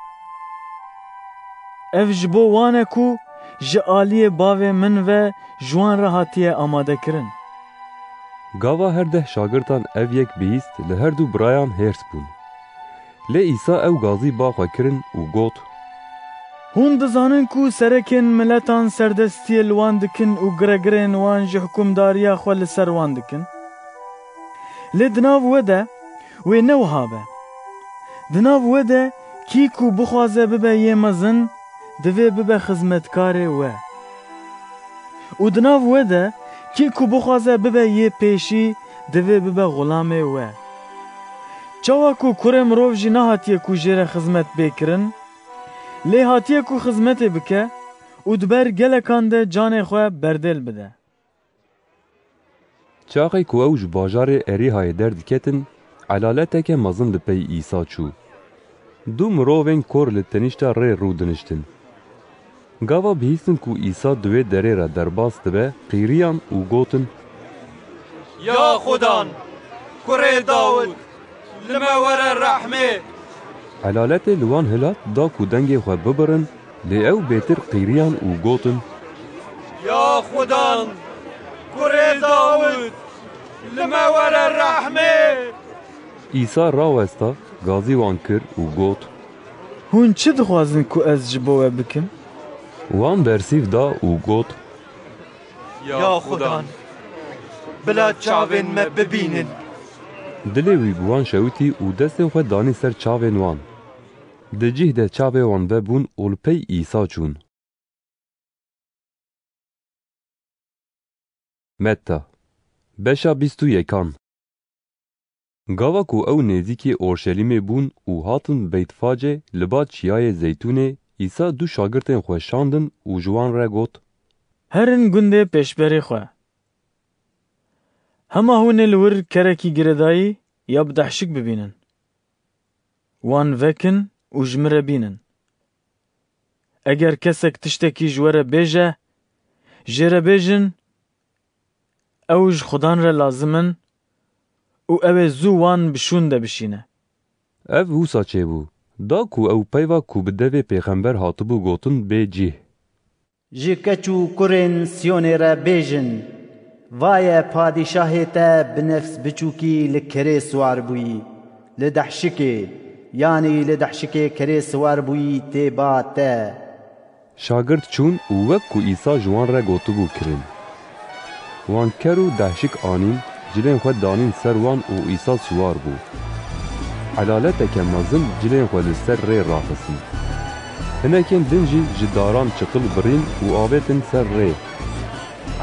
Ev ji bo wan e ku ji aliyê Bavê min ve ji wan re hatiye amadekirin." Gava her deh şagirtan ev yek bihîst, li her du birayan hêrs bûn. Lê Îsa ew gazî ba xwe kirin û got, "Hûn dizanin ku serekên miletan serdestiyê li wan dikin û giregirên wan ji hikûmdariya xwe li ser wan dikin. Lê di nav we de wê ne wiha be. Di nav we de kî ku bixwaze bibe yê mezin, divê bibe xizmetkarê we. Û di nav we de kî ku bixwaze bibe yê pêşî, divê bibe xulamê we. Çawa ku Kurê Mirov jî nehatiye ku jê re xizmet bê kirin, lê hatiye ku xizmetê bike û di ber gelekan de canê xwe berdêl bide." Çaxê ku ew ji bajarê Erîhayê derdiketin, elaleteke mezin li pey Îsa çû. Du mirovên kor li tenîşta rê rûdiniştin. Gava bihîstin ku Îsa di wê derê re derbas dibe, qîriyan û gotin, "Ya Xudan, kurê Dawid, li me were rehmê." Elaletê li wan hilat da ku dengê xwe bibirin, lê ew bêtir qîriyan û gotin, "Ya Xudan, kurê Dawid, li me were rehmê." Îsa rawesta, gazî wan kir û got, "Hûn çi dixwazin ku ez ji bo we bikim?" Wan bersîv da û got, "Ya Xudan, bila çavên me bibînin." Dilê wî bi wan şewitî û destên xwe danî ser çavên wan. Di cih de çavê wan vebûn û li pey Îsa çûn. Metta, beşa bîst û yekan. Gava ku ew nêzîkî Orşelîmê bûn û hatin Beytfacê li ba Çiyayê Zeytûnê, Îsa du şagirtên xwe şandin û ji wan re got, Herin gundê pêşberê xwe. Hema hûn ê li wir kerekî girêdayî ya bi dehşik bibînin. Wan vekin û ji min re bînin. Eger kesek tiştekî ji we re bêje, jê re bêjin, ew ji Xudan re lazim in û ew ê zû wan bi şûn de bişîne. Ev wisa çêbû, da ku ew peyva ku bi devê pêxember hatibû gotin bê cih. Ji keç û kurên Siyonê re bêjin, Vaye padîşahê te bi nefs biçûkî li kerê siwar bûyî, li dehşikê, yanî li dehşikê kerê siwar bûyî tê ba te. Şagirt çûn û wek ku Îsa ji wan re gotibû kirin. Wan ker û dehşik anîn, cilên xwe danîn ser wan û Îsa siwar bû. Elaleteke mezin cilên xwe li ser rê raxistin. Hinekên din jî ji daran çiqil birîn û avêtin ser rê.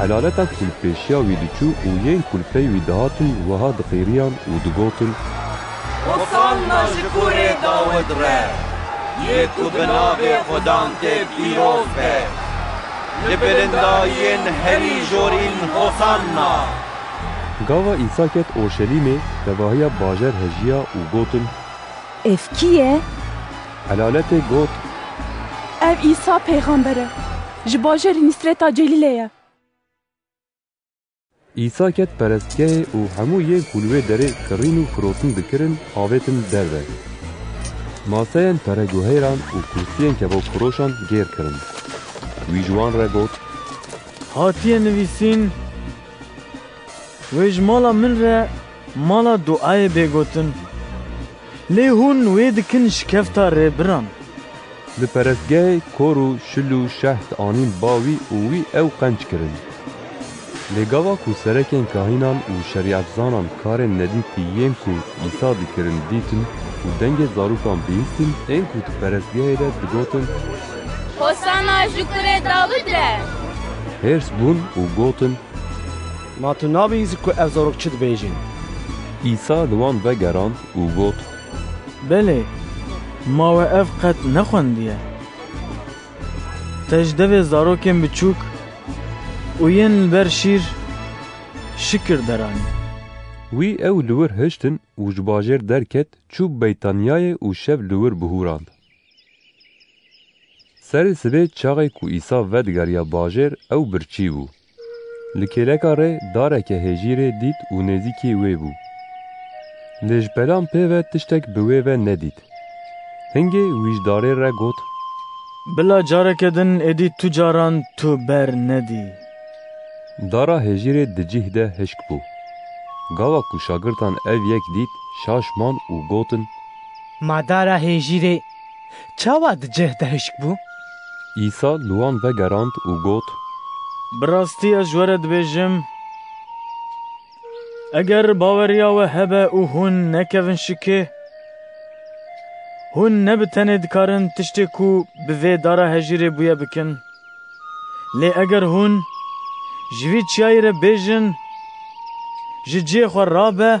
Elaleta ku li pêşiya wî diçû û yên ku li pey wî dihatin wiha diqîriyan û digotin, Hosanna ji kurê Dawid re! Yê ku bi navê Xudan tê pîroz be! Li bilindayiyên herî jorîn Hosanna! Gava Îsa ket Orşelîmê, tevahiya bajer hejiya û gotin, Ev kî ye? Elaletê got, Ev Îsa pêxember e. Ji bajarê Nîsreta Celîlê ye. Îsa ket perestgehê û hemû yên ku li wê derê kirîn û firotin dikirin, avêtin derve. Maseyên pereguheyran û kursiyên kebabfiroşan gêr kirin. Wî ji wan re got, Hatiye nivîsîn, Wê ji mala min re mala duayê bê gotin. Lê hûn wê dikin şikefta rêbiran. Li perestgehê kor û şil û şehd anîn ba wî û wî ew qenc kirin. Lê gava ku serekên kahînan û şerîetzanan karên nedîtî yên ku Îsa dikirin dîtin û dengê zarokan bihîstin, ên ku di perestgehê de digotin, Hosana ji kurê Dawid re! Hêrs bûn û gotin, Ma tu nabihîzî ku ev zarok çi dibêjin? Îsa li wan vegerand û got, Belê, ma we ev qet nexwendiye? Te ji devê zarokên biçûk û yên li ber şîr şikir deranî. Wî ew li wir hiştin û ji bajêr derket, çû Beytaniyayê û şev li wir bihûrand. Serê sibê çaxê ku Îsa vedigeriya bajêr, ew birçî bû. Li kêleka rê dareke hêjîrê dît û nêzîkî wê bû. Lê ji pelan pê ve tiştek bi wê ve nedît. Hingê wî ji darê re got, Bila careke din êdî tu caran tu ber nedî. Dara hêjîrê di cih de hişk bû. Gava ku şagirtan ev yek dît, şaş man û gotin, Ma dara hêjîrê çawa di cih de hişk bû? Îsa li wan vegerand û got, Bi rastî ez ji we re dibêjim, eger baweriya we hebe û hûn nekevin şikê, hûn ne bi tenê dikarin tiştê ku bi vê dara hejîrê bûye bikin. Lê eger hûn ji vî çiyayî re bêjin, Ji cihê xwe rabe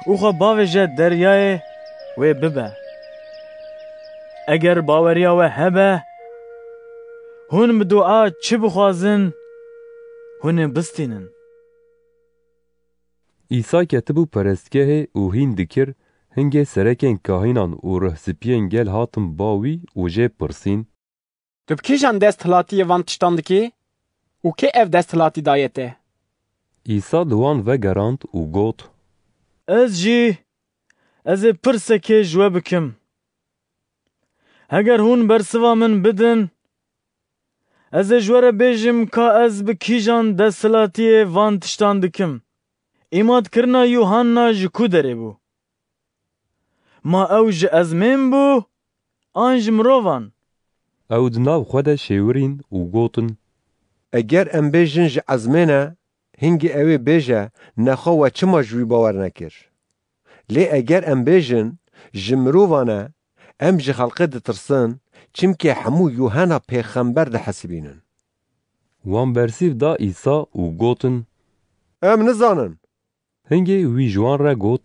û xwe bavêje deryayê, wê bibe. Eger baweriya we hebe, hûn bi dua çi bixwazin, hûn ê bistînin. Îsa ketibû perestgehê û hîn dikir, hingê serekên kahînan û ruhsipiyên gel hatin ba wî û jê pirsîn, Tu bi kîjan desthilatiyê van tiştan dikî û kê ev desthilatî daye te? Îsa li wan vegerand û got, Ez jî, ez ê pirsekê ji we bikim. Heger hûn bersiva min bidin, ez ê ji we re bêjim ka ez bi kîjan desthilatiyê van tiştan dikim. Îmadkirina Yuhanna ji ku derê bû? Ma ew ji ezmên bû, an ji mirovan? Ew di nav xwe de şêwirîn û gotin, Eger em bêjin ji ezmên e, hingî ew ê bêje, Nexwe we çima ji wî bawer nekir? Lê eger em bêjin, Ji mirovan e, Em ji xelkê ditirsin, çimkî hemû Yuhena pêxember dihesibînin. Wan bersîv da Îsa û gotin, Em nizanin. Hingê wî ji wan re got,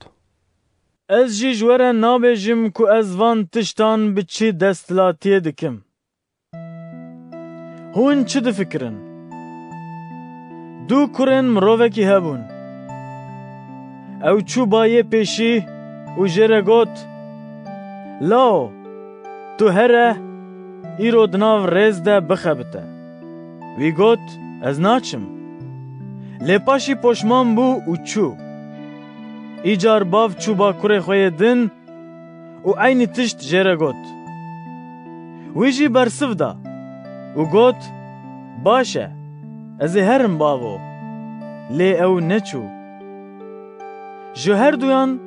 Ez jî ji we re nabêjim ku ez van tiştan bi çi desthilatiyê dikim. Hûn çi difikirin? Du kurên mirovekî hebûn. Ew çû ba yê pêşî û jê re got, Lao, tu here, îro di nav rêz de bixebite. Wî got, Ez naçim. Lê paşî poşman bû û çû. Îcar bav çû ba kurê xwe yê din û eynî tişt jê re got. Wî jî bersiv da û got, Baş e, ez ê herim bavo. Lê ew neçû. Ji herduyan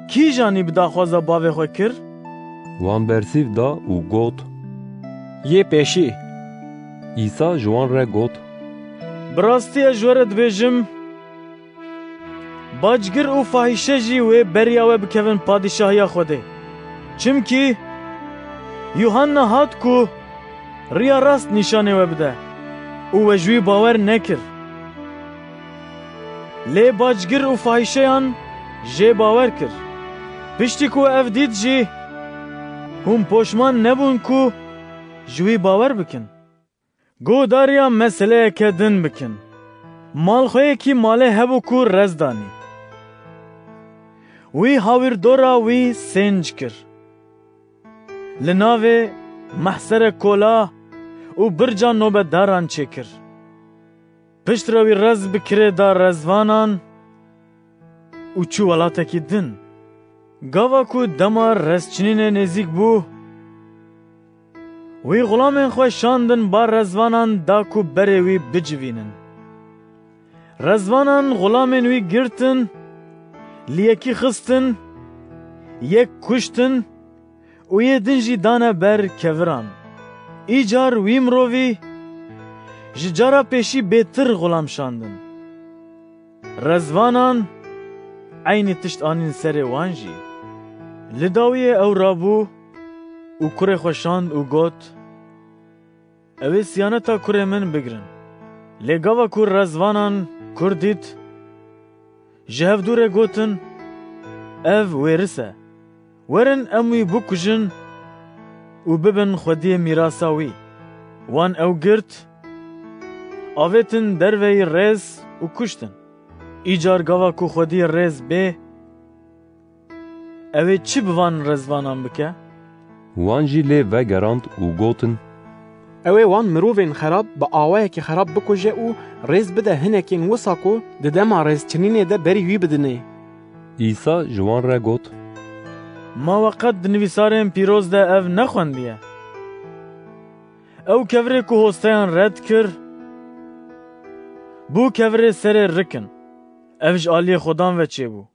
kîjanî bi daxwaza bavê xwe kir? Wan bersîv da û got, Yê pêşî. Îsa ji wan re got, Bi rastî ez ji we re dibêjim, bacgir û fahîşe jî wê beriya we bikevin padîşahiya Xwedê. Çimkî Yuhanna hat ku riya rast nîşanê we bide û we ji wî bawer nekir. Lê bacgir û fahîşeyan jê bawer kir. Piştî ku we ev dît jî, hûn poşman nebûn ku ji wî bawer bikin. Guhdariya meseleyeke din bikin. Malxweyekî malê hebû ku rez danî. Wî hawîrdora wî sênc kir. Li navê mehserek kola û birca nobetdaran çêkir. Piştre wî rez bi kirê da rezvanan û çû welatekî din. Gava ku dema rezçinînê nêzîk bû, wî xulamên xwe şandin ba rezvanan da ku berê wî bicivînin. Rezvanan xulamên wî girtin, li yekî xistin, yek kuştin û yê din jî dane ber keviran. Îcar wî mirovî ji cara pêşî bêtir xulam şandin. Rezvanan eynî tişt anîn serê wan jî. Li dawiyê ew rabû û kurê xwe şand û got, Ew ê siyaneta kurê min bigirin. Lê gava ku rezvanan kur dît, ji hevdû re gotin, Ev wêris e. Werin em wî bikujin û bibin xwediyê mîrasa wî. Wan ew girt, avêtin derveyî rêz û kuştin. Îcar gava ku xwediyê rêz bê, ew ê çi bi van rezvanan bike? Wan jî lê vegerand û gotin, Ew ê wan mirovên xerab bi awayekî xerab bikuje û rêz bide hinekên wisa ku di dema rêzçinînê de berî wî bidinê. Îsa ji wan re got, Ma we qet di nivîsarên pîroz de ev nexwendiye? Ew kevirê ku hosteyan red kir, bû kevirê serê rikin. Ev ji aliyê Xudan ve çêbû.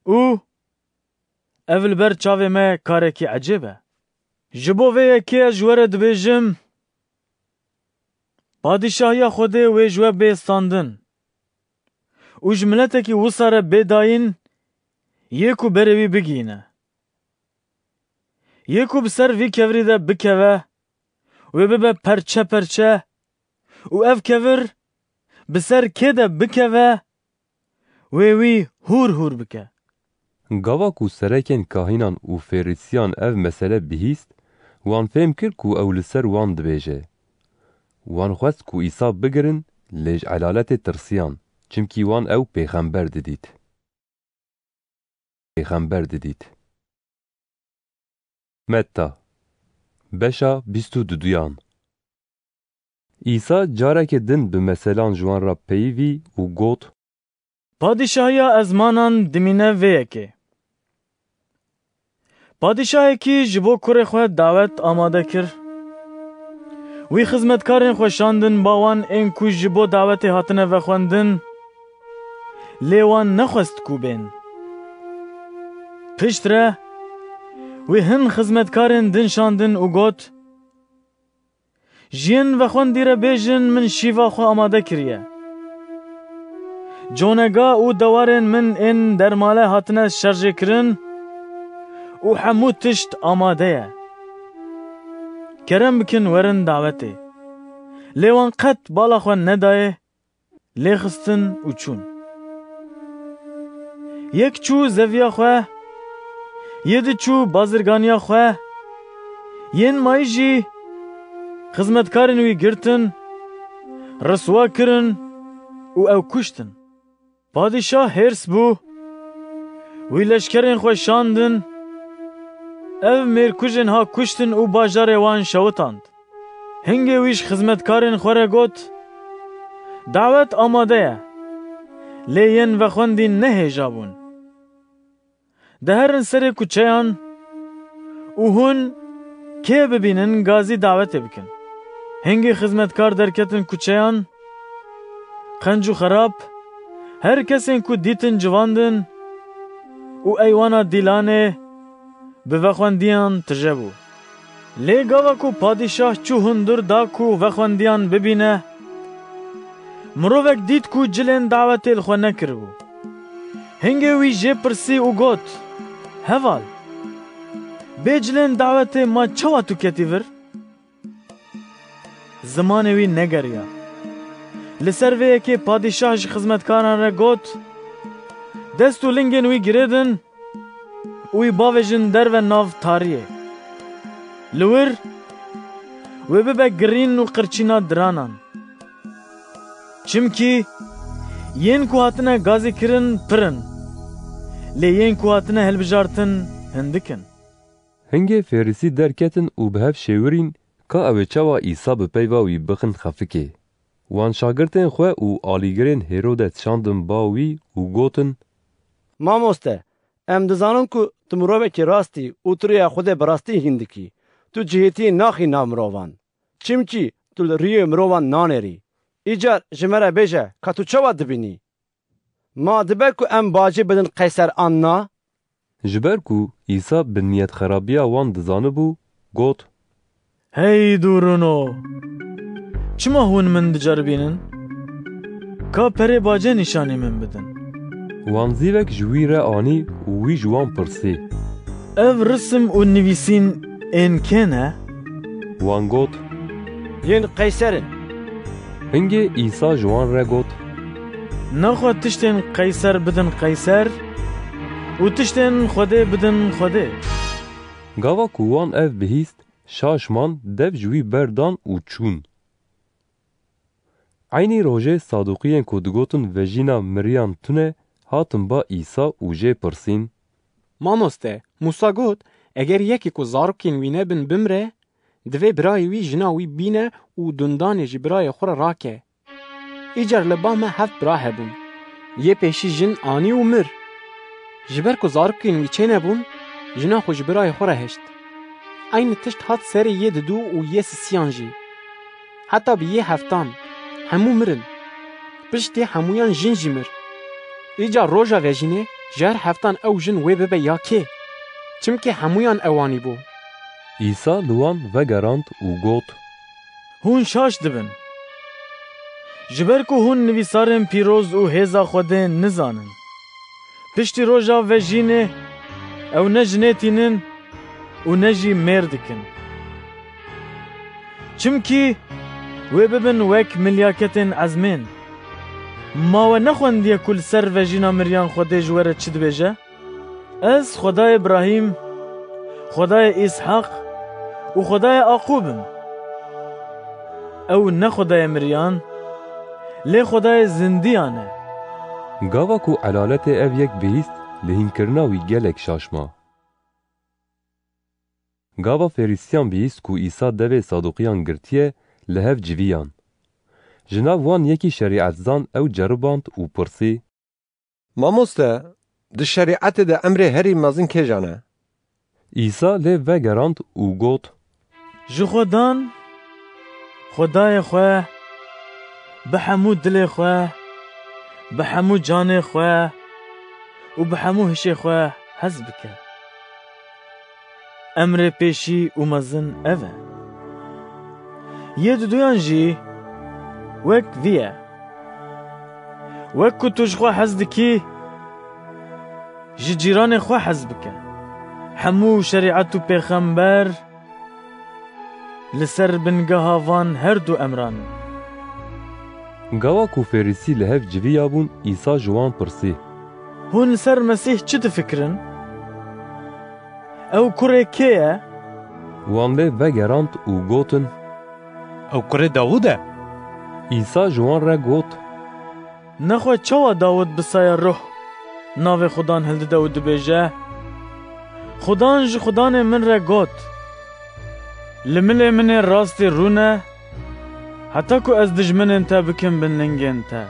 Û ev li ber çavê me karekî ecêb e. Ji bo vê yekê ez ji we re dibêjim, Padîşahiya Xwedê wê ji we bê standin û ji miletekî wisa re bê dayîn, yê ku berê wî bigihîne. Yê ku bi ser vî kevirî de bikeve, wê bibe perçe perçe û ev kevir bi ser kê de bikeve, wê wî hûr hûr bike. Gava ku serekên kahînan û fêrisiyan ev mesele bihîst, wan fêm kir ku ew li ser wan dibêje. Wan xwest ku Îsa bigirin, lê ji elaletê tirsiyan, çimkî wan ew pêxember didît. Pêxember didît. Metta, beşa bîst û duduyan. Îsa careke din bi meselan ji wan re peyivî û got, Padîşahiya ezmanan dimîne vê yekê. Padîşahekî ji bo kurê xwe dawet amade kir. Wî xizmetkarên xwe şandin ba wan ên ku ji bo dawetê hatine vexwendin, lê wan nexwest ku bên. Piştre wî hin xizmetkarên din şandin û got, Ji yên vexwendî re bêjin, min şîva xwe amade kiriye. Conega û dewarên min ên dermale hatine şerjêkirin û hemû tişt amade ye. Kerem bikin, werin dawetê. Lê wan qet bala xwe nedayê, lê xistin û çûn. Yek çû zeviya xwe, yê di çû bazirganiya xwe, yên mayî jî xizmetkarên wî girtin, riswa kirin û ew kuştin. Padîşah hêrs bû, wî leşkerên xwe şandin, ev mêrkujên ha kuştin û bajarê wan şewitand. Hingê wî ji xizmetkarên xwe re got, "Dawet amade ye, lê yên vexwendî ne hêja bûn. De herin serê kuçeyan û hûn kê bibînin, gazî dawetê bikin." Hingê xizmetkar derketin kuçeyan, qenc û xerab, her kesên ku dîtin civandin û eywana dîlanê bi vexwendiyan tije bû. Lê gava ku padîşah çû hundir da ku vexwendiyan bibîne, mirovek dît ku cilên dawetê li xwe nekiribû. Hingê wî jê pirsî û got, "Heval, bê cilên dawetê ma çawa tu ketî vir?" Zimanê wî negeriya. Li ser vê yekê padîşah ji xizmetkaran re got, "Dest û lingên wî girêdin û wî bavêjin derve nav tariyê. Li wir wê bibe girîn û qirçîna diranan. Çimkî yên ku hatine gazî kirin pir in, lê yên ku hatine hilbijartin hindik in." Hingê Fêrîsî derketin û bi hev şêwirîn ka ew ê çawa Îsa bi peyva wî bixin xefikê. Wan şagirtên xwe û alîgirên Hêrodes şandin ba wî û gotin, "Mamoste, em dizanin ku tu mirovekî rast î û tu rêya Xwedê bi rastî hîn dikî. Tu cihêtiyê naxî nav mirovan. Çimkî tu li rûyê mirovan nanêrî. Îcar ji me re bêje, ka tu çawa dibînî? Ma dibe ku em bacê bidin Qeyser an na?" Ji ber ku Îsa bi niyetxerabiya wan dizanibû, got, "Hey dûrino! Çima hûn min diceribînin? Ka perê bacê nîşanî min bidin." Wan zîvek ji wî re anî û wî ji wan pirsî, "Ev risim û nivîsîn ên kê ne?" Wan got, "Yên Qeyser in." Hingê Îsa ji wan re got, "Nexwe tiştên Qeyser bidin Qeyser û tiştên Xwedê bidin Xwedê." Gava ku wan ev bihîst, şaş man, dev ji wî berdan û çûn. Eynî rojê Saduqiyên ku digotin vejîna miriyan tune, hatin ba Îsa û jê pirsîn, "Mamoste, Mûsa got, eger yekî ku zarokên wî nebin bimre, divê birayê wî jina wî bîne û dundanê ji birayê xwe re rake. Îcar li ba me heft bira hebûn. Yê pêşî jin anî û mir. Ji ber ku zarokên wî çênebûn, jina xwe ji birayê xwe re hişt. Eynî tişt hat serê yê didû û yê sisiyan jî. Heta bi yê heftan, hemû mirin. Piştî hemûyan jin jî mir. Îcar roja vejînê ji her heftan ew jin wê bibe ya kê? Çimkî hemûyan ewanî bû." Îsa li wan vegerand û got, "Hûn şaş dibin. Ji ber ku hûn nivîsarên pîroz û hêza Xwedê nizanin. Piştî roja vejînê ew ne jinê tînin û ne jî mêr dikin. Çimkî wê bibin wek milyaketên ezmên. Ma we nexwendiye ku li ser vejîna miriyan Xwedê ji we re çi dibêje? Ez Xwedayê Îbrahîm, Xwedayê Îshaq û Xwedayê Aqûb im. Ew ne Xwedayê miriyan, lê Xwedayê zindiyan e." Gava ku elaletê ev yek bihîst, li hînkirina wî gelek şaş ma. Gava Fêrîsiyan bihîst ku Îsa devê Saduqiyan girtiye, li hev civiyan. Ji nav wan yekî şerîetzan ew ceriband û pirsî, "Mamoste, di şerîetê de emrê herî mezin kêjan e?" Îsa lê vegerand û got, "Ji Xwedan, Xwedayê xwe, bi hemû dilê xwe, bi hemû canê xwe û bi hemû hişê xwe hez bike. Emrê pêşî û mezin ev e. Yê diduyan jî wek vî ye. Wek ku tu ji xwe hez dikî, ji cîranê xwe hez bike." Hemû şerîet û pêxember li ser bingeha van her du emran in. Gava ku Fêrisî li hev civiyabûn, Îsa ji wan pirsî, Hûn li ser Mesîh çi difikirin? Ew kurê kê ye? Wan lê vegerand û gotin, Ew kurê Dawûd e. Îsa ji wan re got, Nexwe çawa Dawûd bi saya ruh navê Xudan hildide û dibêje, Xudan ji Xudanê min re got, Li milê min ê rastî rûne, heta ku ez dijminên te bikim bin lingên te.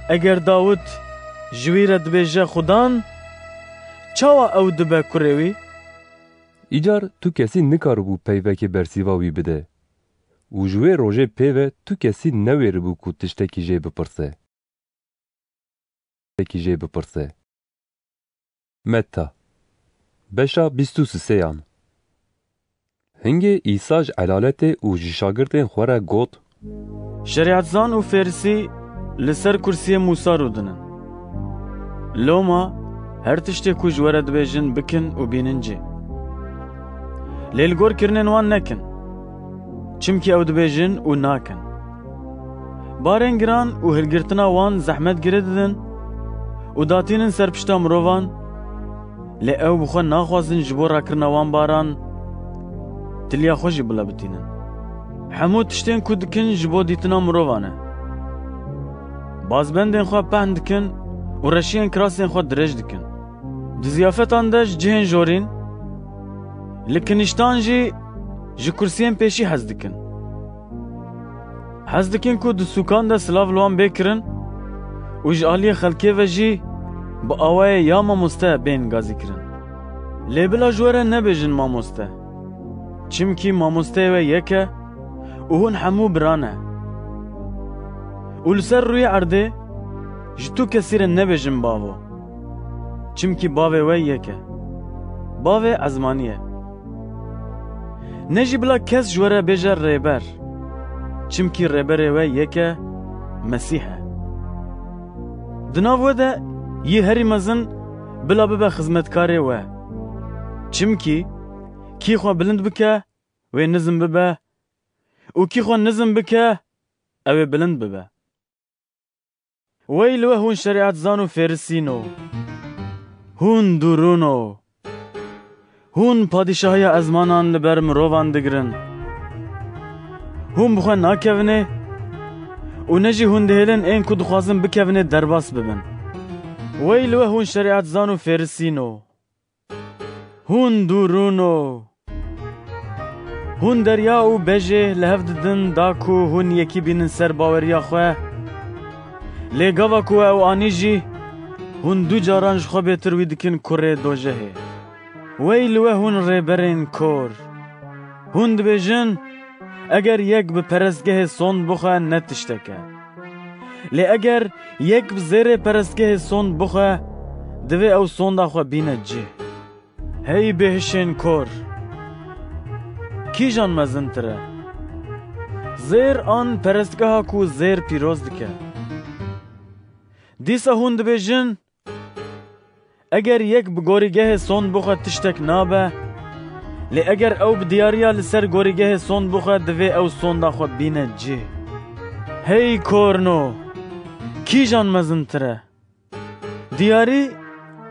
Eger Dawûd ji wî re dibêje Xudan, çawa ew dibe kurê wî? Îcar tu kesî nikaribû peyvekê bersîva wî bide û ji wê rojê pê ve tu kesî newêribû ku tiştekî jê bipirse. Tiştekî jê bipirse. Metta, beşa bîst û sêyan. Hingê Îsa ji elaletê û ji şagirtên xwe re got, Şerîetzan û Fêrisî li ser kursiyê Mûsa rûdinin. Loma her tiştê ku ji we re dibêjin bikin û bînin cê. Lê li gor kirinên wan nekin, çimkî ew dibêjin û nakin. Barên giran û hilgirtina wan zehmet girê didin û datînin ser pişta mirovan, lê ew bi xwe naxwazin ji bo rakirina wan baran tiliya xwe jî bila bitînin. Hemû tiştên ku dikin ji bo dîtina mirovan e. Bazbendên xwe pehn dikin û reşiyên kirasên xwe dirêj dikin. Di ziyafetan de ji cihên jorîn, li kiniştan jî ji kursiyên pêşî hez dikin. Hez dikin ku di sûkan de silav li wan bê kirin û ji aliyê xelkê ve jî bi awayê ya mamoste bên gazîkirin. Lê bila ji we re nebêjin mamoste, çimkî mamosteyê we yek e û hûn hemû bira ne. Û li ser rûyê erdê ji tu kesî re nebêjin bavo, çimkî bavê we yek e. Bavê ezmanî ye. Ne jî bila kes ji we re bêje rêber, çimkî rêberê we yek e, Mesîh e. Di nav we de yê herî mezin bila bibe xizmetkarê we, çimkî kî xwe bilind bike, wê nizm bibe û kî xwe nizm bike, ew ê bilind bibe. Wey li we hûn şerîetzan û fêrisîn o! Hûn dûrûn o! Hûn padîşahiya ezmanan li ber mirovan digirin. Hûn bi xwe nakevinê û ne jî hûn dihêlin ên ku dixwazin bikevinê derbas bibin. Wey li we hûn şerîetzan û fêrisîn o! Hûn dûrûn o! Hûn derya û bejê li hev didin da ku hûn yekî bînin ser baweriya xwe. Lê gava ku ew anî jî, hûn du caran ji xwe bêtir wî dikin kurê dojehê. Wey li we hûn rêberên kor! Hûn dibêjin, Eger yek bi perestgehê sond bixwe ne tiştek e. Lê eger yek bi zêrê perestgehê sond bixwe, divê ew sonda xwe bîne cih. Hey bêhişên kor! Kîjan mezintir e? Zêr an perestgeha ku zêr pîroz dike? Dîsa hûn dibêjin, Eger yek bi gorîgehê sond bixwe tiştek nabe, lê eger ew bi diyariya li ser gorîgehê sond bixwe divê ew sonda xwe bîne cih. Hey korno! Kîjan mezintir e? Diyarî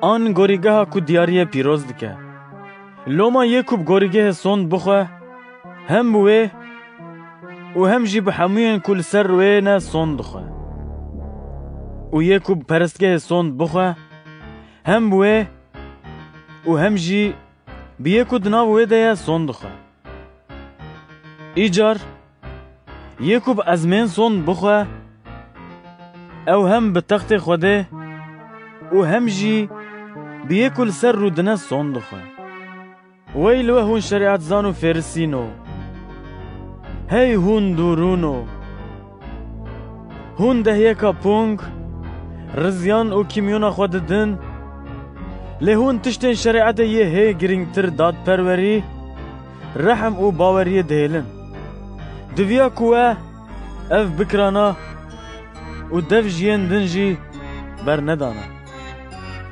an gorîgeha ku diyariyê pîroz dike? Loma yê ku bi gorîgehê sond bixwe, hem bi wê û hem jî bi hemûyên ku li ser wê ne sond dixwe. Û yê ku bi perestgehê sond bixwe, hem bi wê û hem jî bi yê ku di nav wê de ye sond dixwe. Îcar yê ku bi ezmên sond bixwe, ew hem bi textê Xwedê û hem jî bi yê ku li ser rûdine sond dixwe. Wey li we hûn şerîetzan û fêrisîn o! Hey hûn dûrûn o! Hûn dehyeka pûng, rizyan û kîmyona xwe didin, lê hûn tiştên şerîetê yê hê girîngtir dadperwerî, rehm û baweriyê dihêlin. Diviya ku we ev bikirana û dev ji yên din jî bernedana.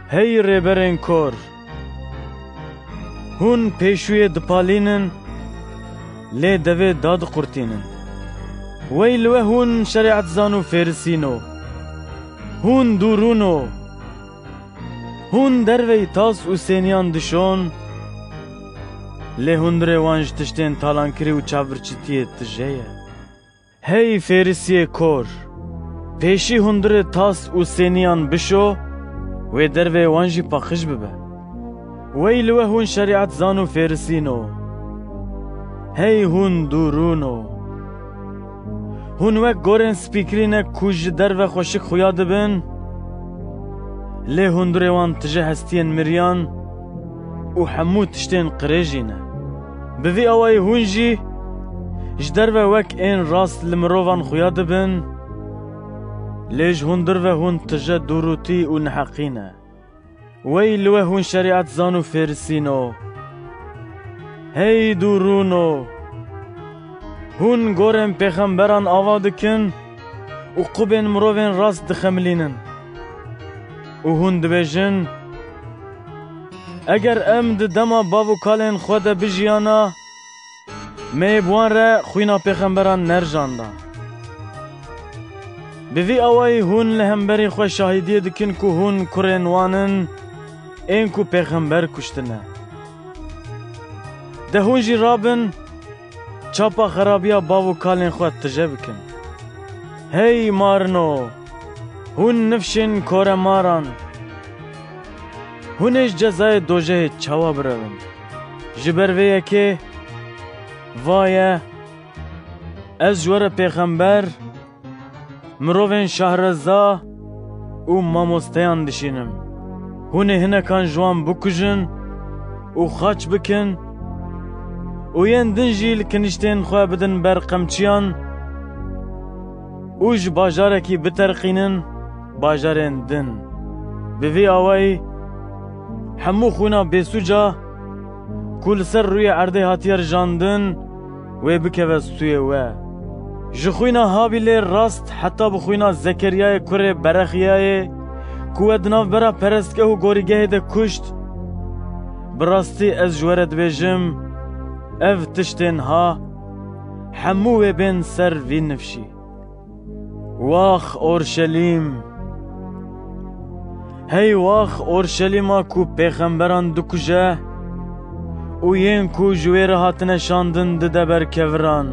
Hey rêberên kor! Hûn pêşûyê dipalînin, lê devê dadiqurtînin. Wey li we hûn şerîetzan û fêrisîno! Hûn dûrûno! Hûn derveyî tas û sêniyan dişon, lê hundirê wan ji tiştên talankirî û çavbirçitiyê tije ye. Hey fêrisiyê kor! Pêşî hundirê tas û sêniyan bişo, wê derveyê wan jî paqij bibe. Wey li we hûn şerîetzan û fêrisîno! Hey hûn dûrûno! Hûn wek gorên spîkirî ne ku ji derve xweşik xuya dibin, lê hundirê wan tije hestiyên miriyan û hemû tiştên qirêjî ne. Bi vî awayî hûn jî ji derve wek ên rast li mirovan xuya dibin, lê ji hundir ve hûn tije dûrûtî û neheqî ne. Wey li we hûn şerîetzan û fêrisîno! Hey dûrûno! Hûn gorên pêxemberan ava dikin û qubên mirovên rast dixemilînin. Û hûn dibêjin, eger em di dema bav û kalên xwe de bijiyana, me yê bi wan re xwîna pêxemberan nerijanda. Bi vî awayî hûn li hemberî xwe şahidiyê dikin ku hûn kurên wan in, ên ku pêxember kuştine. De hûn jî rabin, çapa xerabiya bav û kalên xwe tije bikin. Hey marino! Hûn nifşên koremaran! Hûn ê ji cezayê dojehê çawa birevin? Ji ber vê yekê, vaye, ez ji we re pêxember, mirovên şahreza û mamosteyan dişînim. Hûn ê hinekan ji wan bikujin û xaç bikin û yên din jî li kiniştên xwe bidin ber qemçiyan û ji bajarekî biterqînin bajarên din. Bi vî awayî hemû xwîna bêsûca ku li ser rûyê erdê hatiye rijandin, wê bikeve stûyê we. Ji xwîna Habîlê rast heta bi xwîna Zekeriyayê kurê Berexiyayê, ku we di navbera perestgeh û gorîgehê de kuşt, bi rastî ez ji we re dibêjim, ev tiştên ha hemû wê bên ser vî nifşî. Wax Orşelîm! Hey wax Orşelîma ku pêxemberan dikuje û yên ku ji wê re hatine şandin dide ber keviran!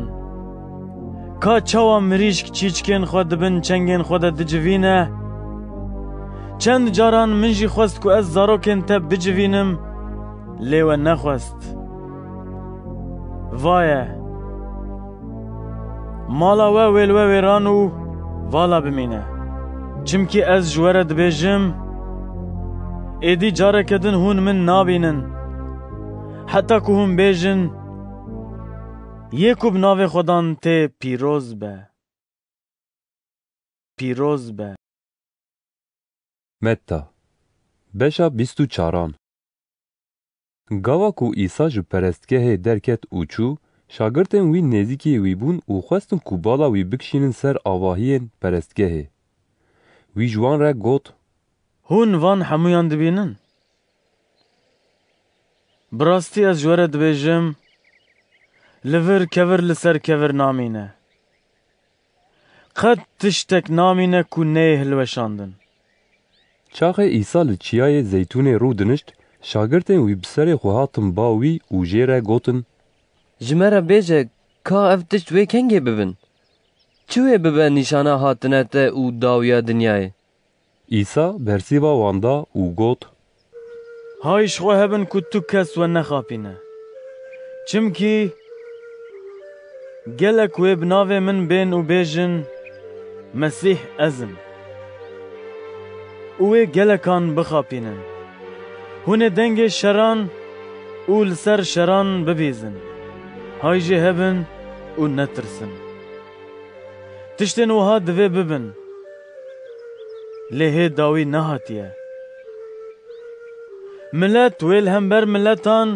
Ka çawa mirîşk çîçikên xwe di bin çengên xwe de dicivîne? Çend caran min jî xwest ku ez zarokên te bicivînim, lê we nexwest. Vaye! Mala we wê li we wêran û vala bimîne. Çimkî ez ji we re dibêjim, êdî careke din hûn min nabînin, heta ku hûn bêjin, yê ku bi navê Xwedan tê pîroz be. Pîroz be. Metta, beşa bîst û çaran. Gava ku Îsa ji perestgehê derket û çû, şagirtên wî nêzîkî wî bûn û xwestin ku bala wî bikişînin ser avahiyên perestgehê. Wî ji wan re got, Hûn van hemûyan dibînin? Bi rastî ez ji we re dibêjim, li vir kevir li ser kevir namîne. Qet tiştek namîne ku neyê hilweşandin. Çaxê Îsa li Çiyayê Zeytûnê rû dinişt, şagirtên wî bi serê xwe hatin ba wî û jê re gotin, Ji me re bêje, ka ev tişt wê kengê bibin? Çi wê bibe nîşana hatine te û dawiya dinyayê? Îsa bersiva wan da û got, Hay ji xwe hebin ku tu kes we nexapîne. Çimkî gelek wê bi navê min bên û bêjin, Mesîh ez im, û wê gelekan bixapînin. Hûn ê dengê şeran û li ser şeran bibîzin. Hay jê hebin û netirsin. Tiştên wiha divê bibin, lê hê dawî nehatiye. Milet wê li hember miletan,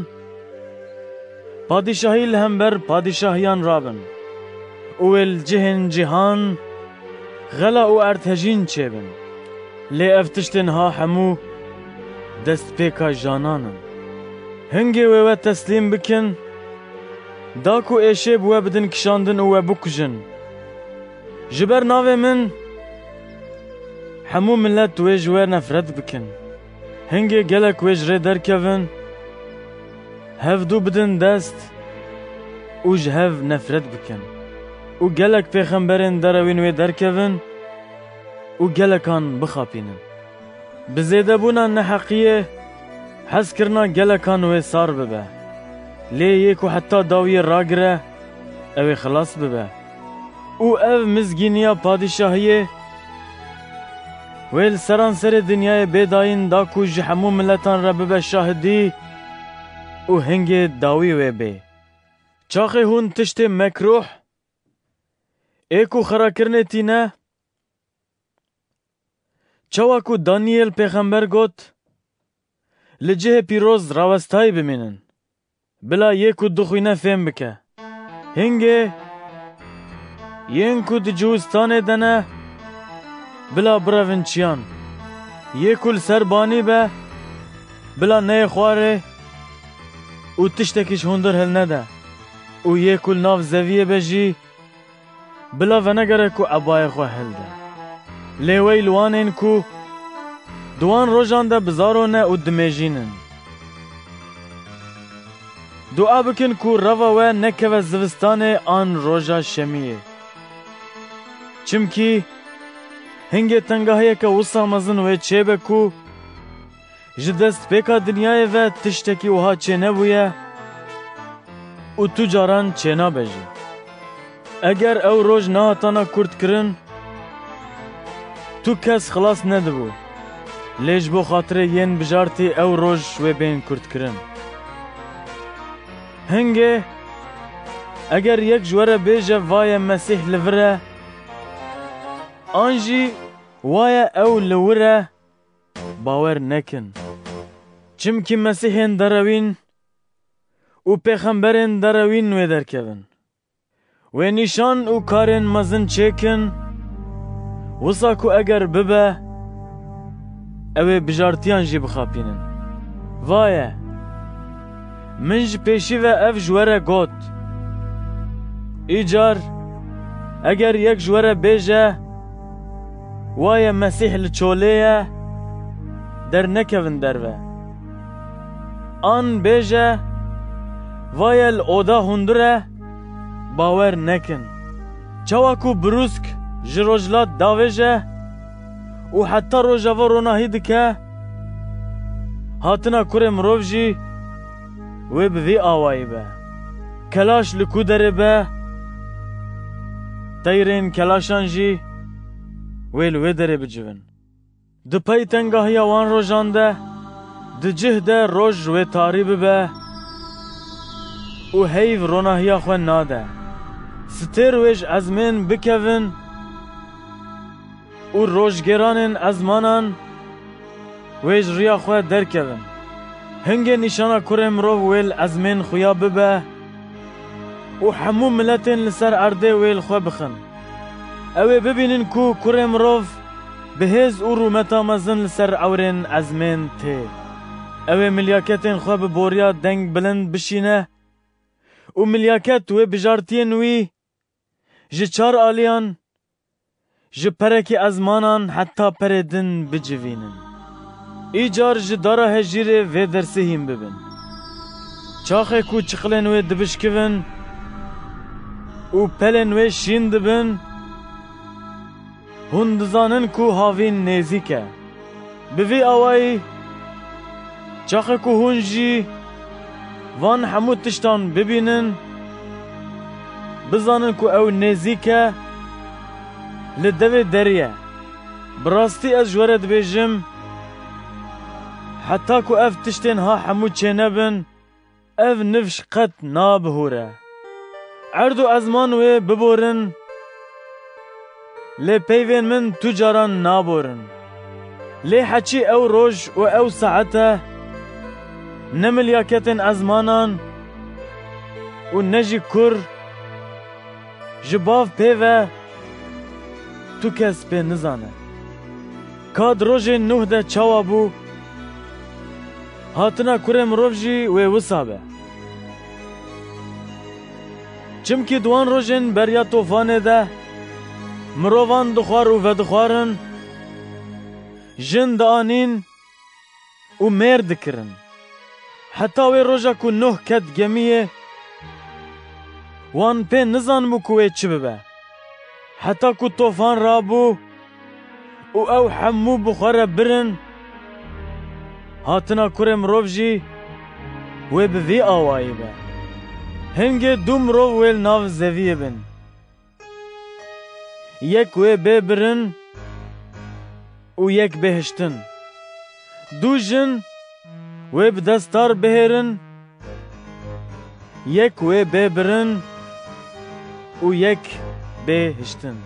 padîşahî li hember padîşahiyan rabin û wê li cihên cîhan xela û erdhejîn çêbin. Lê ev tiştên ha hemû destpêka janan in. Hingê wê we teslîm bikin, da ku êşê bi we bidin kişandin û we bikujin. Ji ber navê min hemû milet wê ji we nefret bikin. Hingê gelek wê ji rê derkevin, hevdû bidin dest û ji hev nefret bikin. Û gelek pêxemberên derewîn wê derkevin û gelekan bixapînin. Bi zêdebûna neheqiyê hezkirina gelekan wê sar bibe. Lê yê ku heta dawiyê ragire, ew ê xilas bibe. Û ev mizgîniya padîşahiyê wê li seranserê dinyayê bê dayîn, da ku ji hemû miletan re bibe şahidî û hingê dawî wê bê. Çaxê hûn tiştê mekrûh ê ku xirakirinê tîne, çawa ku Daniyêl pêxember got, li cihê pîroz rawestayî bimînin, bila yê ku dixwîne fêm bike. Hingê yên ku di ciwistanê de ne, bila birevin çiyan. Yê ku li ser banî be, bila neyê xwarê û tiştekî ji hundir hilnede. Û yê ku li nav zeviyê be jî, bila venegere ku ebayê xwe hilde. Lê wey li wan ên ku di wan rojan de bizaro ne û dimêjînin. Dua bikin ku reva we nekeve zivistanê an roja şemiyê. Çimkî hingê tengahiyeke wisa mezin wê çêbe ku ji destpêka dinyayê ve tiştekî wiha çênebûye û tu caran çênabe jî. Eger ew roj nehatana kurtkirin, tu kes xilas nedibû, lê ji bo xatirê yên bijartî ew roj wê bên kurtkirin. Hingê, eger yek ji we re bêje, "Vaye Mesîh li vir e," an jî, "Waye ew li wir e," bawer nekin. Çimkî mesîhên derewîn û pêxemberên derewîn wê derkevin. Wê nîşan û karên mezin çêkin, wisa ku eger bibe, ew ê bijartiyan jî bixapînin. Vaye, min ji pêşî ve ev ji we re got. Îcar, eger yek ji we re bêje, "Waye Mesîh li çolê ye," dernekevin derve. An bêje, "Vaye li oda hundir e," bawer nekin. Çawa ku birûsk ji rojhilat davêje û heta rojava ronahî dike, hatina Kurê Mirov jî wê bi vî awayî be. Kelaş li ku derê be, teyrên kelaşan jî wê li wê derê bicivin. Di pey tengahiya wan rojan de, di cih de roj wê tarî bibe û heyv ronahiya xwe nade. Stêr wê ji ezmên bikevin û rojgêranên ezmanan wê ji riya xwe derkevin. Hingê nîşana Kurê Mirov wê li ezmên xuya bibe û hemû miletên li ser erdê wê li xwe bixin. Ew ê bibînin ku Kurê Mirov bi hêz û rûmeta mezin li ser ewrên ezmên tê. Ew ê milyaketên xwe bi boriya deng bilind bişîne û milyaket wê bijartiyên wî ji çar aliyan, ji perekî ezmanan heta perê din bicivînin. Îcar ji dara hejîrê vê dersê hîn bibin. Çaxê ku çiqilên wê dibişkivin û pelên wê şîn dibin, hûn dizanin ku havîn nêzîk e. Bi vî awayî, çaxê ku hûn jî van hemû tiştan bibînin, bizanin ku ew nêzîk e, li devê derê ye. Bi rastî ez ji we re dibêjim, heta ku ev tiştên ha hemû çênebin, ev nifş qet nabihûre. Erd û ezman wê biborin, lê peyvên min tu caran naborin. Lê heçî ew roj û ew saet e, ne milyaketên ezmanan û ne jî kur, ji bav pê ve tu kes pê nizane. Ka di rojên Nûh de çawa bû, Hatina Kurê Mirov jî wê wisa be. Çimkî di wan rojên beriya tofanê de mirovan dixwar û vedixwarin, jin dianîn û mêr dikirin. Heta wê roja ku Nuh ket gemiyê, wan pê nizanibû ku wê çi bibe. Heta ku tofan rabû û ew hemû bi xwe re birin, hatina Kurê Mirov jî wê bi vî awayî be. Hingê du mirov wê li nav zeviyê bin. Yek wê bê birin û yek bê hiştin. Du jin wê bi destar bihêrin, yek wê bê birin û yek bê hiştin.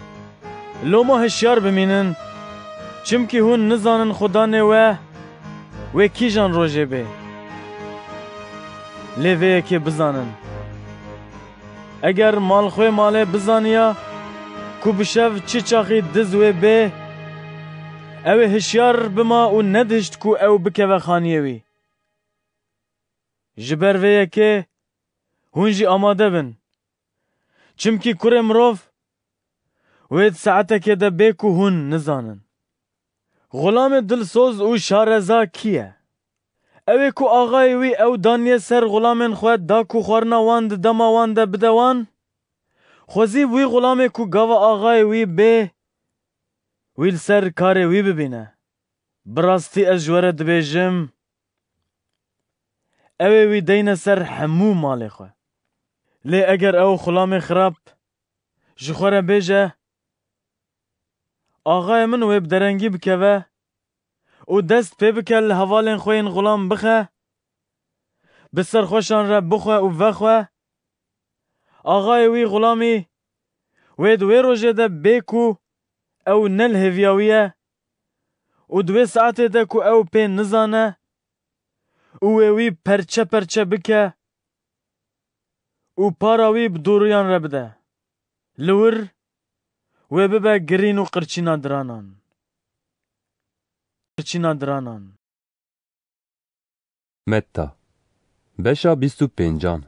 Loma hişyar bimînin, çimkî hûn nizanin Xudanê we wê kîjan rojê bê. Lê vê yekê bizanin. Eger malxwê malê bizaniya ku bi şev çi çaxî diz wê bê, ew ê hişyar bima û nedihişt ku ew bikeve xaniyê wî. Ji ber vê yekê hûn jî amade bin. Çimkî Kurê Mirov wê di saetekê de bê ku hûn nizanin. Xulamê dilsoz û şareza kî ye? Ew ê ku axayê wî ew daniye ser xulamên xwe da ku xwarina wan di dema wan de bide wan? Xwezî wî xulamê ku gava axayê wî bê, wî li ser karê wî bibîne. Bi rastî ez ji we re dibêjim, ew ê wî deyne ser hemû malê xwe. Lê eger ew xulamê xirab ji xwe re bêje, axayê min wê bi derengî bikeve û dest pê bike li hevalên xwe yên xulam bixe, bi serxweşan re bixwe û vexwe, axayê wî xulamî wê di wê rojê de bê ku ew ne li hêviya wî ye û di wê saetê de ku ew pê nizane û wê wî perçe perçe bike û para wî bi dûriyan re bide. Li wir wê bibe girîn û qirçîna diranan. Qirçîna diranan. Metta, beşa bîst û pêncan.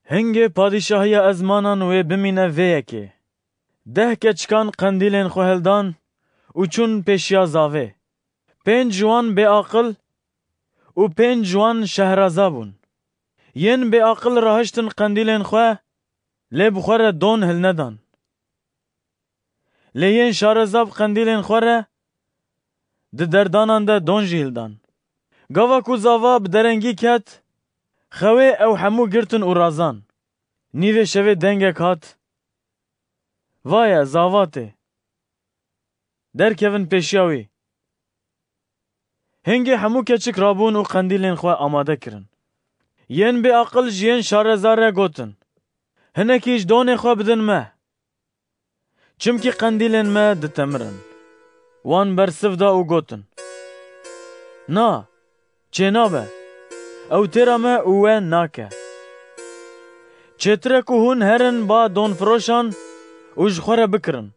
Hingê padîşahiya ezmanan wê bimîne vê yekê. Deh keçikan qendîlên xwe hildan û çûn pêşiya zavê. Pênc ji wan bêaqil û pênc ji wan şehraza bûn. Yên bêaqil rahiştin qendîlên xwe, lê bi xwe re don hilnedan. Lê yên şareza bi qendîlên xwe re di derdanan de don jî hildan. Gava ku zava bi derengî ket, xewê ew hemû girtin û razan. Nîvê şevê dengek hat, "Vaye, zava tê. Derkevin pêşiya wî." Hingê hemû keçik rabûn û qendîlên xwe amade kirin. Yên bêaqil ji yên şareza re gotin, "Hinekî ji donê xwe bidin me. Çimkî qendîlên me ditemirin." Wan bersiv da û gotin, "Na, çênabe. Ew têra me û we nake. Çêtir e ku hûn herin ba donfiroşan û ji xwe re bikirin."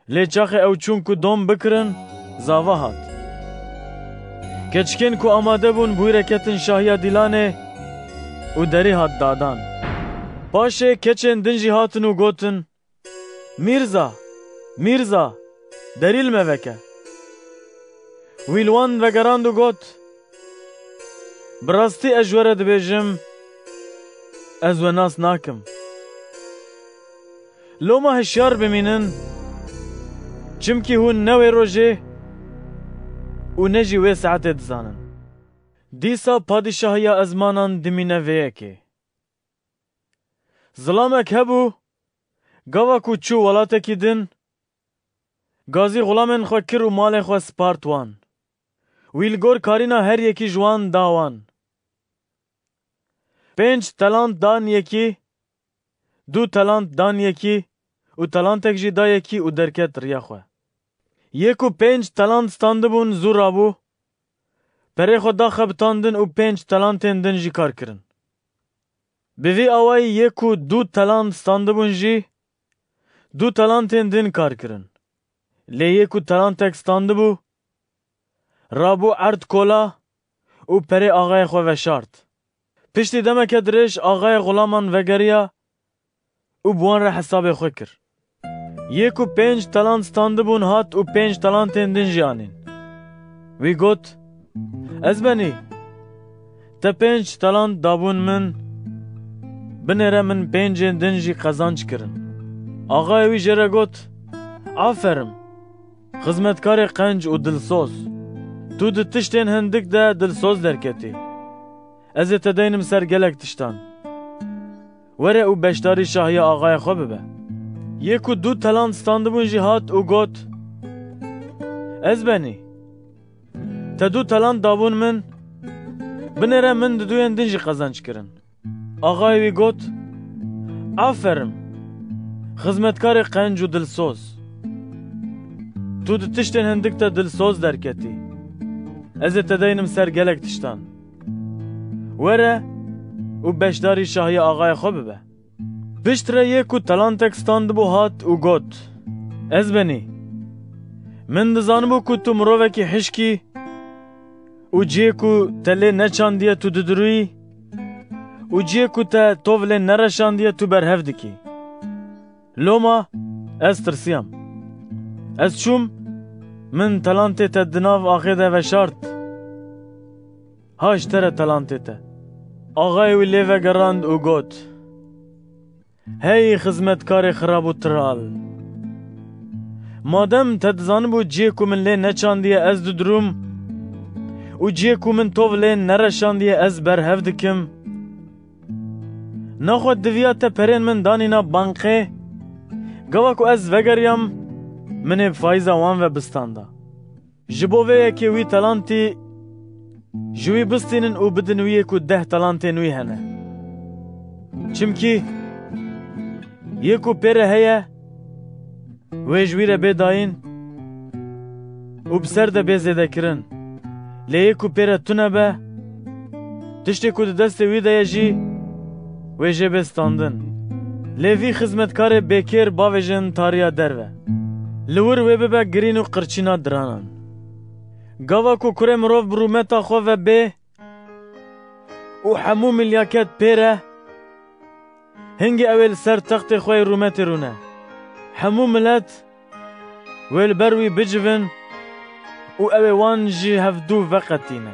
Lê çaxê ew çûn ku don bikirin, zava hat. Keçikên ku amade bûn bi wî re ketin şahiya dîlanê û derî hat dadan. Paşê keçên din jî hatin û gotin, "Mîrza, Mîrza, derî li me veke." Wî li wan vegerand û got, "Bi rastî ez ji we re dibêjim, ez we nas nakim. Loma hişyar bimînin, çimkî hûn ne wê rojê û ne jî wê saetê dizanin." Dîsa padîşahiya ezmanan dimîne vê yekê. Zilamek hebû, gava ku çû welatekî din, gazî xulamên xwe kir û malê xwe spart wan. Wî li gor karîna her yekî ji wan da wan. Pênc telant dan yekî, du telant dan yekî û telantek jî da yekî û derket riya xwe. Yê ku pênc telant standibûn zû rabû, perê xwe da xebitandin û pênc telantên din jî kar kirin. Bi vî awayî yê ku du telant standibûn jî, du telantên din kar kirin. Lê yê ku telantek standibû, rabû erd kola û perê axayê xwe veşart. Piştî demeke dirêj axayê xulaman vegeriya û bi wan re hesabê xwe kir. Yê ku pênc talant standibûn hat û pênc talantên din jî anîn. Wî got, "Ez benî, te pênc talant dabûn min, binêre min pêncên din jî qezanc kirin." Axayê wî jê re got, "Aferin, xizmetkarê qenc û dilsoz. Tu di tiştên hindik de dilsoz derketî. Ez ê te deynim ser gelek tiştan. Were û beşdarî şahiya axayê xwe bibe." Yê ku du talant standibûn jî hat û got, "Ez benî, te du talant dabûn min, binêre min di duyên din jî qezanc kirin." Axayê wî got, "Aferin, xizmetkarê qenc û dilsoz. Tu di tiştên hindik de dilsoz derketî. Ez ê te deynim ser gelek tiştan. Were û beşdarî şahiya axayê xwe bibe." Piştre yê ku talantek standibû hat û got, "Ez benî, min dizanibû ku tu mirovekî hişk î û cihê ku te lê neçandiye tu didirûyî û cihê ku te tov lê nereşandiye tu berhev dikî. Loma ez tirsiyam. Ez çûm, min talantê te di nav axê de veşart. Ha ji te re talantê te." Axayê wî lê vegerand û got, "Hey xizmetkarê xirab û tiral! Madem te dizanibû cihê ku min lê neçandiye ez didirûm û cihê ku min tov lê nereşandiye ez berhev dikim, naxwe diviya te perên min danîna banqê, gava ku ez vegeriyam, min ê bi fayîza wan ve bistanda. Ji bo vê yekê wî talantî ji wî bistînin û bidin wî yê ku deh talantên wî hene. Çimkî yê ku pê re heye, wê ji wî re bê dayîn û bi ser de bê zêdekirin. Lê yê ku pê re tune be, tiştê ku di destê wî de ye jî, wê jê bê standin. Lê vî xizmetkarê bêkêr bavêjin tariya derve. Li wir wê bibe girîn û qirçîna diranan. Gava ku kurê mirov bi rûmeta xwe ve bê û hemû milyaket pê re, hingê ew ê li ser textê xwe yê rûmetê rûne. Hemû milet wê li ber wî bicivin û ew ê wan ji hevdû veqetîne.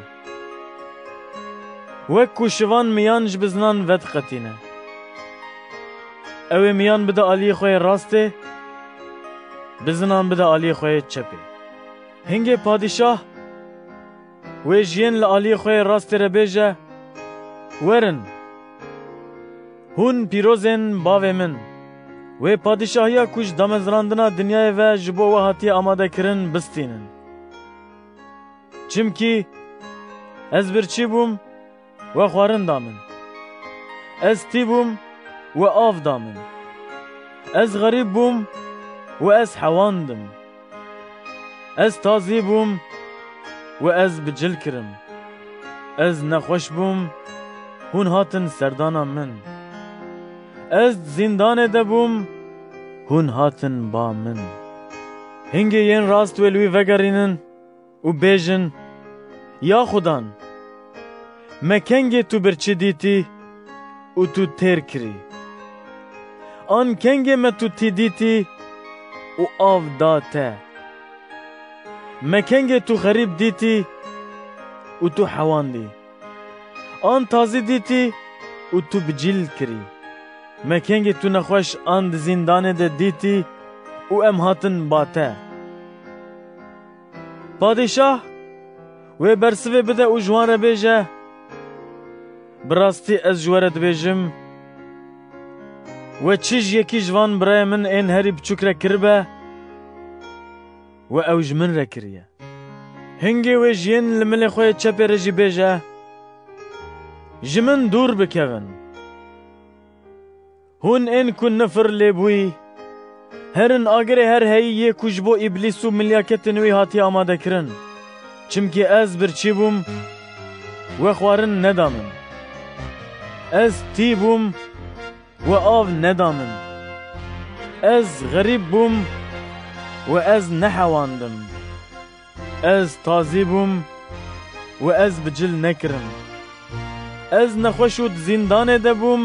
Wek ku şivan miyan ji bizinan vediqetîne. Ew ê miyan bide aliyê xwe yê rastê, bizinan bide aliyê xwe yê çepê. Hingê padîşah wê ji yên li aliyê xwe yê rastê re bêje, 'Werin, hûn pîrozên bavê min, wê padîşahiya ku ji damezrandina dinyayê ve ji bo we hatiye amadekirin, bistînin. Çimkî ez birçî bûm, we xwarin da min. Ez tî bûm, we av da min. Ez xerîb bûm, we ez hewandim. Ez tazî bûm, we ez bi cil kirim. Ez nexweş bûm, hûn hatin serdana min. Ez di zîndanê de bûm, hûn hatin ba min.' Hingê yên rast wê li wî vegerînin û bêjin, 'Ya Xudan, me kengê tu birçî dîtî û tu têr kirî? An kengê me tu tî dîtî û av da te? Me kengê tu xerîb dîtî û tu hewandî? An tazî dîtî û tu bi cîl kirî? Me kengê tu nexweş an di zîndanê de dîtî û em hatin ba te?' Padîşah wê bersivê bide û ji wan re bêje, 'Bi rastî ez ji we re dibêjim, we çi ji yekî ji van birayê min ên herî biçûk re kiribe, we ew ji min re kiriye.' Hingê wê ji yên li milê xwe yê çepê re jî bêje, 'Ji min dûr bikevin, hûn ên ku nifir lê bûyî, herin agirê her heyî yê ku ji bo Îblîs û milyaketên wî hatiye amadekirin. Çimkî ez birçî bûm, we xwarin neda min. Ez tî bûm, we av neda min. Ez xerîb bûm, we ez nehewandim. Ez tazî bûm, û ez bi cil nekirim. Ez nexweş û di zîndanê de bûm,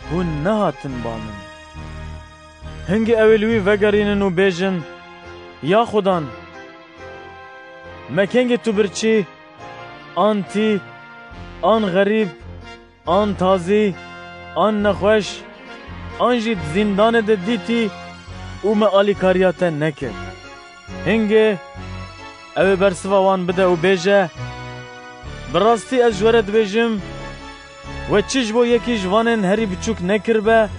hûn nehatin ba min. Hingê ew ê li wî vegerînin û bêjin, Ya Xudan, me kengê tu birçî, an tî, an xerîb, an tazî, an nexweş, an jî di zîndanê de dîtî û me alîkariya te nekir? Hingê ew ê bersiva wan bide û bêje, Bi rastî ez ji we re dibêjim, we çi ji bo yekî ji vanên herî biçûk nekiribe,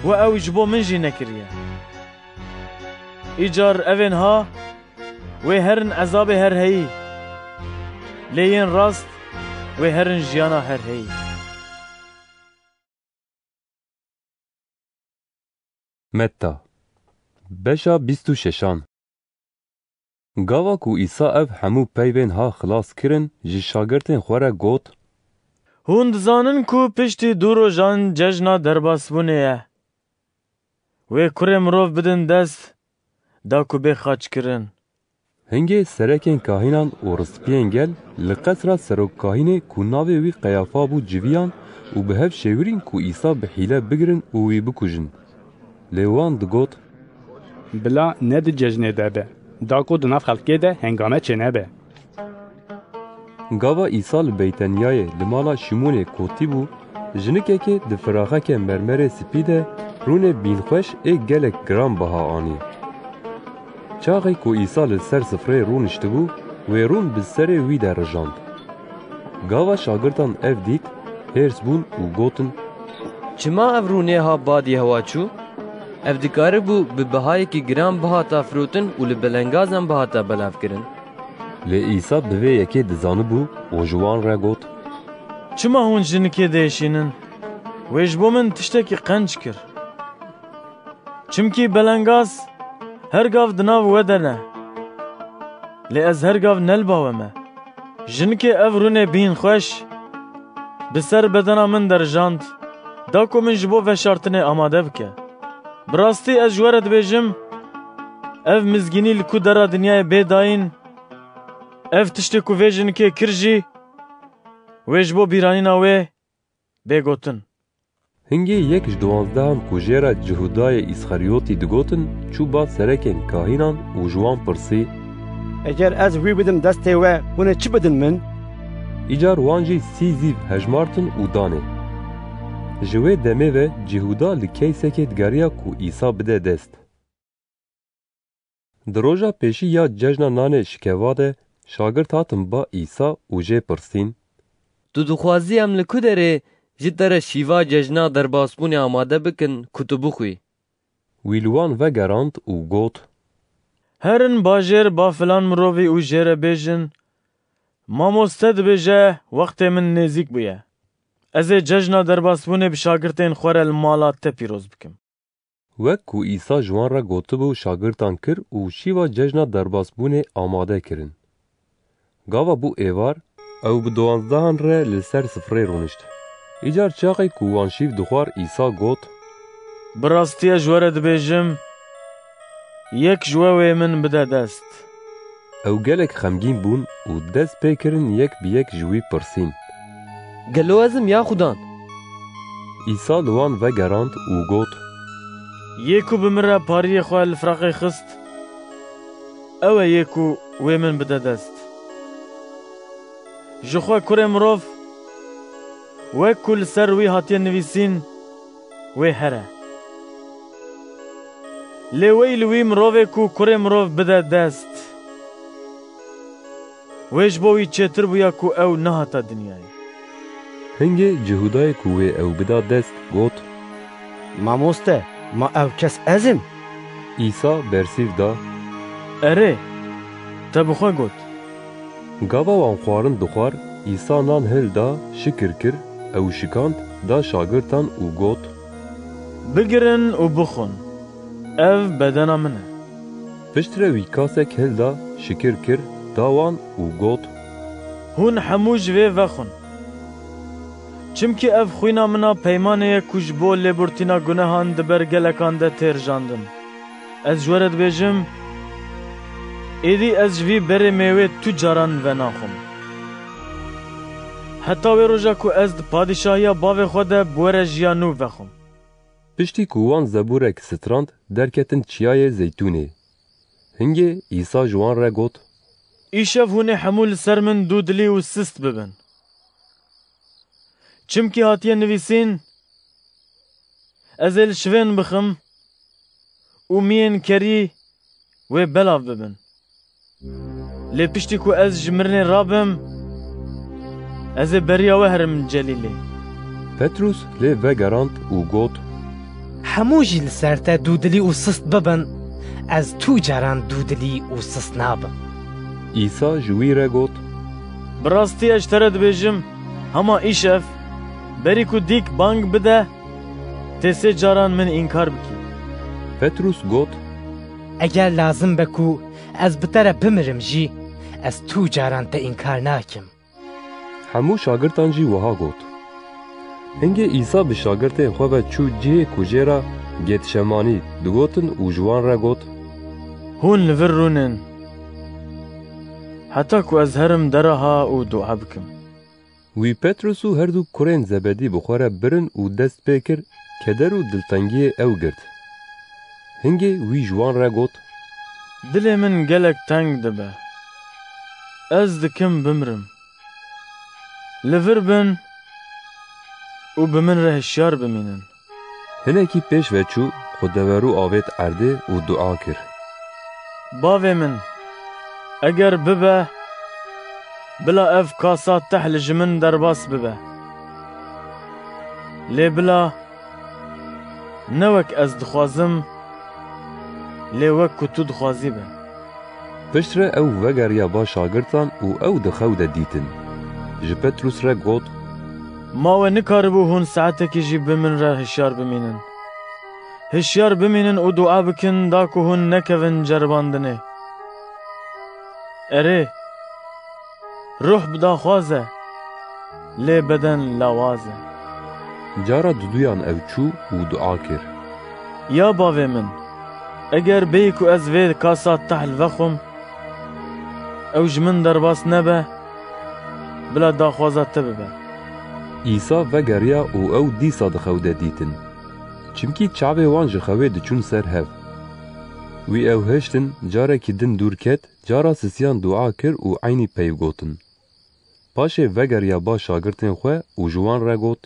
we ew ji bo min jî nekiriye. Îcar evên ha, wê herin ezabê herheyî, lê yên rast wê herin jiyana herheyî. Metta, beşa bîst û şeşan. Gava ku Îsa ev hemû peyvên ha xilas kirin, ji şagirtên xwe re got, Hûn dizanin ku piştî du rojan cejna derbasbûnê ye. Wê kurê mirov bidin dest, da ku bê xaçkirin. Hingê serekên kahînan û ristpiyên gel li qesra serokkahînê ku navê wî Qeyafa bû civiyan û bi hev şêwirîn ku Îsa bi hîle bigirin û wî bikujin. Lê wan digot, Bila ne di cejnê de be, da ku di nav xelkê de hengame çênebe. Gava Îsa li Beyteniyayê li mala Şîmonê kotî bû, jinikekê di firaxeke mermerê spî de rûnê bînxweş ê gelek giran biha anî. Çaxê ku Îsa li ser sifreyê rûniştibû, wê rûn bi serê wî de rijand. Gava şagirtan ev dît, hêrs bûn û gotin, Çima ev rûnê ha badî hewa çû? Ev dikaribû bi bihayekî giran bihata firotin û li belengazan bihata belavkirin. Lê Îsa bi vê yekê dizanibû û ji wan re got, Çima hûn jinikê diêşînin? Wê ji bo min tiştekî qenc kir. Çimkî belengaz her gav di nav we de ne. Lê ez her gav ne li ba we me. Jinikê ev rûnê bînxweş bi ser bedena min de rijand, da ku min ji bo veşartinê amade bike. Bi rastî ez ji we re dibêjim, ev mizgînî li ku dera dinyayê bê dayîn, ev tiştê ku vê jinikê kir jî, wê ji bo bîranîna wê bê gotin. Hingê yek ji duwanzdehan ku jê re Cihudayê Îsxeriyotî digotin, çû ba serekên kahînan û ji wan pirsî, Eger ez wî bidim destê we, hûn ê çi bidin min? Îcar wan jî sî zîv hejmartin û danê. Ji wê demê ve Cihûda li keysekê digeriya ku Îsa bide dest. Di roja pêşî ya cejna nanê şikeva de şagirt hatin ba Îsa û jê pirsîn, Tu dixwazî em li ku derê ji te re şîva cejna derbasbûnê amade bikin ku tu bixwî? Wî li wan vegerand û got, Herin bajêr ba filan mirovî û jê re bêjin, Mamoste dibêje, wextê min nêzîk bûye. Ez ê cejna derbasbûnê bi şagirtên xwe re li mala te pîroz bikim. Wek ku Îsa ji wan re gotibû, şagirtan kir û şîva cejna derbasbûnê amade kirin. Gava bû êvar, ew bi duwanzdehan re li ser sifrê rûnişt. Îcar çaxê ku wan şîv dixwar, Îsa got, Bi rastî ez ji we re dibêjim, yek ji we wê min bide dest. Ew gelek xemgîn bûn û dest pê kirin yek bi yek ji wî pirsîn, Gelo ez im ya Xudan? Îsa li wan vegerand û got, Yê ku bi min re pariyê xwe li firaqê xist, ew e yê ku wê min bide dest. Ji xwe kurê mirov, wek ku li ser wî hatiye nivîsîn, wê here. Lê wey li wî mirovê ku kurê mirov bide dest, wê ji bo wî çêtir bûya ku ew nehata dinyayê. Hingê Cihûdayê ku wê ew bida dest, got, Mamoste, ma ew kes ez im? Îsa bersîv da, Erê, te bi xwe got. Gava wan xwarin dixwar, Îsa nan hilda, şikir kir, ew şikand, da şagirtan û got, Bigirin û bixwin, ev bedena min e. Piştre wî kasek hilda, şikir kir, da wan û got, Hûn hemû ji vê vexwin. Çimkî ev xwîna min a peymanê ye ku ji bo lêbortîna gunehan di ber gelekan de tê rijandin. Ez ji we re dibêjim, êdî ez ji vî berê mêwê tu caran venaxwim. Heta wê roja ku ez di padîşahiya Bavê xwe de bi we re jiya nû vexwim. Piştî ku wan zebûrek strand, derketin Çiyayê Zeytûnê. Hingê Îsa ji wan re got, Îşev hûn ê hemû li ser min dûdilî û sist bibin. Çimkî hatiye nivîsîn, Ez ê li şivên bixim û miyên kerî wê belav bibin. Lê piştî ku ez ji mirinê rabim, ez ê beriya we herim Celîlê. Petrûs lê vegerand û got, Hemû jî li ser te dûdilî û sist bibin, ez tu caran dûdilî û sist nabim. Îsa ji wî re got, Bi rastî ez ji te re dibêjim, hema îşev, berî ku dîk bang bide, tê sê caran min înkar bikî. Petrûs got, Eger lazim be ku ez bi te re bimirim jî, ez tu caran te înkar nakim. Hemû şagirtan jî wiha got. Hingê Îsa bi şagirtên xwe ve çû cihê ku jê re Getşemanî digotin û ji wan re got, Hûn li vir rûnin, heta ku ez herim deraha û dua bikim. Wî Petrûs û her du kurên Zebedî bi xwe re birin û dest pê kir, keder û diltengiyê ew girt. Hingê wî ji wan re got, Dilê min gelek teng dibe. Ez dikim bimrim. Li vir bin û bi min re hişyar bimînin. Hinekî pêş ve çû, xwe deverû avêt erdê û dua kir. Bavê min, eger bibe, bila ev kasa tehl ji min derbas bibe. Lê bila ne wek ez dixwazim, lê wek ku tu dixwazî be. Piştre ew vegeriya ba şagirtan û ew di xew de dîtin. Ji Petrûs re got, Ma we nikaribû hûn saetekî jî bi min re hişyar bimînin? Hişyar bimînin û dua bikin da ku hûn nekevin ceribandinê. Erê, ruh bi daxwaz e, lê beden lawaz e. Cara duduyan ew çû û dua kir. Ya bavê min, eger bêyî ku ez vê kasa tehl vexwim, ew ji min derbas nebe, bila daxwaza te bibe. Îsa vegeriya û ew dîsa di xew de dîtin. Çimkî çavê wan ji xewê diçûn ser hev. Wî ew hiştin, carekî din dûr ket, cara sisiyan dua kir û eynî peyv gotin. Paşê vegeriya ba şagirtên xwe û ji wan re got,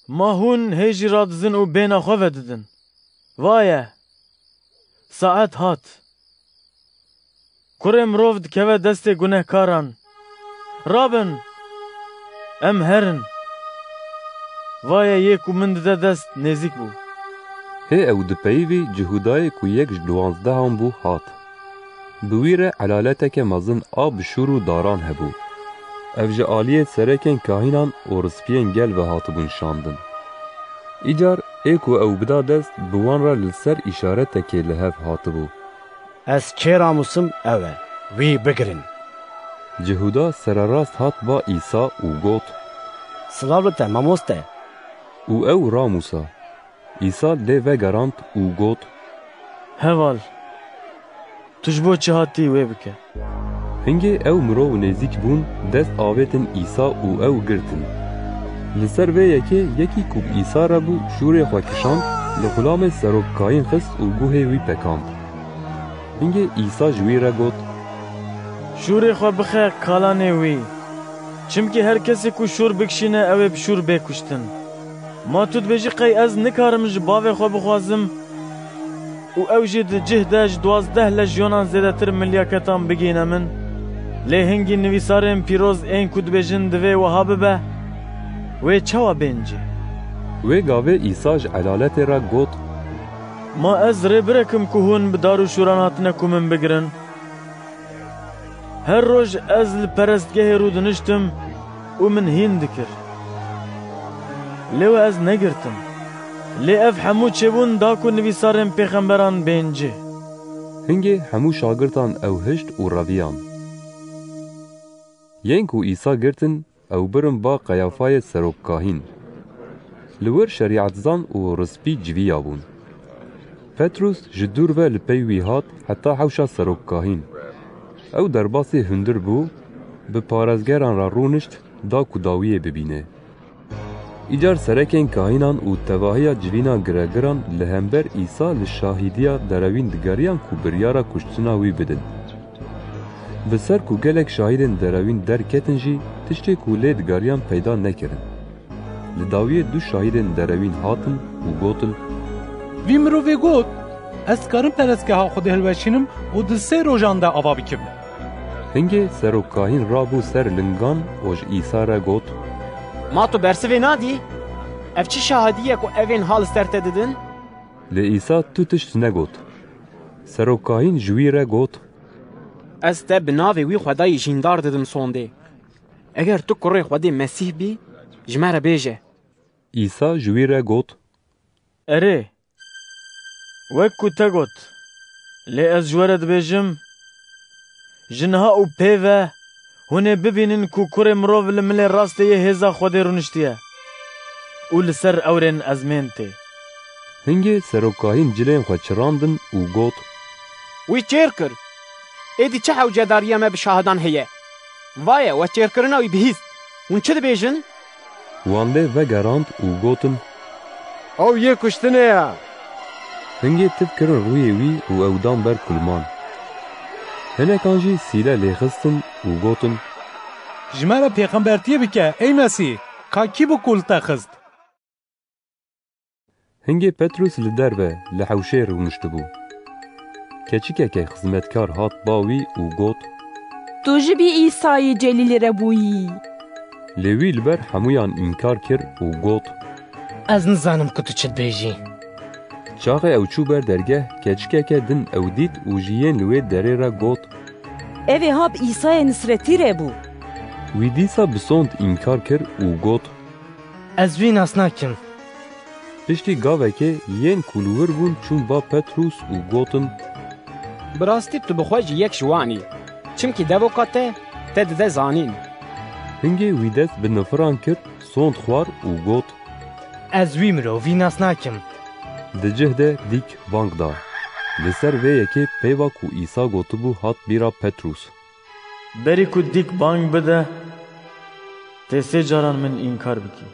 Ma hûn hê jî radizin û bêhna xwe vedidin. Vaye! Saet hat. Kurê mirov dikeve destê gunehkaran. Rabin! Em herin. Vaye yê ku min dide dest nêzîk bû. Hê ew dipeyivî Cihûdayê ku yek ji duwanzdehan bû hat. Bi wî re elaleteke mezin a bi şûr û daran hebû. Ev ji aliyê serekên kahînan û rispiyên gel ve hatibûn şandin. Îcar ê ku ew bida dest, bi wan re li ser îşaretekê li hev hatibû. Ez kê ramûsim ew e, wî bigirin. Cihûda sererast hat ba Îsa û got, Silav li te, mamoste! Û ew ramûsa. Îsa lê vegerand û got, Heval, tu ji bo çi hatî wê bike. Hingê ew mirov nêzîk bûn, dest avêtin Îsa û ew girtin. Li ser vê yekê yekî ku bi Îsa re bû şûrê xwe kişand, li xulamê serokkayîn xist û guhê wî pekand. Hingê Îsa ji wî re got, Şûrê xwe bixe kalanê wî. Çimkî her kesê ku şûr bikişîne, ew ê bi şûr bê kuştin. Ma tu dibêjî qey ez nikarim ji bavê xwe bixwazim û ew jî di cih de ji duwazdeh lejyonan zêdetir milyaketan bigihîne min? Lê hingî nivîsarên pîroz ên ku dibêjin divê wiha bibe, wê çawa bên cih? Wê gavê Îsa ji elaletê re got, Ma ez rêbirek im ku hûn bi dar û şûran hatine ku min bigirin? Her roj ez li perestgehê rûdiniştim û min hîn dikir. Lê we ez negirtim. Lê ev hemû çêbûn da ku nivîsarên pêxemberan bên cih. Hingê hemû şagirtan ew hişt û reviyan. Yên ku Îsa girtin, ew birin ba Qeyafayê serokkahîn. Li wir şerîetzan û rispî civiya bûn. Petrûs ji dûr ve li pey wî hat heta hewşa serokkahîn. Ew derbasî hundir bû, bi parêzgeran re rûnişt, da ku dawiyê bibîne. Îcar serekên kahînan û tevahiya civîna giregiran li hember Îsa li şahîdiya derewîn digeriyan ku biryara kuştina wî bidin. Bi ser ku gelek şahîdên derewîn derketin jî tiştê ku lê digeriyan peyda nekirin. Li dawiyê du şahîdên derewîn hatin û gotin, Vî mirovê got, Ez dikarim perestgeha Xwedê hilweşînim û di sê rojan de ava bikim. Hingê serokkahîn rabû ser lingan û ji Îsa re got, Ma tu bersivê nadî? Ev çi şahidî ye ku evên ha li ser te didin? Lê Îsa tu tişt negot. Serokkahîn ji wî re got, Ez te bi navê wî Xwedayî jîndar didim sondê. Eger tu kurê Xwedê Mesîh bî, ji me re bêje. Îsa ji wî re got, Erê, wek ku te got, lê ez ji we re dibêjim, ji niha û pê ve hûn ê bibînin ku Kurê Mirov li milê rastê yê hêza Xwedê rûniştiye û li ser ewrên ezmên tê. Hingê serokkahîn cilên xwe çirandin û got, Wî çêr kir. Êdî çi hewcedariya me bi şahidan heye? Vaye, we çêrkirina wî bihîst. Hûn çi dibêjin? Wan lê vegerand û gotin, Ew yê kuştinê ye. Hingê tiv kirin rûyê wî û ew dan ber kulman. Hinekan jî sîle lêxistin û gotin, Ji me re pêxembertiyê bike, ey Mesîh, ka kî bû ku li te xist? Hingê Petrûs li derve li hewşeyê rûniştibû. Keçikeke xizmetkar hat ba wî û got, Tu ji bî Îsayê Celîlî re bûyî. Lê wî li ber hemûyan înkar kir û got, Ez nizanim ku tu çi dibêjî. Çaxê ew çû ber dergeh, keçikeke din ew dît û ji yên li wê derê re got, Ev ê ha bi Îsayê Nisretî re bû. Wî dîsa bi sond înkar kir û got, Ez wî nas nakim. Piştî gavekê yên ku li wir bûn çûn ba Petrûs û gotin, Bi rastî tu bi xwe jî yek ji wan î, çimkî devoka te te dide zanîn. Hingê wî dest bi nifiran kir, sond xwar û got, Ez wî mirovî nas nakim. Di cih de dîk bang da. Li ser vê yekê peyva ku Îsa gotibû hat bîra Petrûs. Berî ku dîk bang bide, tê sê caran min înkar bikî.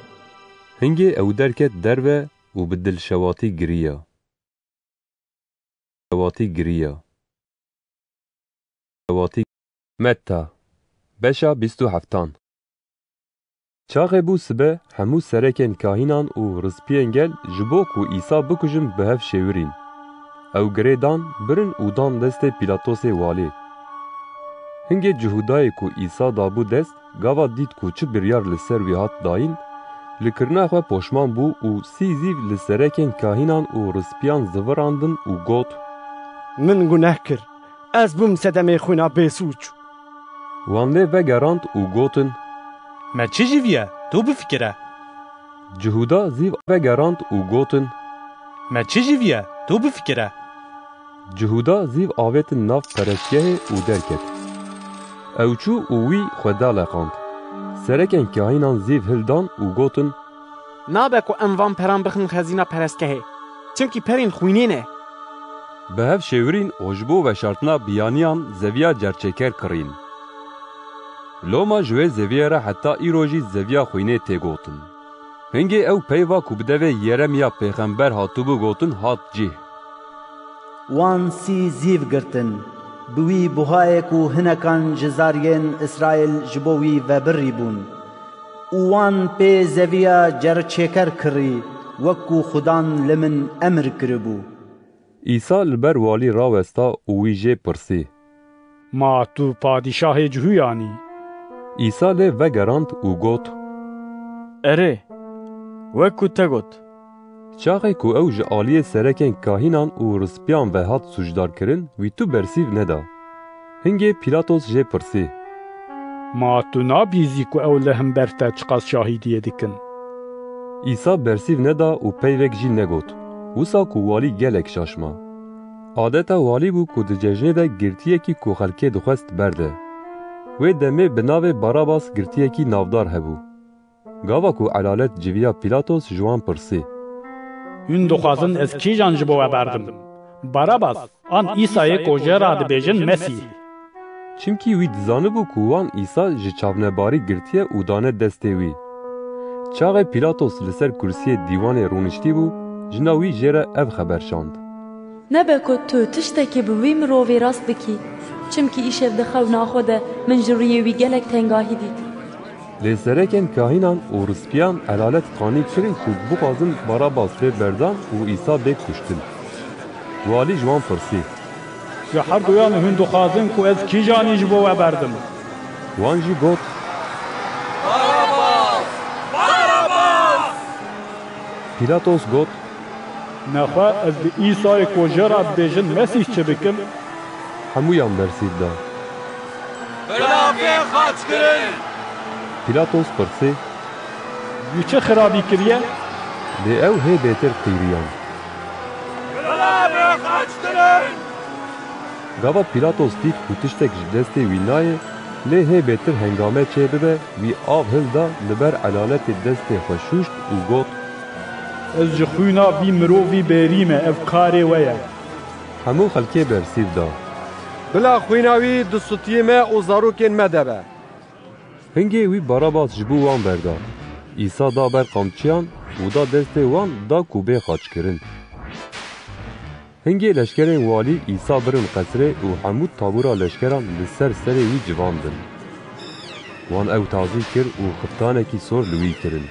Hingê ew derket derve û bi dilşewatî giriya. Şewatî giriya. Şewatî. Metta, beşa bîst û heftan. Çaxê bû sibe, hemû serekên kahînan û rizpiyên gel ji bo ku Îsa bikujin bi hev şêwirîn. Ew girê dan, birin û dan destê Pîlatosê walî. Hingê Cihûdayê ku Îsa dabû dest, gava dît ku çi biryar li ser wî hat dayîn, li kirina xwe poşman bû û sî zîv li serekên kahînan û rispiyan zivirandin û got, Min guneh kir, ez bûm sedemê xwîna bêsûc. Wan lê vegerand û gotin, Me çi ji vî ye? Tu bifikire. Cihûda zîv vegerand û gotin, Me çi ji vî ye? Tu bifikire. Cihûda zîv avêtin nav perestgehê û derket. Ew çû û wî xwe daleqand. Serekên kahînan zîv hildan û gotin, Nabe ku em van peran bixin xezîna perestgehê, çimkî perên xwînê ne. Bi hev şêwirîn û ji bo veşartina biyaniyan zeviya cerçêker kirîn. Loma ji wê zeviyê re heta îro jî zeviya xwînê tê gotin. Hingê ew peyva ku bi devê Yeremiya pêxember hatibû gotin hat cih. Wan sî zîv girtin, bi wî buhayê ku hinekan ji zariyên Îsraîl ji bo wî vebirî bûn. Û wan pê zeviya cerçêker kirî, wek ku Xudan li min emir kiribû. Îsa li ber walî rawesta û wî jê pirsî, Ma tu padîşahê Cihûyan î? Îsa lê vegerand û got, Erê, wek ku te got. Çaxê ku ew ji aliyê serekên kahînan û rispiyan ve hat sûcdarkirin, wî tu bersîv neda. Hingê Pîlatos jê pirsî, Ma tu nabîzî ku ew li hember te çiqas şahîdiyê dikin? Îsa bersîv neda û peyvek jî negot. Wisa ku walî gelek şaş ma. Adeta walî bû ku di cejnê de girtiyekî ku xelkê dixwest berde. Wê demê bi navê Barabas girtiyekî navdar hebû. Gava ku elalet civiya Pîlatos ji wan pirsî, Hûn dixwazin ez kîjan ji bo we berdim? Barabas an Îsayê ku jê re dibêjin Mesîh? Çimkî wî dizanibû ku wan Îsa ji çavnebarî girtiye û dane destê wî. Çaxê Pîlatos li ser kursiyê dîwanê rûniştîbû, jina wî jê re ev xeber şand. Nebe ku tu tiştekî bi wî mirovî rast bikî, çimkî îşev di xewna xwe de min ji rûyê wî gelek tengahî dît. Lê serekên kahînan û rispiyan elalet qanî kirin ku bixwazin Barabas bê berdan û Îsa bê kuştin. Walî ji wan pirsî. Ji herduyan hûn dixwazin ku ez kîjanî ji bo we berdim? Wan jî got. Barabas! Barabas! Pîlatos got. Nexwe ez bi Îsayê ku jê re dibêjin Mesîh çi bikim? Hemûyan bersîv da. Bila bê xaçkirin! Pîlatos pirsî. Wî çi xirabî kiriye? Lê ew hê bêtir qîriyan. Bila bê xaçkirin! Gava Pîlatos dît ku tiştek ji destê wî nayê, lê hê bêtir hengame çêbibe, wî av hilda, li ber elaletê destê xwe şûşt û got. Ez ji xwîna vî mirovî bêrî me, ev karê we ye. Hemû xelkê bersîv da. Bila xwîna wî di sûtiyê me û zarokên me de be. Hingê wî Barabas ji bo wan berda. Îsa da ber qamçiyan û da destê wan da ku bê xaçkirin. Hingê leşkerên walî Îsa birin qesrê û hemû tabûra leşkeran li ser serê wî civandin. Wan ew tazî kir û xiftanekî sor li wî kirin.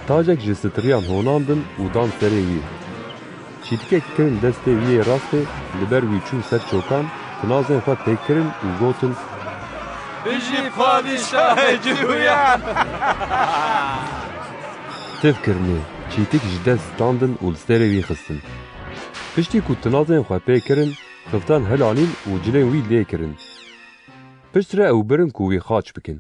Tacek ji stiriyan honandin û dan serê wî. Çîtikek kirin destê wî yê rastê, li ber wî çû ser çokan, tinazên xwe pê kirin û gotin. Bijî padîşahê Cihûyan! Tiv kirinê, çîtik ji dest standin û li serê wî xistin. Piştî ku tinazên xwe pê kirin, xiftan hilanîn û cilên wî lê kirin. Piştre ew birin ku wî xaç bikin.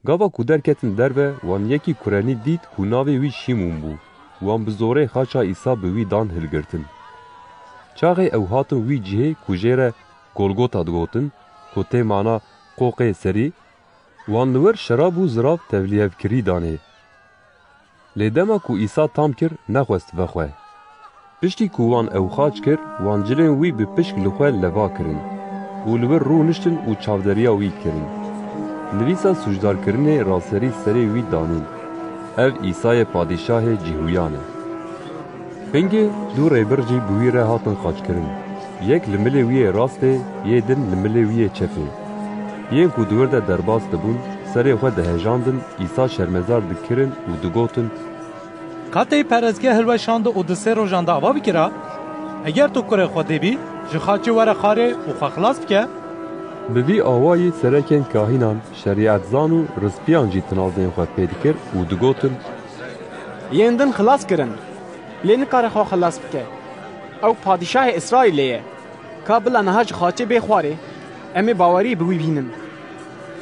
Gava ku derketin derve, wan yekî kurenî dît ku navê wî Şîmûn bû. Wan bi zorê xaça Îsa bi wî dan hilgirtin. Çaxê ew hatin wî cihê ku jê re Golgota digotin, ku tê mana Qoqê Serî, wan li wir şerab û zirav tevlîhevkirî danê. Lê dema ku Îsa tam kir, nexwest vexwe. Piştî ku wan ew xaç kir, wan cilên wî bi pişk li xwe leva kirin û li wir rûniştin û çavderiya wî kirin. Nivîsa sûcdarkirinê raserî serê wî danîn. Ev Îsayê padîşahê Cihûyan e. Hingê du rêbir jî bi wî re hatin xaçkirin. Yek li milê wî yê rastê, yê din li milê wî yê çepê. Yên ku di wir de derbas dibûn, serê xwe dihejandin, Îsa şermezar dikirin û digotin. Ka te yî perestgeh hilweşand û di sê rojan de ava bikira? Eger tu kurê Xwedê bî, ji xaçê were xarê û xwe xilas bike. Bi vî awayî serekên kahînan, şerîetzan û rispiyan jî tinazên xwe pê dikir û digotin. Yên din xilas kirin, lê nikare xwe xilas bike. Ew padîşahê Îsraîlê ye. Ka bila niha ji xaçê bê xwarê, em ê bawerî bi wî bînin.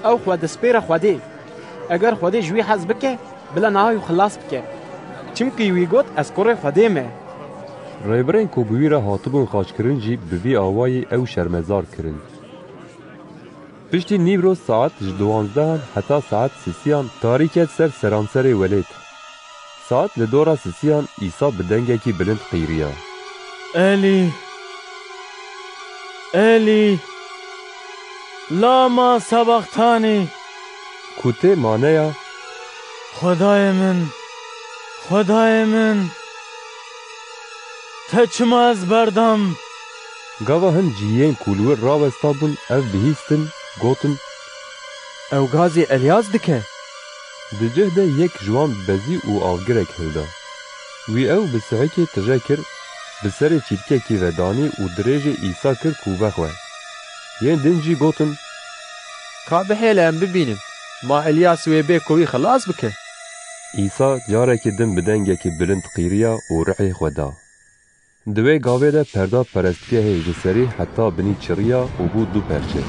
Ew xwe dispêre Xwedê. Eger Xwedê ji wî hez bike, bila niha wî xilas bike. Çimkî wî got, ez kurê Xwedê me. Rêbirên ku bi wî re hatibûn xaçkirin jî bi vî awayî ew şermezar kirin. Piştî nîvro saet ji duwanzdehan heta saet sisiyan tarî ket ser seranserê welêt. Saet li dora sisiyan Îsa bi dengekî bilind qîriya. Elî, Elî, lama sebaxtanî? Ku tê maneya. Xwedayê min, Xwedayê min, te çima ez berdam? Gava hin cihiyên ku li wir rawesta bûn ev bihîstin, gotin. Ew gazê Elyas dike. Di cih de yek ji wan bezî û avgirek hilda. Wî ew bi sihikê tije kir, bi serê çîrkekî ve danî û dirêjê Îsa kir ku vexwe. Yên din jî gotin. Ka bihêle em bibînin, ma Elyas wê bê ku wî xilas bike? Îsa carekî din bi dengekî bilind qîriya û ruhê xwe da. Di wê gavê de perda perestgehê ji serî heta binî çiriya û bû du perçe.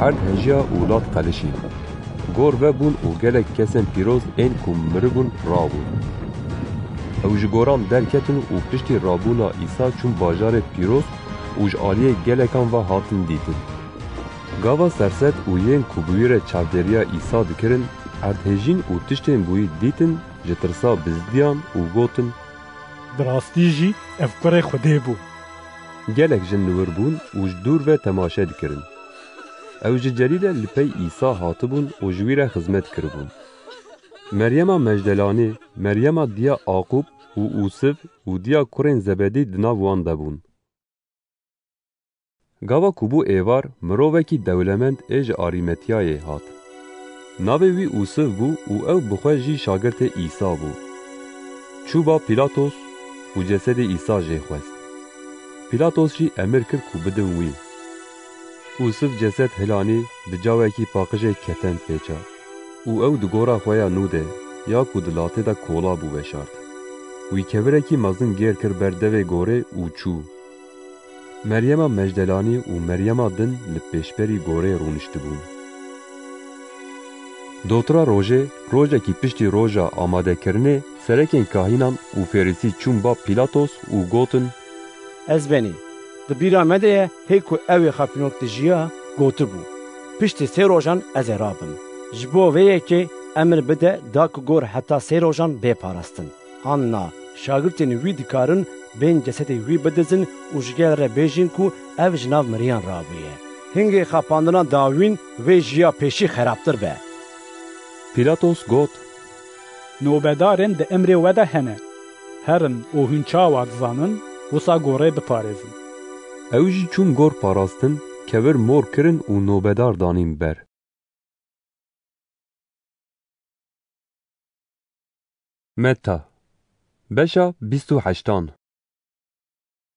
Erd hejiya û lat qelişî. Gor vebûn û gelek kesên pîroz ên ku miribûn rabûn. Ew ji goran derketin û piştî rabûna Îsa çûn bajarê pîroz û ji aliyê gelekan ve hatin dîtin. Gava serset û yên ku bi wî re çavdêriya Îsa dikirin, erdhêjîn û tiştên bi wî dîtin, ji tirsa bizdiyan û gotin. Bi rastî jî ev kurê Xwedê bû. Gelek jin li wir bûn û ji dûr ve temaşe dikirin. Ew ji Celîle li pey Îsa hatibûn û ji wî re xizmet kiribûn. Meryema Mejdelanê, Meryema diya Aqûb û Ûsiv û diya kurên Zebedî di nav wan de bûn. Gava ku bû êvar, mirovekî dewlemend ê ji Arîmetiyayê hat. Navê wî Ûsiv bû û ew bi xwe jî şagirtê Îsa bû. Çû ba Pîlatos û cesedê Îsa jê xwest. Pîlatos jî emir kir ku bidin wî. Ûsiv cesed hilanî, bi cawekî paqijê keten pêça û ew di gora xwe ya nû de, ya ku di latê de kola bû, veşart. Wî kevirekî mezin gêr kir ber devê gorê û çû. Meryema Mejdelanî û Meryema din li pêşberî gorê rûniştibûn. Dotira rojê, rojekî piştî roja amadekirinê, serekên kahînan û Fêrîsî çûn ba Pîlatos û gotin, Ez benî. Di bîra me de ye, hê ku ew ê xapînok dijiya, gotibû, Piştî sê rojan ez ê rabim. Ji bo vê yekê emir bide da ku gor heta sê rojan bê parastin. An na, şagirtên wî dikarin bên cesedê wî bidizin û ji gel re bêjin ku ev ji nav miriyan rabûye. Hingê xapandina dawîn vê ji ya pêşî xerabtir be. Pîlatos got, Nobedarên di emrê we de hene. Herin û hûn çawa dizanin, wisa gorê biparêzin. Ew jî çûn gor parastin, kevir mor kirin û nobedar danîn ber. Meta, beşa bîst û heştan.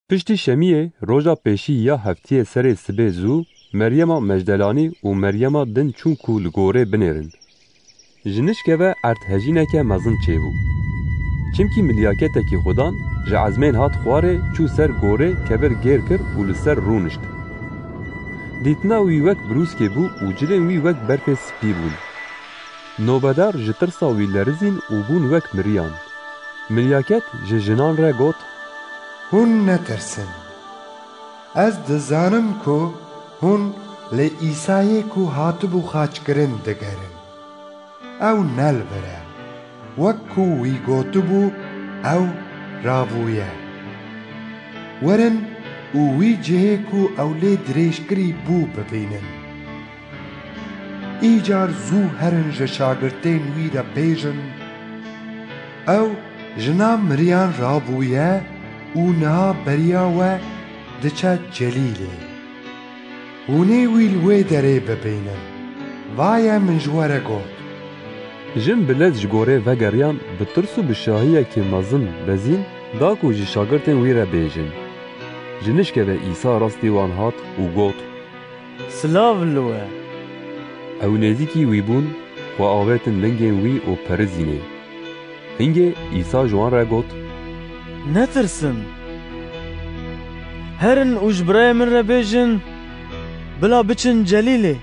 Piştî şemiyê, roja pêşî ya heftiyê serê sibê zû, Meryema Mejdelanî û Meryema din çûn ku li gorê binêrin. Ji nişke ve erdhejîneke mezin çêbû. Çimkî milyaketekî Xudan ji ezmên hat xwarê, çû ser gorê, kevir gêr kir û li ser rûnişt. Dîtina wî wek brûskê bû û cilên wî wek berfê spî bûn. Nobedar ji tirsa wî lerizîn û bûn wek miriyan. Milyaket ji jinan re got, Hûn netirsin. Ez dizanim ku hûn li Îsayê ku hatibû xaçkirin digerin. Ew ne li vir e. Wek ku wî gotibû, ew rabûye. Werin û wî cihê ku ew lê dirêjkirî bû bibînin. Îcar zû herin ji şagirtên wî re bêjin, Ew ji nav miriyan rabûye û niha beriya we diçe Celîlê. Hûn ê wî li wê derê bibînin. Va ye min ji we re got. Jin bi lez ji gorê vegeriyan, bi tirs û bi şahiyekî mezin bezîn da ku ji şagirtên wî re bêjin. Ji nişke ve Îsa rastî wan hat û got, Silav li we. Ew nêzîkî wî bûn, xwe avêtin lingên wî û perizînê. Hingê Îsa ji wan re got, Netirsin. Herin û ji birayê min re bêjin, bila biçin Celîlê.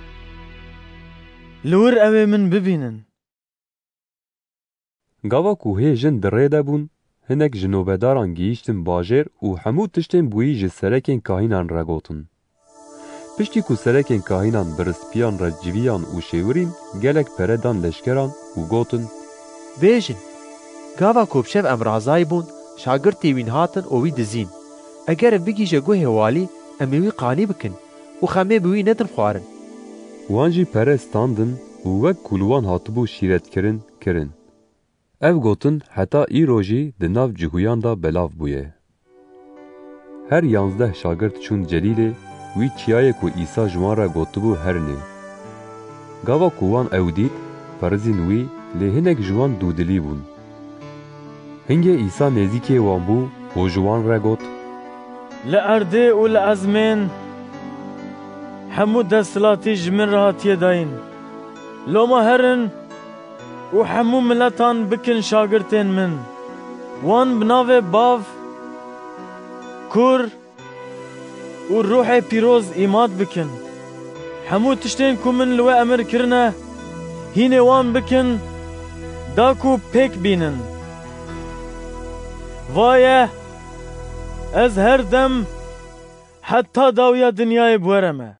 Li wir ew ê min bibînin. Gava ku hê jin di rê de bûn, hinek ji nobedaran gihîştin bajêr û hemû tiştên bûyî ji serekên kahînan re gotin. Piştî ku serekên kahînan bi rispiyan re civiyan û şêwirîn, gelek pere dan leşkeran û gotin, Bêjin, gava ku bi şev em razayî bûn, şagirtê wîn hatin û wî dizîn. Eger ev bigihîje guhê walî, em ê wî qanî bikin û xemê bi wî nedin xwarin. Wan jî pere standin û wek ku li wan hatibû şîretkirin, kirin. Ev gotin heta îro jî di nav cihûyan de belav bûye. Her yanzdeh şagirt çûn Celîlê, wî çiyayê ku Îsa ji wan re gotibû herinê. Gava ku wan ew dît, perizîn wî, lê hinek ji wan dûdilî bûn. Hingê Îsa nêzîkê wan bû û ji wan re got, Li erdê û li ezmên hemû desthilatî ji min re hatiye dayîn. Loma herin û hemû miletan bikin şagirtên min. Wan bi navê Bav, Kur û Ruhê Pîroz îmad bikin. Hemû tiştên ku min li we emir kirine, hînê wan bikin, da ku pêk bînin. Vaye, ez her dem heta dawiya dinyayê bi we re me.